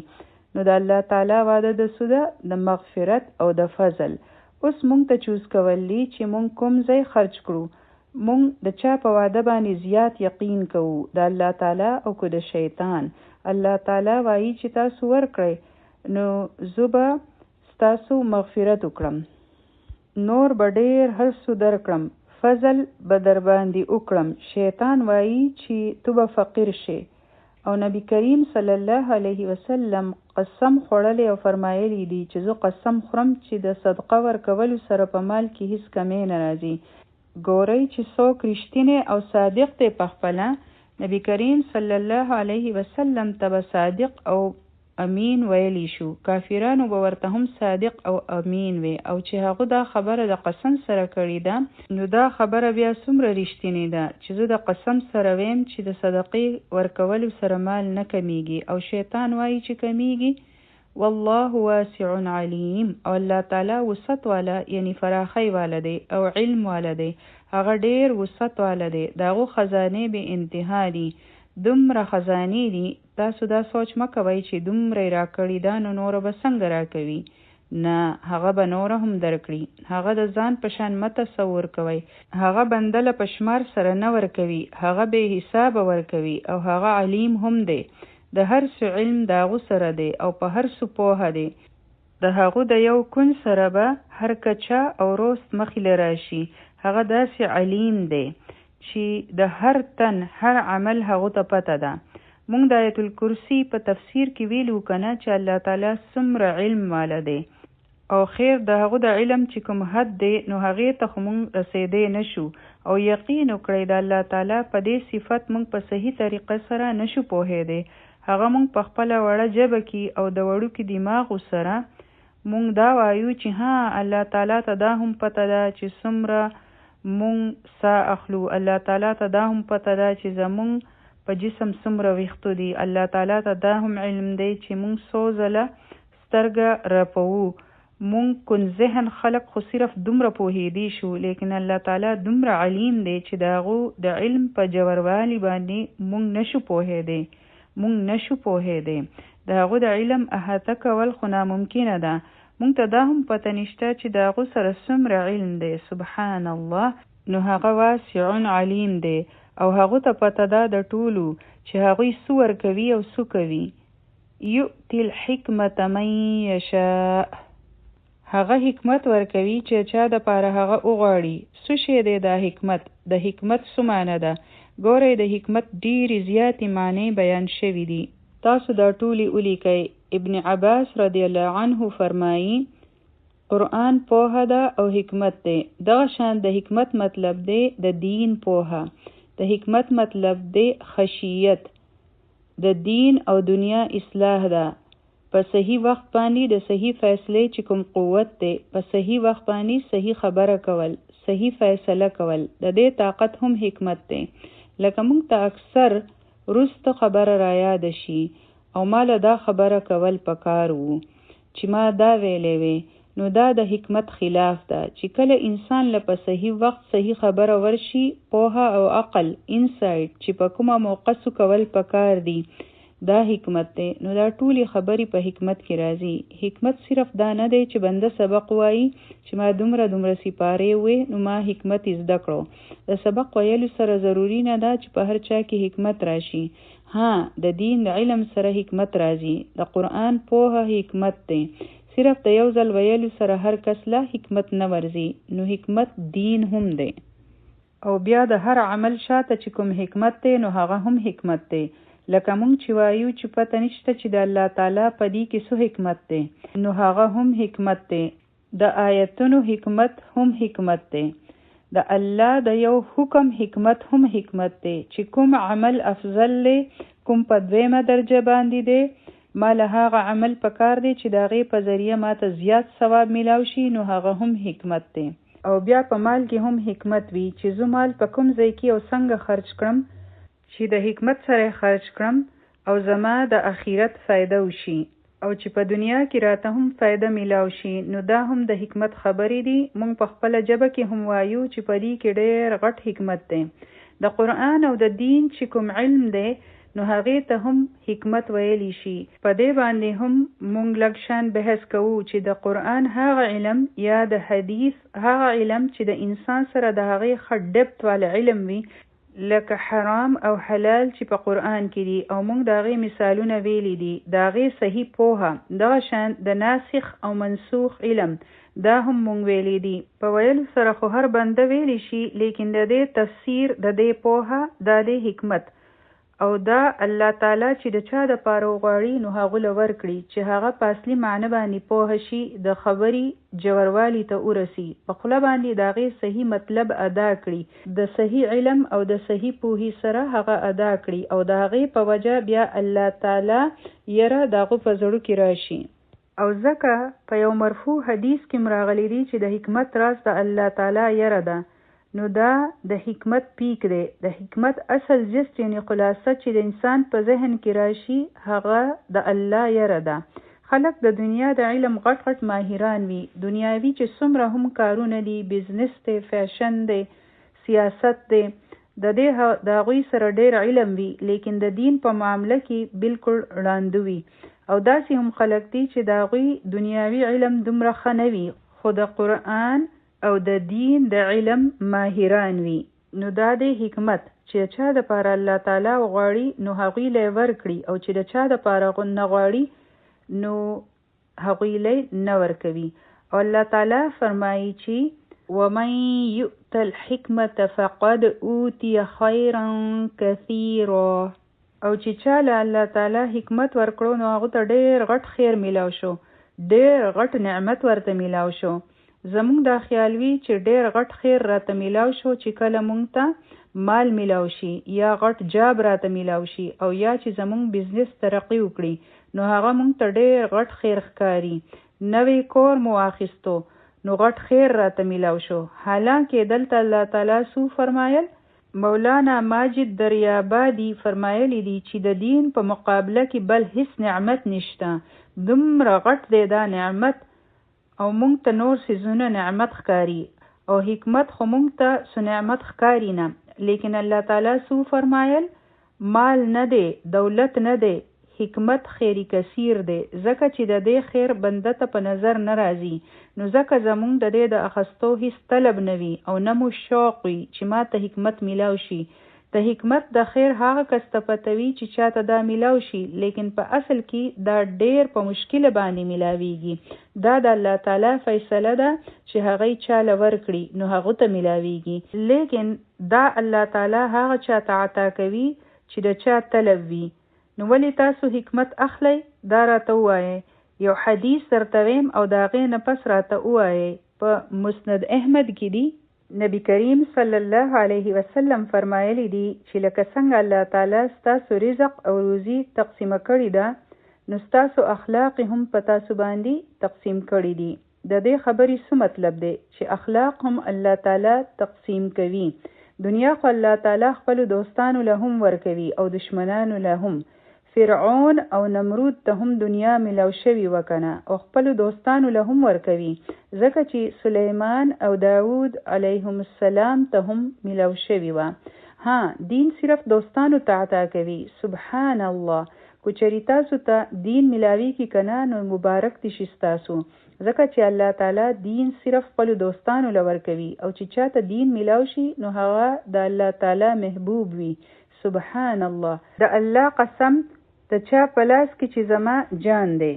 نو د الله تعالی وعده د څه ده؟ د مغفرت او د فضل. اوس مونږ ته چوز کول دي چې مونږ کوم ځای خرج کړو. مونږ د چا په وعده باندې زیات یقین کوو، د الله تعالی او که د شیطان؟ الله تعالی وایي چې تاسو ورکړئ نو زه به ستاسو مغفرت وکړم، نور به ډېر هر څه درکړم، فضل به در باندې وکړم. شیطان وایي چې ته به فقیر شې. او نبی کریم صلی الله علیه وسلم قسم خوړلی او فرمایلی دي چې زه قسم خورم چې د صدقه ورکولو سره په مال کې هیڅ کمی نه راځي. ګورئ چې څوک رښتینی او صادق دی، په خپله نبی کریم صلی الله علیه وسلم ته به صادق او امین ویلی شو، کافرانو به ورته هم صادق او امین وي. او چې هغه دا خبره د قسم سره کړې ده، نو دا خبره بیا څومره رښتینې ده چې زه د قسم سره ویم چې د صدقې ورکولو سره مال نه کمیږي، او شیطان وایي چې کمیږي. والله واسع علیم. او الله تعالی وسعت والا یعنی فراخۍ والا دی او علم والا دی، هغه ډیر وسعت والا دی، د هغو خزانې بې انتها دي، دومره خزانې دي. تاسو دا سوچ مه کوئ چې دومره یې راکړي ده نو نوره به څنګه راکوي، نه، هغه به نوره هم درکړي. هغه د ځان په شان مه تصور کوئ، هغه بنده له په شمار سره نه ورکوي، هغه بې حسابه ورکوي، او هغه علیم هم دی، د هر څه علم د هغو سره دی او په هر څه پوهه دی. د هغو د یو کون سره به هر کچه او روست مخې له راشي، هغه داسې علیم دی چې د هر تن هر عمل هغو ته پته ده. مونږ د آیت الکرسي په تفسیر کې ویلو کنه چې الله تعالی څومره علم والا دی، او خیر د هغو د علم چې کوم حد دی نو هغې ته خو مونږ رسېدی نه شو. او یقین وکړئ د الله تعالی په دې صفت مونږ په صحیح طریقه سره نه شو پوهېدی. هغه مونږ په خپله وړه ژبه کې او د وړوکي دماغو سره مونږ دا وایو چې ها الله تعالی ته دا هم پته ده چې څومره مونږ ساه اخلو، الله تعالی ته دا هم پته ده چې زمونږ په جسم څومره ویښتو دي، الله تعالی ته دا هم علم دی چې مونږ څو ځله سترګه رپوو. مونږ کن ذهن خلق خو صرف دومره پوهېدی شو، لیکن الله تعالی دومره علیم دی چې د هغو د علم په ژوروالي باندې مونږ نشو پوهېدی، مونږ نشو پوهېدی. د هغو د علم احاطه کول خو ناممکنه ده. مونږ ته دا هم پته نشته چې د هغو سره څومره علم دی. سبحان الله. نو هغه واسع علیم دی، او هغو ته پته ده د ټولو چې هغوی څه ورکوي او څه کوي. یؤتي الحکمة من یشاء، هغه حکمت ورکوي چې چا د پاره هغه وغواړي. څه شی دی دا حکمت؟ د حکمت څه معنی ده؟ ګورئ د حکمت ډېرې زیاتې معنی بیان شوې دي، تاسو دا ټولې ولیکئ. ابن عباس رضی الله عنه فرمایي قرآن پوهه ده او حکمت دی. دغه شان د حکمت مطلب دی د دین پوهه، د حکمت مطلب دی خشیت، د دین او دنیا اصلاح ده. په صحیح وخت باندې د صحیح فیصلې چې کوم قوت دی، په صحیح وخت باندې صحیح خبره کول، صحیح فیصله کول، د دې طاقت هم حکمت دی. لکه موږ ته اکثر وروسته خبره رایاده شي او ما له دا خبره کول پکار وو چې ما دا ویلی وی، نو دا د حکمت خلاف ده. چې کله انسان له په صحیح وخت صحیح خبره ورشي، پوهه او عقل انسایټ چې په کومه موقع څه کول پکار دي، دا حکمت دی. نو دا ټولې خبرې په حکمت کې راځي. حکمت صرف دا نه دی چې بنده سبق وایي چې ما دومره دومره سپارې وې نو ما حکمت زده کړو. د سبق ویلو سره ضروري نه ده چې په هر چا کې حکمت راشي. ها، د دین د علم سره حکمت راځي، د قرآن پوهه حکمت دی. صرف د یو ځل ویلو سره هر کس له حکمت نه ورځي. نو حکمت دین هم دی، او بیا د هر عمل شاته چې کوم حکمت دی نو هغه هم حکمت دی. لکه مونږ چې وایو چې پته نشته چې د الله تعالی په دې کې څه حکمت دی، نو هغه هم حکمت دی. د آیتونو حکمت هم حکمت دی، د الله د یو حکم حکمت هم حکمت دی چې کوم عمل افضل دی، کوم په دویمه درجه باندې دی. ما له هغه عمل پکار دی چې د هغې په ذریعه ماته زیات ثواب ملاو شي نو هغه هم حکمت دی. او بیا په مال کې هم حکمت وي چې زه مال په کوم ځای کې او څنګه خرچ کړم چې د حکمت سره یې خرچ کړم او زما د اخیرت فایده وشي او چې په دنیا کې راته هم فایده ملاو شي نو دا هم د حکمت خبرې دي. مونږ په خپله ژبه کې هم وایو چې په دې کې ډېر غټ حکمت دی. د قرآن او د دین چې کوم علم دی نو هغې ته هم حکمت ویلی شي. په دې باندې هم مونږ لږ شان بحث کوو چې د قرآن هغه علم یا د حدیث هغه علم چې د انسان سره د هغې ښه ډیپت والا علم وي، لکه حرام او حلال چې په قرآن کې دي او مونږ د هغې مثالونه ویلي دي، د هغې صحیح پوهه، دغه شان د ناسخ او منسوخ علم، دا هم مونږ ویلي دي. په ویلو سره خو هر بنده ویلی شي، لیکن د دې تفسیر، د دې پوهه، دا دی حکمت. او دا الله تعالی چې د چا د پاره وغواړي نو هغه له ورکړي چې هغه په اصلي معنی باندې پوه شي، د خبرې ژوروالي ته ورسي، په خوله باندې د هغې صحیح مطلب ادا کړي، د صحیح علم او د صحیح پوهې سره هغه ادا کړي او د هغې په وجه بیا الله تعالی یره د هغو په زړه کې راشي. او ځکه په یو مرفوع حدیث کې هم راغلي دي چې د حکمت راز د الله تعالی یره ده، نو دا د حکمت پیک دی. د حکمت اصل جست یعنی خلاصه چې د انسان په ذهن کې راشي هغه د الله یره ده. خلک د دنیا د علم غټ غټ ماهران وي، دنیاوي چې څومره هم کارونه دي، بزنس دی، فیشن دی، سیاست دی، د دې د هغوی سره ډېر علم وي، لیکن د دین په معامله کې بالکل ړانده وي. او داسې هم خلک دي چې د هغوی دنیاوي علم دومره ښه نه وي، خو د قرآن او د دین د علم ماهران وي. نو دا دی حکمت چې د چا دپاره الله تعالی وغواړي نو هغوی له یې ورکړي او چې د چا دپاره نه غواړي نو هغوی له یې نه ورکوي. او الله تعالی فرمایي چې ومن یؤت الحکمة فقد اوتي خیرا کثیرا. او چې چا له الله تعالی حکمت ورکړو نو هغه ته ډېر غټ خیر ملاو شو، ډېر غټ نعمت ورته ملاو شو. زمونږ دا خیال وي چې ډېر غټ خیر راته ملاو شو چې کله مونږ ته مال ملاو شي یا غټ جاب راته ملاو شي او یا چې زمونږ بزنس ترقي وکړي نو هغه مونږ ته ډېر غټ خیر ښکاري. نوی کور مو واخیستو نو غټ خیر راته ملاو شو، حالانکه دلته الله تعالی څه وفرمایل؟ مولانا ماجد دریابادي فرمایلي دي چې د دین په مقابله کې بل هیڅ نعمت نشته، دومره غټ دی دا نعمت او مونږ ته نور څیزونه نعمت ښکاري او حکمت خو مونږ ته څه نعمت ښکاري نه، لیکن الله تعالی څه وفرمایل؟ مال نه دی، دولت نه دی، حکمت خیر کثیر دی، ځکه چې د دې خیر بنده ته په نظر نه راځي، نو ځکه زمونږ د دې د اخستو هیڅ طلب نه وي او نه مو شوق وي چې ماته حکمت ملاو شي. د حکمت د خیر هغه کس ته پته وي چې چاته دا ملاو شي، لیکن په اصل کې دا ډیر په مشکله باندې ملاویږي. دا د الله تعالی فیصله ده چې هغه یې چاله ورکړي نو هغه ته ملاویږي، لیکن دا الله تعالی هغه چاته عطا کوي چې د چا طلب وي. نو ولې تاسو حکمت اخلئ؟ دا راته ووایئ. یو حدیث درته ویم او د هغې نه پس راته ووایئ. په مسند احمد کې دي، نبی کریم صلی الله علیه وسلم فرمایلی دي چې لکه څنګه الله تعالی ستاسو رزق او روزي تقسیمه کړې ده نو ستاسو اخلاق هم په تاسو باندې تقسیم کړي دي. د دې خبرې څه مطلب دی چې اخلاق هم الله تعالی تقسیم کوي؟ دنیا خو الله تعالی خپلو دوستانو له هم ورکوي او دشمنانو له هم. فرعون او نمرود ته هم دنیا ملاو شوي وه کنه او خپلو دوستانو له هم ورکوي، ځکه چې سلیمان او داود علیهم السلام ته هم ملاو شوي وه. ها دین صرف دوستانو ته عطا کوي. سبحان الله، که چېرې تاسو ته دین ملاویږي کنه نو مبارک دې شي ستاسو، ځکه چې الله تعالی دین صرف خپلو دوستانو له ورکوي او چې چاته دین ملاو شي نو هغه د الله تعالی محبوب وي. سبحان الله. د الله قسم د چا په لاس کې چې زما جان دی،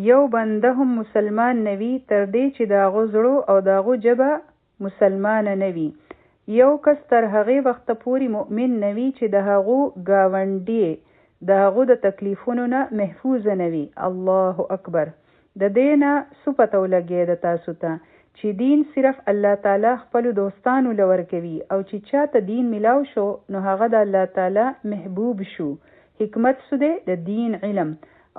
یو بنده هم مسلمان نه وي تر دې چې د هغو زړه او د هغو ژبه مسلمانه نه وي. یو کس تر هغې وخته پورې مؤمن نه وي چې د هغو ګاونډی د هغو د تکلیفونو نه محفوظ نه وي. الله اکبر. د دې نه څه پته ولګېده تاسو ته چې دین صرف الله تعالی خپلو دوستانو له ورکوي او چې چاته دین ملاو شو نو هغه د الله تعالی محبوب شو. حکمت څه دی؟ د دین علم.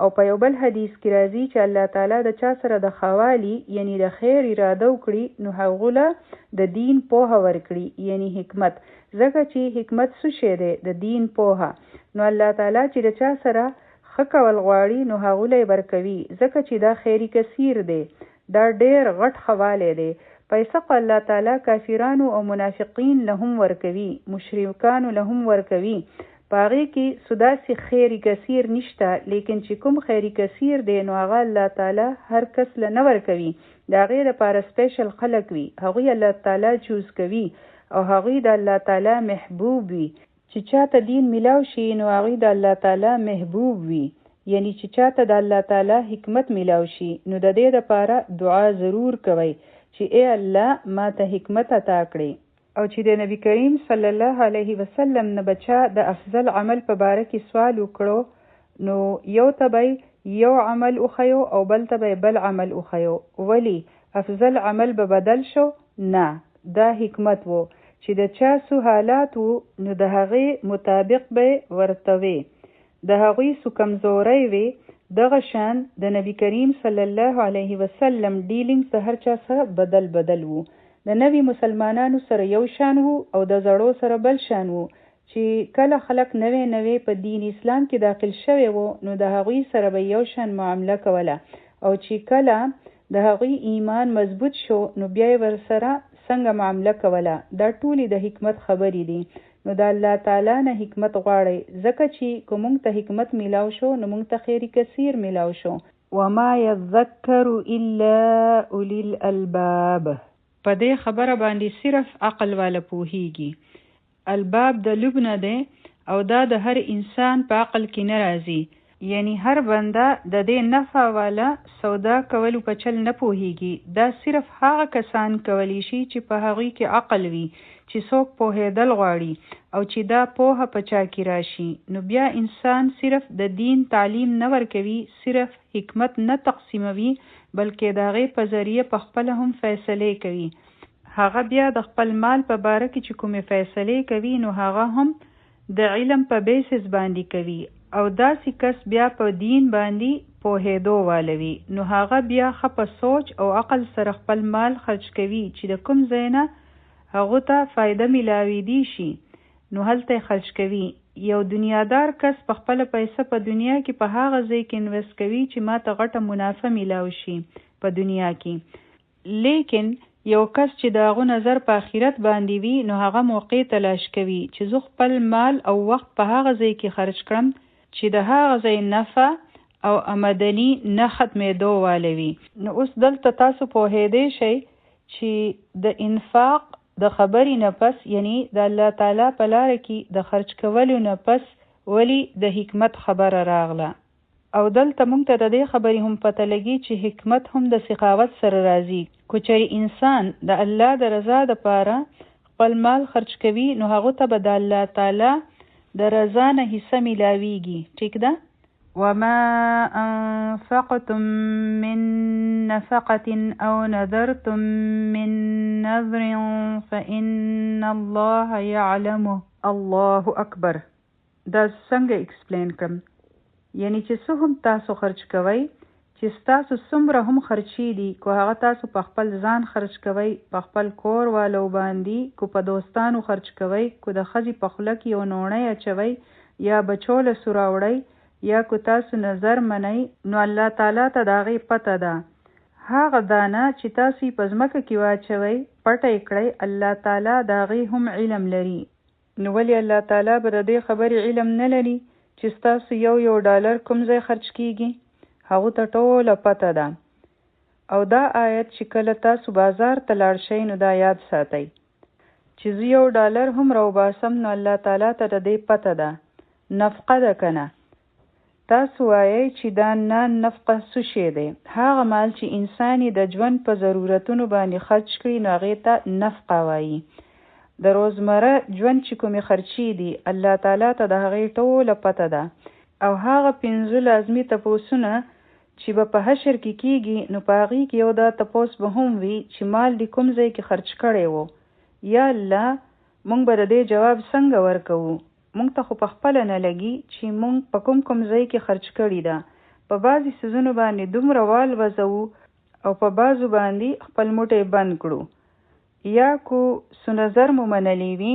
او په یو بل حدیث کی راځی چه الله تعالی د چا سره د ښهوالی یعنی د خیر اراده وکړي نو هغه له د دین پوهه ورکړي یعنی حکمت، ځکه چی حکمت څه شی دی؟ د دین پوهه، نو الله تعالی چی د چا سره ښه کول غواړي نو هغه له یې ورکوي، ځکه چی دا خیر کثیر دی، دا ډیر غټ ښهوالی دی، پیسه خو الله تعالی کافرانو او منافقین له هم ورکوي، مشرکانو له هم ورکوي، په هغې کې څه داسې خیر کثیر نشته، لیکن چې کوم خیر کثیر دی نو هغه الله تعالی هر کس له نه ورکوي، د هغې لپاره سپیشل خلک وي، هغوی الله تعالی چوز کوي او هغوی د الله تعالی محبوب وي. چې چاته دین ملاو شي نو هغوی د الله تعالی محبوب وي، یعنی چې چاته د الله تعالی حکمت ملاو شي، نو د دې لپاره دعا ضرور کوئ چې ای الله ماته حکمت عطا کړې. او چې د نبی کریم صلی الله علیه وسلم نه به چا د افضل عمل په باره کې سوال وکړو نو یو ته به یو عمل وښیو او بل ته به بل عمل وښیو، ولی افضل عمل به بدل شو؟ نه، دا حکمت وو چې د چا څه حالات وو نو د هغې مطابق به ورته وې، د هغوی څه کمزورۍ وې، دغه شان د نبی کریم صلی الله علیه وسلم ډیلینګز د هر چا سره بدل بدل وو، د نوي مسلمانانو سره یو شان وو او د زړو سره بل شان وو، چې کله خلک نوی نوی په دین اسلام کې داخل شوی وو نو د هغوی سره به یو شان معامله کوله، او چې کله د هغوی ایمان مضبوط شو نو بیا یې ورسره څنګه معامله کوله. دا ټولې د حکمت خبرې دي، نو د الله تعالی نه حکمت غواړئ، ځکه چې که مونږ ته حکمت ملاو شو نو مونږ ته خیر کثیر ملاو شو. وما یذکر الا اولی الالباب. په دې خبره باندې صرف عقل واله پوهیږي. الباب د لب نه دی او دا د هر انسان په عقل کې نه راځي. یعنی هر بنده د دې نفع واله سودا کولو په چل نه پوهیږي، دا صرف هغه کسان کولی شي چې په هغوی کې عقل وي، چې څوک پوهیدل غواړي او چې دا پوهه په چا کې راشي نو بیا انسان صرف د دین تعلیم نه ورکوي، صرف حکمت نه تقسیموي، بلکې د هغې په ذریعه په خپله هم فیصلې کوي. هغه بیا د خپل مال په باره کې چې کومې فیصلې کوي نو هغه هم د علم په بیسس باندې کوي، او داسې کس بیا په دین باندې پوهېدو واله وي، نو هغه بیا ښه په سوچ او عقل سره خپل مال خرچ کوي چې د کوم ځای نه هغو ته فایده ملاوېدی شي نو هلته یې خرچ کوي. یو دنیادار کس په خپله پیسه په دنیا کې په هغه ځای کې انویسټ کوي چې ماته غټه منافع ملاو شي په دنیا کې، لیکن یو کس چې د هغو نظر په اخرت باندې وي نو هغه موقع تلاش کوي چې زه خپل مال او وخت په هغه ځای کې خرچ کړم چې د هغه ځای نفع او امدني نه ختمېدو واله وي. نو اوس دلته تاسو پوهېدی شئ چې د انفاق د خبرې نه پس، یعنی د الله تعالی په لاره کې د خرچ کولو نه پس ولې د حکمت خبره راغله. او دلته مونږ ته د دې خبرې هم پته لګي چې حکمت هم د سخاوت سره راځي. که چېرې انسان د الله د رضا دپاره خپل مال خرچ کوي نو هغه ته به د الله تعالی د رضا نه حصه ملاویږي. ټیک ده؟ وما انفقتم من نفقة او نذرتم من نذر فإن الله يعلمه. الله اکبر. دا څنګه ایکسپلین کړم؟ یعنی چې څه هم تاسو خرچ کوئ، چې ستاسو څومره هم خرچې دي، که هغه تاسو په خپل ځان خرچ کوئ، په خپل کور والو باندې، که په دوستانو خرچ کوئ، که د ښځې په خوله کې یو نوڼی اچوئ، یا بچو له څه راوړئ، یا که تاسو نظر منئ، نو الله تعالی ته د هغې پته ده. هغه دانه چې تاسو یې په ځمکه کې واچوئ، پټه یې کړئ، الله تعالی د هغې هم علم لري. نو ولې الله تعالی به د دې خبرې علم نه لري چې ستاسو یو یو ډالر کوم ځای خرچ کیږي؟ هغه ته ټوله پته ده. او دا آیت چې کله تاسو بازار ته لاړ شئ نو دا یاد ساتئ چې زه یو ډالر هم راوباسم نو الله تعالی ته د دې پته ده، نفقه ده که نه؟ تاسو وایئ چې دا نان نفقه څه شی دی؟ هغه مال چې انسان یې د ژوند په ضرورتونو باندې خرچ کړي نو هغې ته نفقه وایي. د روزمره ژوند چې کومې خرچې دي الله تعالی ته د هغې ټوله پته ده. او هغه پنځه لازمي تپوسونه چې به په حشر کې کیږي نو په هغې کې یو دا تپوس به هم وي چې مال دې کوم ځای کې خرچ کړی وو. یا الله مونږ به د دې جواب څنګه ورکوو؟ مونږ ته خو په خپله نه لګي چې مونږ په کوم کوم ځای کې خرچ کړي ده. په بعضې څیزونو باندې دومره والوزوو او په بعضو باندې خپل موټی بند کړو. یا کو څه نظر مو منلی وي،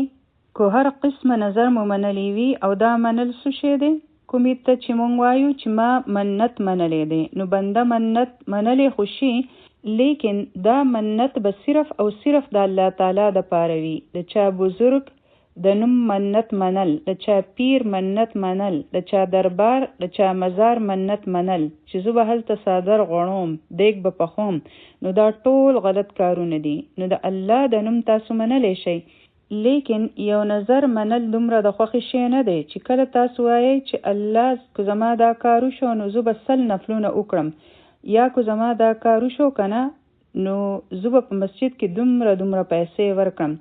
کو هر قسمه نظر مو منلی وي او دا منل څه شی دی؟ کومې ته چې مونږ وایو چې ما منت منلی دی، نو بنده منت منلی خو شي لیکن دا منت به صرف او صرف د الله تعالی د پاره وي. د چا بزرګ د نوم منت منل، د چا پیر منت منل، د چا دربار د چا مزار منت منل چې زه به هلته څادر غوړوم، دیګ به پخوم، نو دا ټول غلط کارونه دي. نو د الله د نوم تاسو منلی شئ، لیکن یو نظر منل دومره د خوښې شی نه دی چې کله تاسو وایئ چې الله که زما دا کار وشو نو زه به 100 نفلونه وکړم، یا که زما دا کار وشو که نه نو زه به په مسجد کې دومره دومره پیسې ورکړم.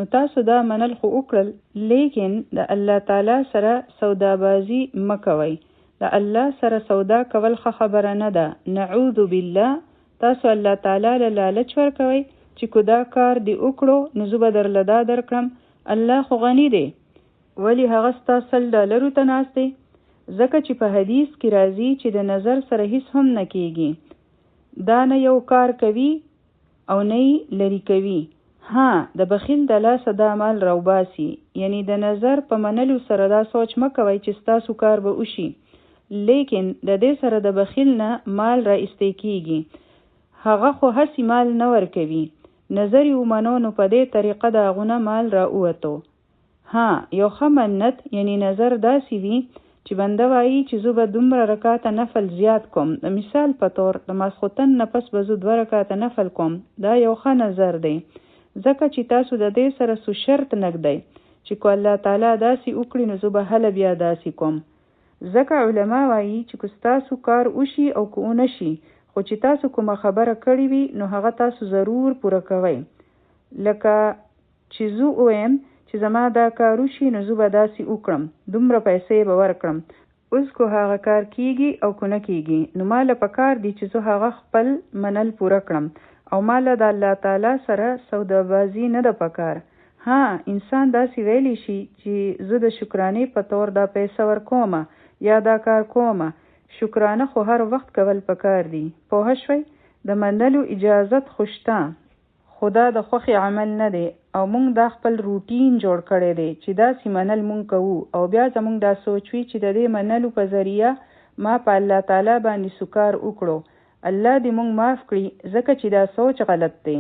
نو تاسو دا منل خو وکړل، لیکن د الله تعالی سره سودابازي مه کوئ. د الله سره سودا کول ښه خبره نه ده، نعوذ بالله. تاسو الله تعالی له لالچ ورکوئ چې که دا کار دې وکړو نو زه به درله دا درکړم. الله خو غني دی، ولې هغه ستا 100 ډالرو ته ناست دی؟ ځکه چې په حدیث کې راځي چې د نظر سره هیڅ هم نه کیږي، دا نه یو کار کوي او نه یې لرې کوي. ها، د بخیل د لاسه دا مال راوباسي، یعنی د نظر په منلو سره دا سوچ مه کوئ چې ستاسو کار به وشي، لیکن د دې سره د بخیل نه مال را ایستې کیږي، هغه خو هسې مال نه ورکوي. نظر یې ومنو نو په دې طریقه د هغو نه مال را ووتو. ها، یو ښه منت یعنی نظر داسې وي چې بنده وایي چې زه به دومره رکاته نفل زیات کوم، د مثال په طور د ماسخوتن نه پس به زه 2 رکاته نفل کوم، دا یو ښه نظر دی، ځکه چې تاسو د دې سره څه شرط نه ږدئ چې که الله تعالی داسې وکړي نو زه به هله بیا داسې کوم. ځکه علما وایي چې که ستاسو کار وشي او که ونه شي، خو چې تاسو کومه خبره کړې وي نو هغه تاسو ضرور پوره کوئ. لکه چې زه ووایم چې زما دا کار وشي نو زه به داسې وکړم، دومره پیسې به ورکړم. اوس که هغه کار کیږي او که نه کیږي نو ما له پکار دي چې زه هغه خپل منل پوره کړم، او ما له د الله تعالی سره سودابازي نه ده پکار. ها، انسان داسې ویلی شي چې زه د شکرانې په طور دا پیسه ورکومه یا دا کار کومه. شکرانه خو هر وخت کول پکار دي، پوه شوئ؟ د منلو اجازت خو شته، خو دا د خوښې عمل نه دی، او مونږ دا خپل روټین جوړ کړی دی چې داسې منل مونږ کوو، او بیا زمونږ دا سوچ وي چې د دې منلو په ذریعه ما په الله تعالی باندې څه کار وکړو، الله دې مونږ معاف کړي، ځکه چې دا سوچ غلط دی.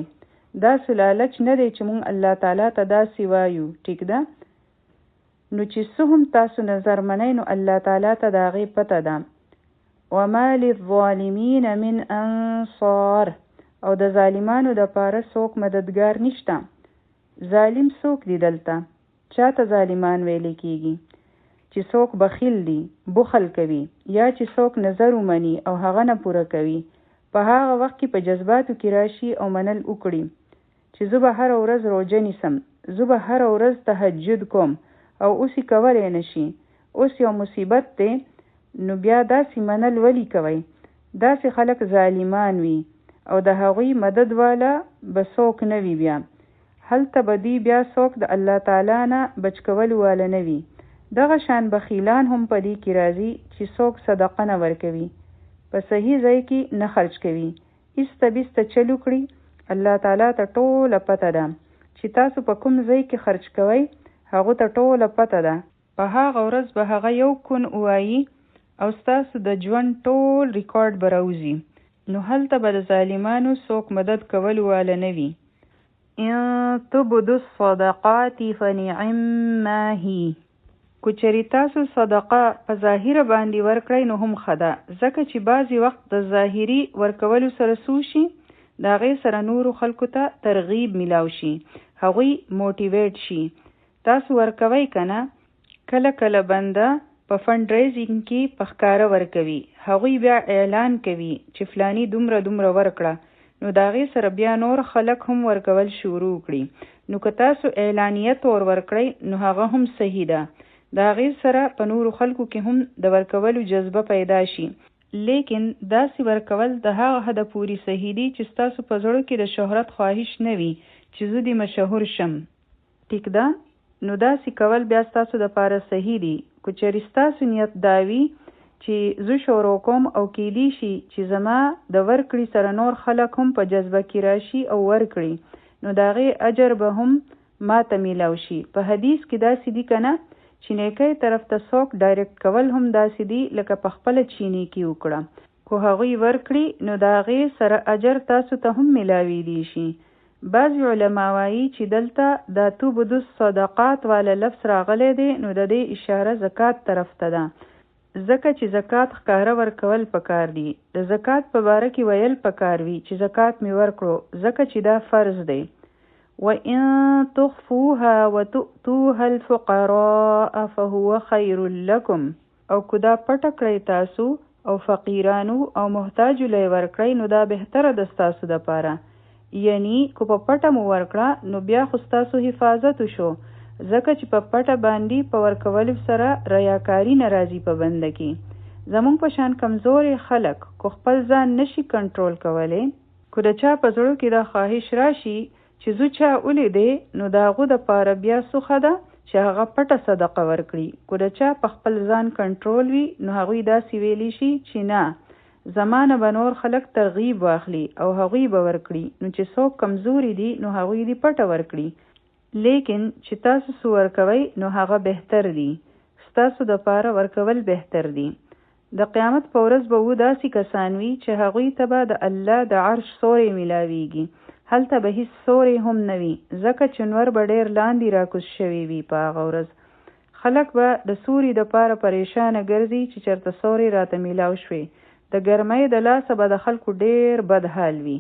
دا څه لالچ نه دی چې مونږ الله تعالی ته داسې وایو، ټیک ده؟ نو چې څه هم تاسو نظر منئ نو الله تعالی ته د هغې پته ده. وما للظالمین من انصار، او د ظالمانو دپاره څوک مددګار نشته. ظالم څوک دي دلته؟ چاته ظالمان ویلی کیږي؟ چې څوک بخیل دي، بخل کوي، یا چې څوک نظر ومني او هغه نه پوره کوي، په هغه وخت کې په جذباتو کې راشي او منل وکړي چې زه به هره ورځ روژه نیسم، زه به هره ورځ تهجد کوم، او اوس یې کولی نه شي، اوس یو مصیبت دی، نو بیا داسې منل ولي کوئ؟ داسې خلک ظالمان وي او د هغوی مدد والا به څوک نه وي، بیا هلته به دوی بیا څوک د الله تعالی نه بچ کولو والا نه وي. دغه شان بخیلان هم په دې کې راځي چې څوک صدقه نه ورکوي، په صحیح ځای کې نه خرج کوي، ایسته بیسته چل وکړي. الله تعالی ته ټوله پته ده چې تاسو په کوم ځای کې خرج کوئ، هغو ته ټوله پته ده. په هغه ورځ به هغه یو کون ووایي او ستاسو د ژوند ټول ریکارډ به راوځي، نو هلته به د ظالمانو څوک مدد کولو والا نه وي. ان تبدوا الصدقات فنعما هي، که چېرې تاسو صدقه په ظاهره باندې ورکړئ نو هم ښه ده، ځکه چې بعضې وخت د ظاهري ورکولو سره څه وشي، د هغې سره نورو خلکو ته ترغیب میلاو شي، هغوی موټیویټ شي. تاسو ورکوئ که نه؟ کله کله بنده په فنډ ریزینګ کې په ښکاره ورکوي، هغوی بیا اعلان کوي چې فلاني دومره دومره ورکړه، نو د هغې سره بیا نور خلک هم ورکول شروع کړي. نو که تاسو اعلانیه طور ورکړئ نو هغه هم صحیح ده، د هغې سره په نورو خلکو کې هم د ورکولو جذبه پیدا شي. لیکن داسې ورکول د هغه حده پورې صحیح دي چې ستاسو په زړه کې د شهرت خواهش نه وي چې زه دې مشهور شم، ټیک ده؟ نو داسې کول بیا ستاسو دپاره صحیح دي. که چېرې ستاسو نیت دا وي چی زه شروع کوم او کیدی شی چی زما د ورکړی سره نور خلک هم په جذبه کی راشی او ورکړی نو د هغې اجر به هم ماته میلاو شي. په حدیث کی داسی دي کنه چی نیکۍ طرف ته څوک ډایرکټ کول هم داسی دي لکه پخپله چی نیکي وکړه. که هغوی ورکړي نو د هغې سره اجر تاسو ته هم ملاویدی شي. بعضی علماء وایی چی دلته دا تبدو الصدقات واله لفظ راغلی دی نو ددې اشاره زکات طرف ته ده ځکه چې زکات ښکاره ورکول پکار دي، د زکات په باره کې ویل پکار وي چې زکات مې ورکړو ځکه چې دا فرض دی. وان تخفوها وتؤتوها الفقراء فهو خیر لکم، او که دا پټه کړئ تاسو او فقیرانو او محتاجو له یې ورکړئ نو دا بهتره ده ستاسو دپاره، یعنی که په پټه مو ورکړه نو بیا خو ستاسو حفاظت وشو ځکه چې په پټه باندی په ورکولو سره ریاکاری نه راځی په بنده کی زمونږ په شان کمزوری خلک که خپل ځان نشی کنټرول کولی، که د چا په زړه کی دا خواهش راشی چې ځو چا ولیدی نو د هغو د پاره بیا سوخه ده چې هغه پټه صدقه ورکړي، که د چا په خپل ځان کنټرول وي نو هغوی داسې ویلی شي چې نه زما نه به نور خلک ترغیب واخلي او هغوی به ورکړي، نو چې څوک کمزوري دي نو هغوی دي پټه ورکړي، لیکن چې تاسو څه ورکوئ نو هغه بهتر دي، ستاسو د پاره ورکول بهتر دي. د قیامت په ورځ به اوه داسې کسان وي چې هغوی ته به د الله د عرش سوری ملاویږي، هلته به هیڅ سوری هم نه وي، ځکه چې نور به ډیر لاندی راکوز شوی وي په هغه ورځ خلک به د سوري د پاره پریشانه ګرځي چې چرته سوری راته ملاو شوې، د ګرمۍ د لاسه به د خلکو ډیر بد حال وي،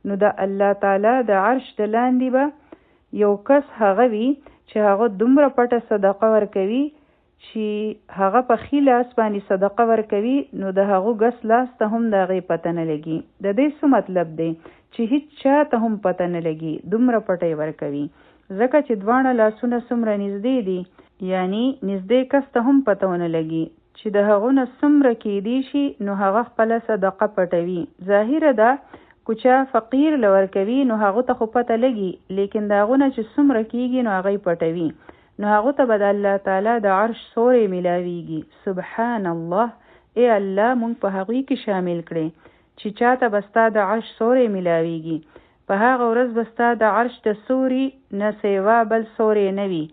نو د الله تعالی د عرش د لاندی به یو کس هغه وي چې هغه دومره پټه صدقه ورکوي چی هغه په ښي لاس باندی صدقه ورکوي نو د هغو ګس لاس ته هم د هغې پته نه لګي. د دې څه مطلب دی چی هیڅ چا ته هم پته نه لګي دومره پټه یې ورکوي ځکه چی دواړه لاسونه څومره نږدې دي یعنی نږدې کس ته هم پته ونه لګي چی د هغو نه څومره کیدی شي نو هغه خپله صدقه پټوي. ظاهره ده که چا فقیر له ورکوي نو هغه ته خو پته لګي لیکن د هغو نه چې څومره کیږي نو هغه یې پټوي نو هغه ته به د الله تعالی د عرش سوری ملاویږي. سبحان الله ای الله مونږ په هغوی کې شامل کړې چې چاته به ستا د عرش سوری ملاویږي. په هغه ورځ به ستا د عرش د سوري نه سیوا بل سوری نه وي.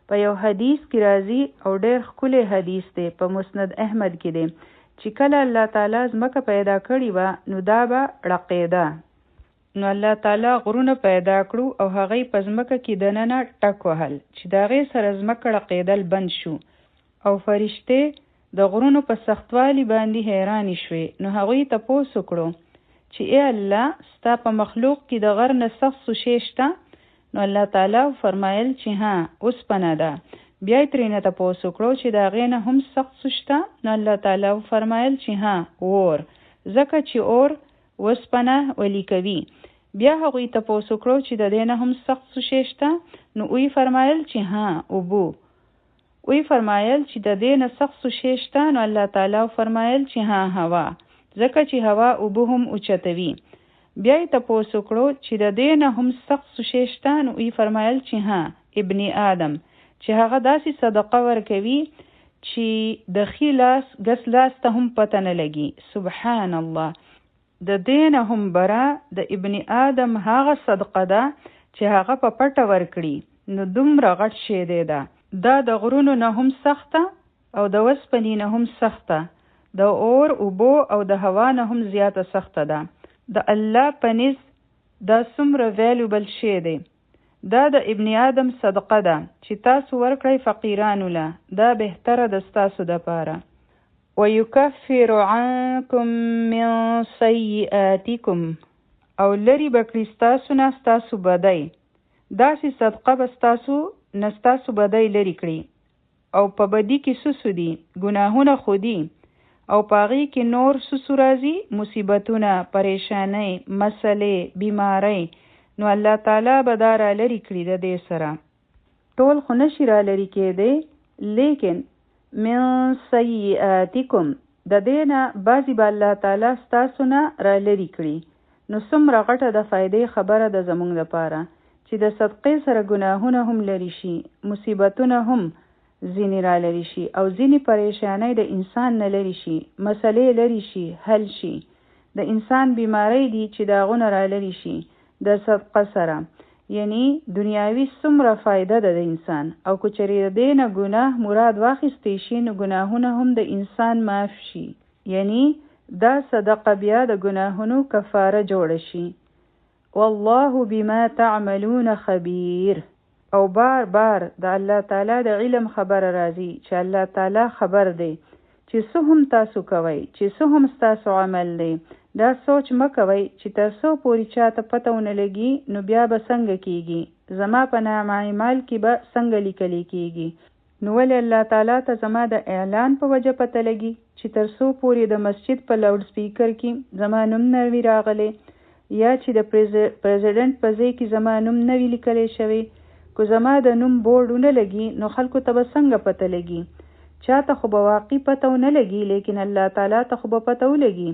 په یو حدیث کې راځي او ډیر ښکلی حدیث دی په مسند احمد کې دی چې کله الله تعالی ځمکه پیدا کړي وه نو دا به ړقیده. نو الله تعالی غرونه پیدا کړو او هغه یې په ځمکه کې دننه ټک وهل چې د هغې سره ځمکه ړقیدل بند شو او فرشتې د غرونو په سختوالي باندي حیرانې شوې نو هغوی تپوس وکړو چې ای الله ستا په مخلوق کې د غر نه سخت څه شی شته؟ نو الله تعالی وفرمایل چې ها اوسپنه ده. بیا یې ترېنه تپوس وکړو چې د هغې نه هم سخت څه شته؟ نو الله تعالی وفرمایل چې ها اور، ځکه چې اور وسپنه ولي کوي. بیا هغوی تپوس وکړو چې د دې نه هم سخت څه شی شته؟ نو ویې فرمایل چې ها اوبو. ویې فرمایل چې د دې نه سخت څه شی شته؟ نو الله تعالی وفرمایل چې ها هوا، ځکه چې هوا اوبه هم اوچتوي. بیا یې تپوس وکړو چې د دې نه هم سخت څه شی شته؟ نو ویې فرمایل چې ها ابن آدم، چې هغه داسې صدقه ورکوي چې د ښي لاس ګس لاس ته هم پته نه لګي. سبحان الله! د دې نه هم بره د ابن آدم هغه صدقه ده چې هغه په پټه ورکړي، نو دومره غټ شی دی دا. دا د غرونو نه هم سخته او د وسپني نه هم سخته، د اور، اوبو او د هوا نه هم زیاته سخته ده. د الله په نزد دا څومره ویلیوبل شی دی. دا د ابن آدم صدقه ده چې تاسو ورکړئ فقیرانو له، دا بهتره ده ستاسو دپاره. ویکفر عنکم من سیئاتکم او لري به کړي ستاسو نه ستاسو بدۍ، داسې صدقه به ستاسو نه ستاسو بدۍ لري کړي. او په بدي کې څه څه دي؟ ګناهونه خو دي او په هغې کې نور څه څه راځي؟ مصیبتونه، پریشانۍ، مسلې، بیمارۍ، نو الله تعالی به دا رالري کړي د دې سره. ټول خو نه شي رالري کېدی لیکن من سیئاتکم د دې نه بعضي به الله تعالی ستاسو نه رالري کړي. نو څومره غټه د فایدې خبره ده زمونږ لپاره چې د صدقې سره ګناهونه هم لري شي، مصیبتونه هم. ځینې را لرې شي او ځینې پریشانۍ د انسان نه لرې شي، مسلې لرې شي، حل شي. د انسان بیمارۍ دي چې د هغو نه را لرې شي د صدقه سره. یعنی دنیاوي څومره فایده ده د انسان، او که چېرې د دې نه ګناه مراد واخیستی شي نو ګناهونه هم د انسان معاف شي، یعنی دا صدقه بیا د ګناهونو کفاره جوړه شي. والله بما تعملون خبیر. او بار بار د الله تعالی د علم خبره راځي چې الله تعالی خبر دی چې څه هم تاسو کوئ، چې څه هم ستاسو عمل دی. دا سوچ مه کوئ چې تر څو پورې چاته پته ونه لګي نو بیا به څنګه کیږي، زما په نامه اعمال کې به څنګه لیکل کیږي. نو ولې الله تعالی ته زما د اعلان په وجه پته لګي چې تر څو پورې د مسجد په لاوډ سپیکر کې زما نوم نه وي راغلی، یا چې د پریزیډنټ په ځای کې زما نوم نه وي لیکلی شوی. که زما د نوم بورډ ونه لګي نو خلکو ته به څنګه پته لګي؟ چاته خو به واقعي پته ونه لګي، لیکن الله تعالی ته خو به پته ولګي.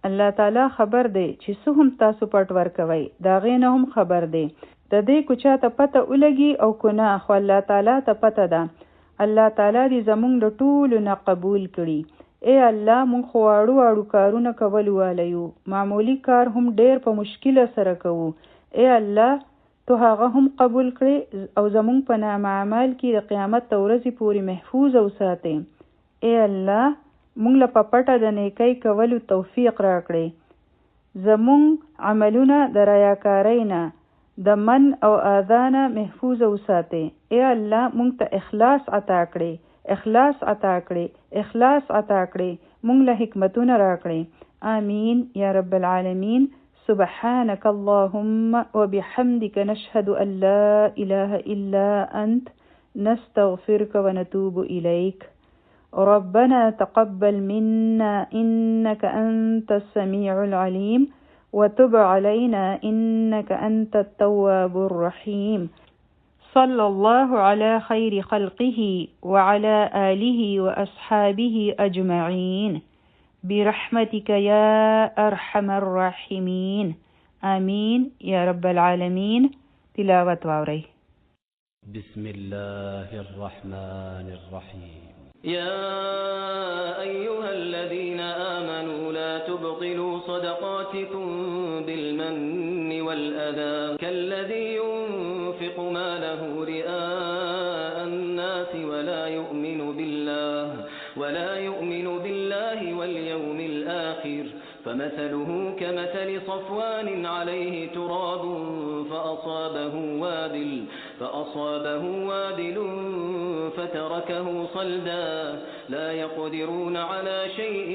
الله تعالی خبر دی چې څه هم تاسو پټ ورکوئ، د هغې نه هم خبر دی. د دې که چاته پته ولګي او که نه، خو الله تعالی ته پته ده. الله تعالی دې زمونږ د ټولو نه قبول کړي. ای الله، مونږ خو واړو واړو کارونه کولو واله یو، معمولي کار هم ډېر په مشکله سره کوو. ای الله، ته هغه هم قبول کړې او زمونږ په نامه اعمال کې د قیامت تر ورځې پورې محفوظ وساتې. ای الله، مونږ له په پټه د نیکۍ کولو توفیق راکړې. زمونږ عملونه د ریاکارۍ نه، د من او اذا نه محفوظ وساتې. ای الله، مونږ ته اخلاص عطا کړې، اخلاص عطا کړې، اخلاص عطا کړې، مونږ له حکمتونه راکړې. آمین یا رب العالمین. سبحانك اللهم وبحمدك نشهد أن لا إله إلا أنت نستغفرك ونتوب إليك. ربنا تقبل منا إنك أنت السميع العليم وتب علينا إنك أنت التواب الرحيم. صلى الله على خير خلقه وعلى آله وأصحابه أجمعين برحمتك يا أرحم الراحمين. آمين يا رب العالمين. تلاوة واوري. بسم الله الرحمن الرحيم. يا أيها الذين آمنوا لا تبطلوا صدقاتكم بالمن والأذى كالذي ينفق ماله رئاء الناس ولا يؤمن بالله واليوم الآخر، فمثله كمثل صفوان عليه تراب فأصابه وابل فتركه صلدا لا يقدرون على شيء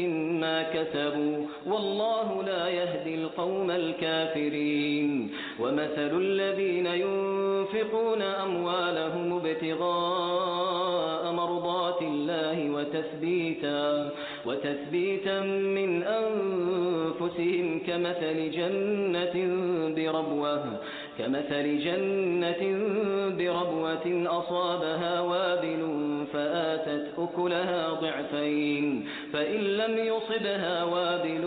مما كسبوا والله لا يهدي القوم الكافرين. ومثل الذين ينفقون أموالهم ابتغاء مرضات الله وتثبيتا من أنفسهم كمثل جنة بربوة أصابها وابل فآتت أكلها ضعفين فإن لم يصبها وابل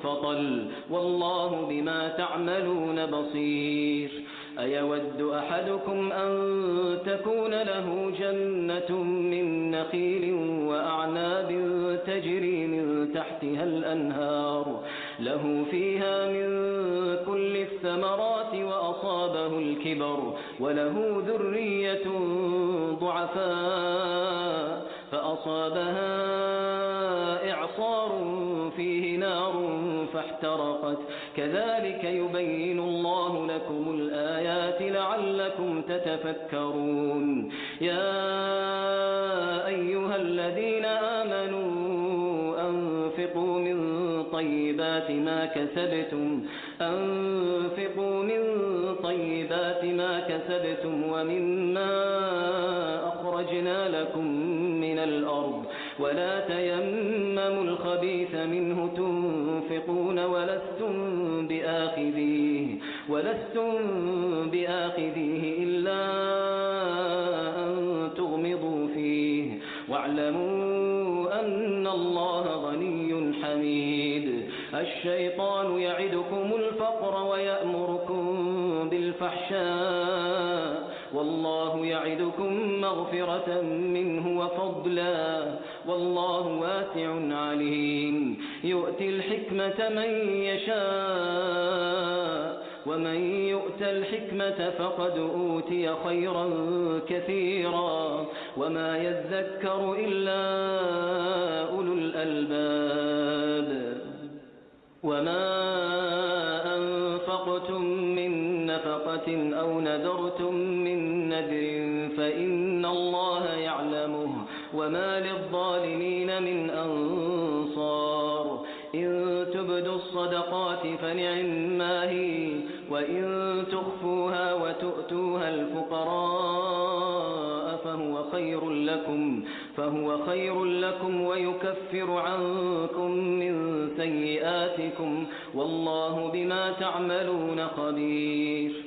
فطل والله بما تعملون بصير. أيود أحدكم أن تكون له جنة من نخيل وأعناب تجري من تحتها الأنهار له فيها من كل الثمرات وأصابه الكبر وله ذرية ضعفاء فأصابها إعصار فيه نار فاحترقت كذلك يبين الله لكم الآيات لعلكم تتفكرون. يا أيها الذين آمنوا أنفقوا من طيبات ما كسبتم ومما أخرجنا لكم من الأرض ولا تيمموا الخبيث منه تنفقون ولستم بآخذيه إلا أن تغمضوا فيه واعلموا أن الله غني حميد. الشيطان يعدكم الفقر ويأمركم بالفحشاء والله يعدكم مغفرة منه وفضلا والله واسع عليم. يؤتي الحكمة من يشاء ومن يؤت الحكمة فقد أوتي خيرا كثيرا وما يذكر إلا أولو الألباب. وما أنفقتم من نفقة أو نذرتم من نذر فإن الله يعلمه وما للظالمين من أنصار. إن تبدوا الصدقات فنعما هي وإن تخفوها وتؤتوها الفقراء فهو خير لكم ويكفر عنكم من سيئاتكم والله بما تعملون خبير.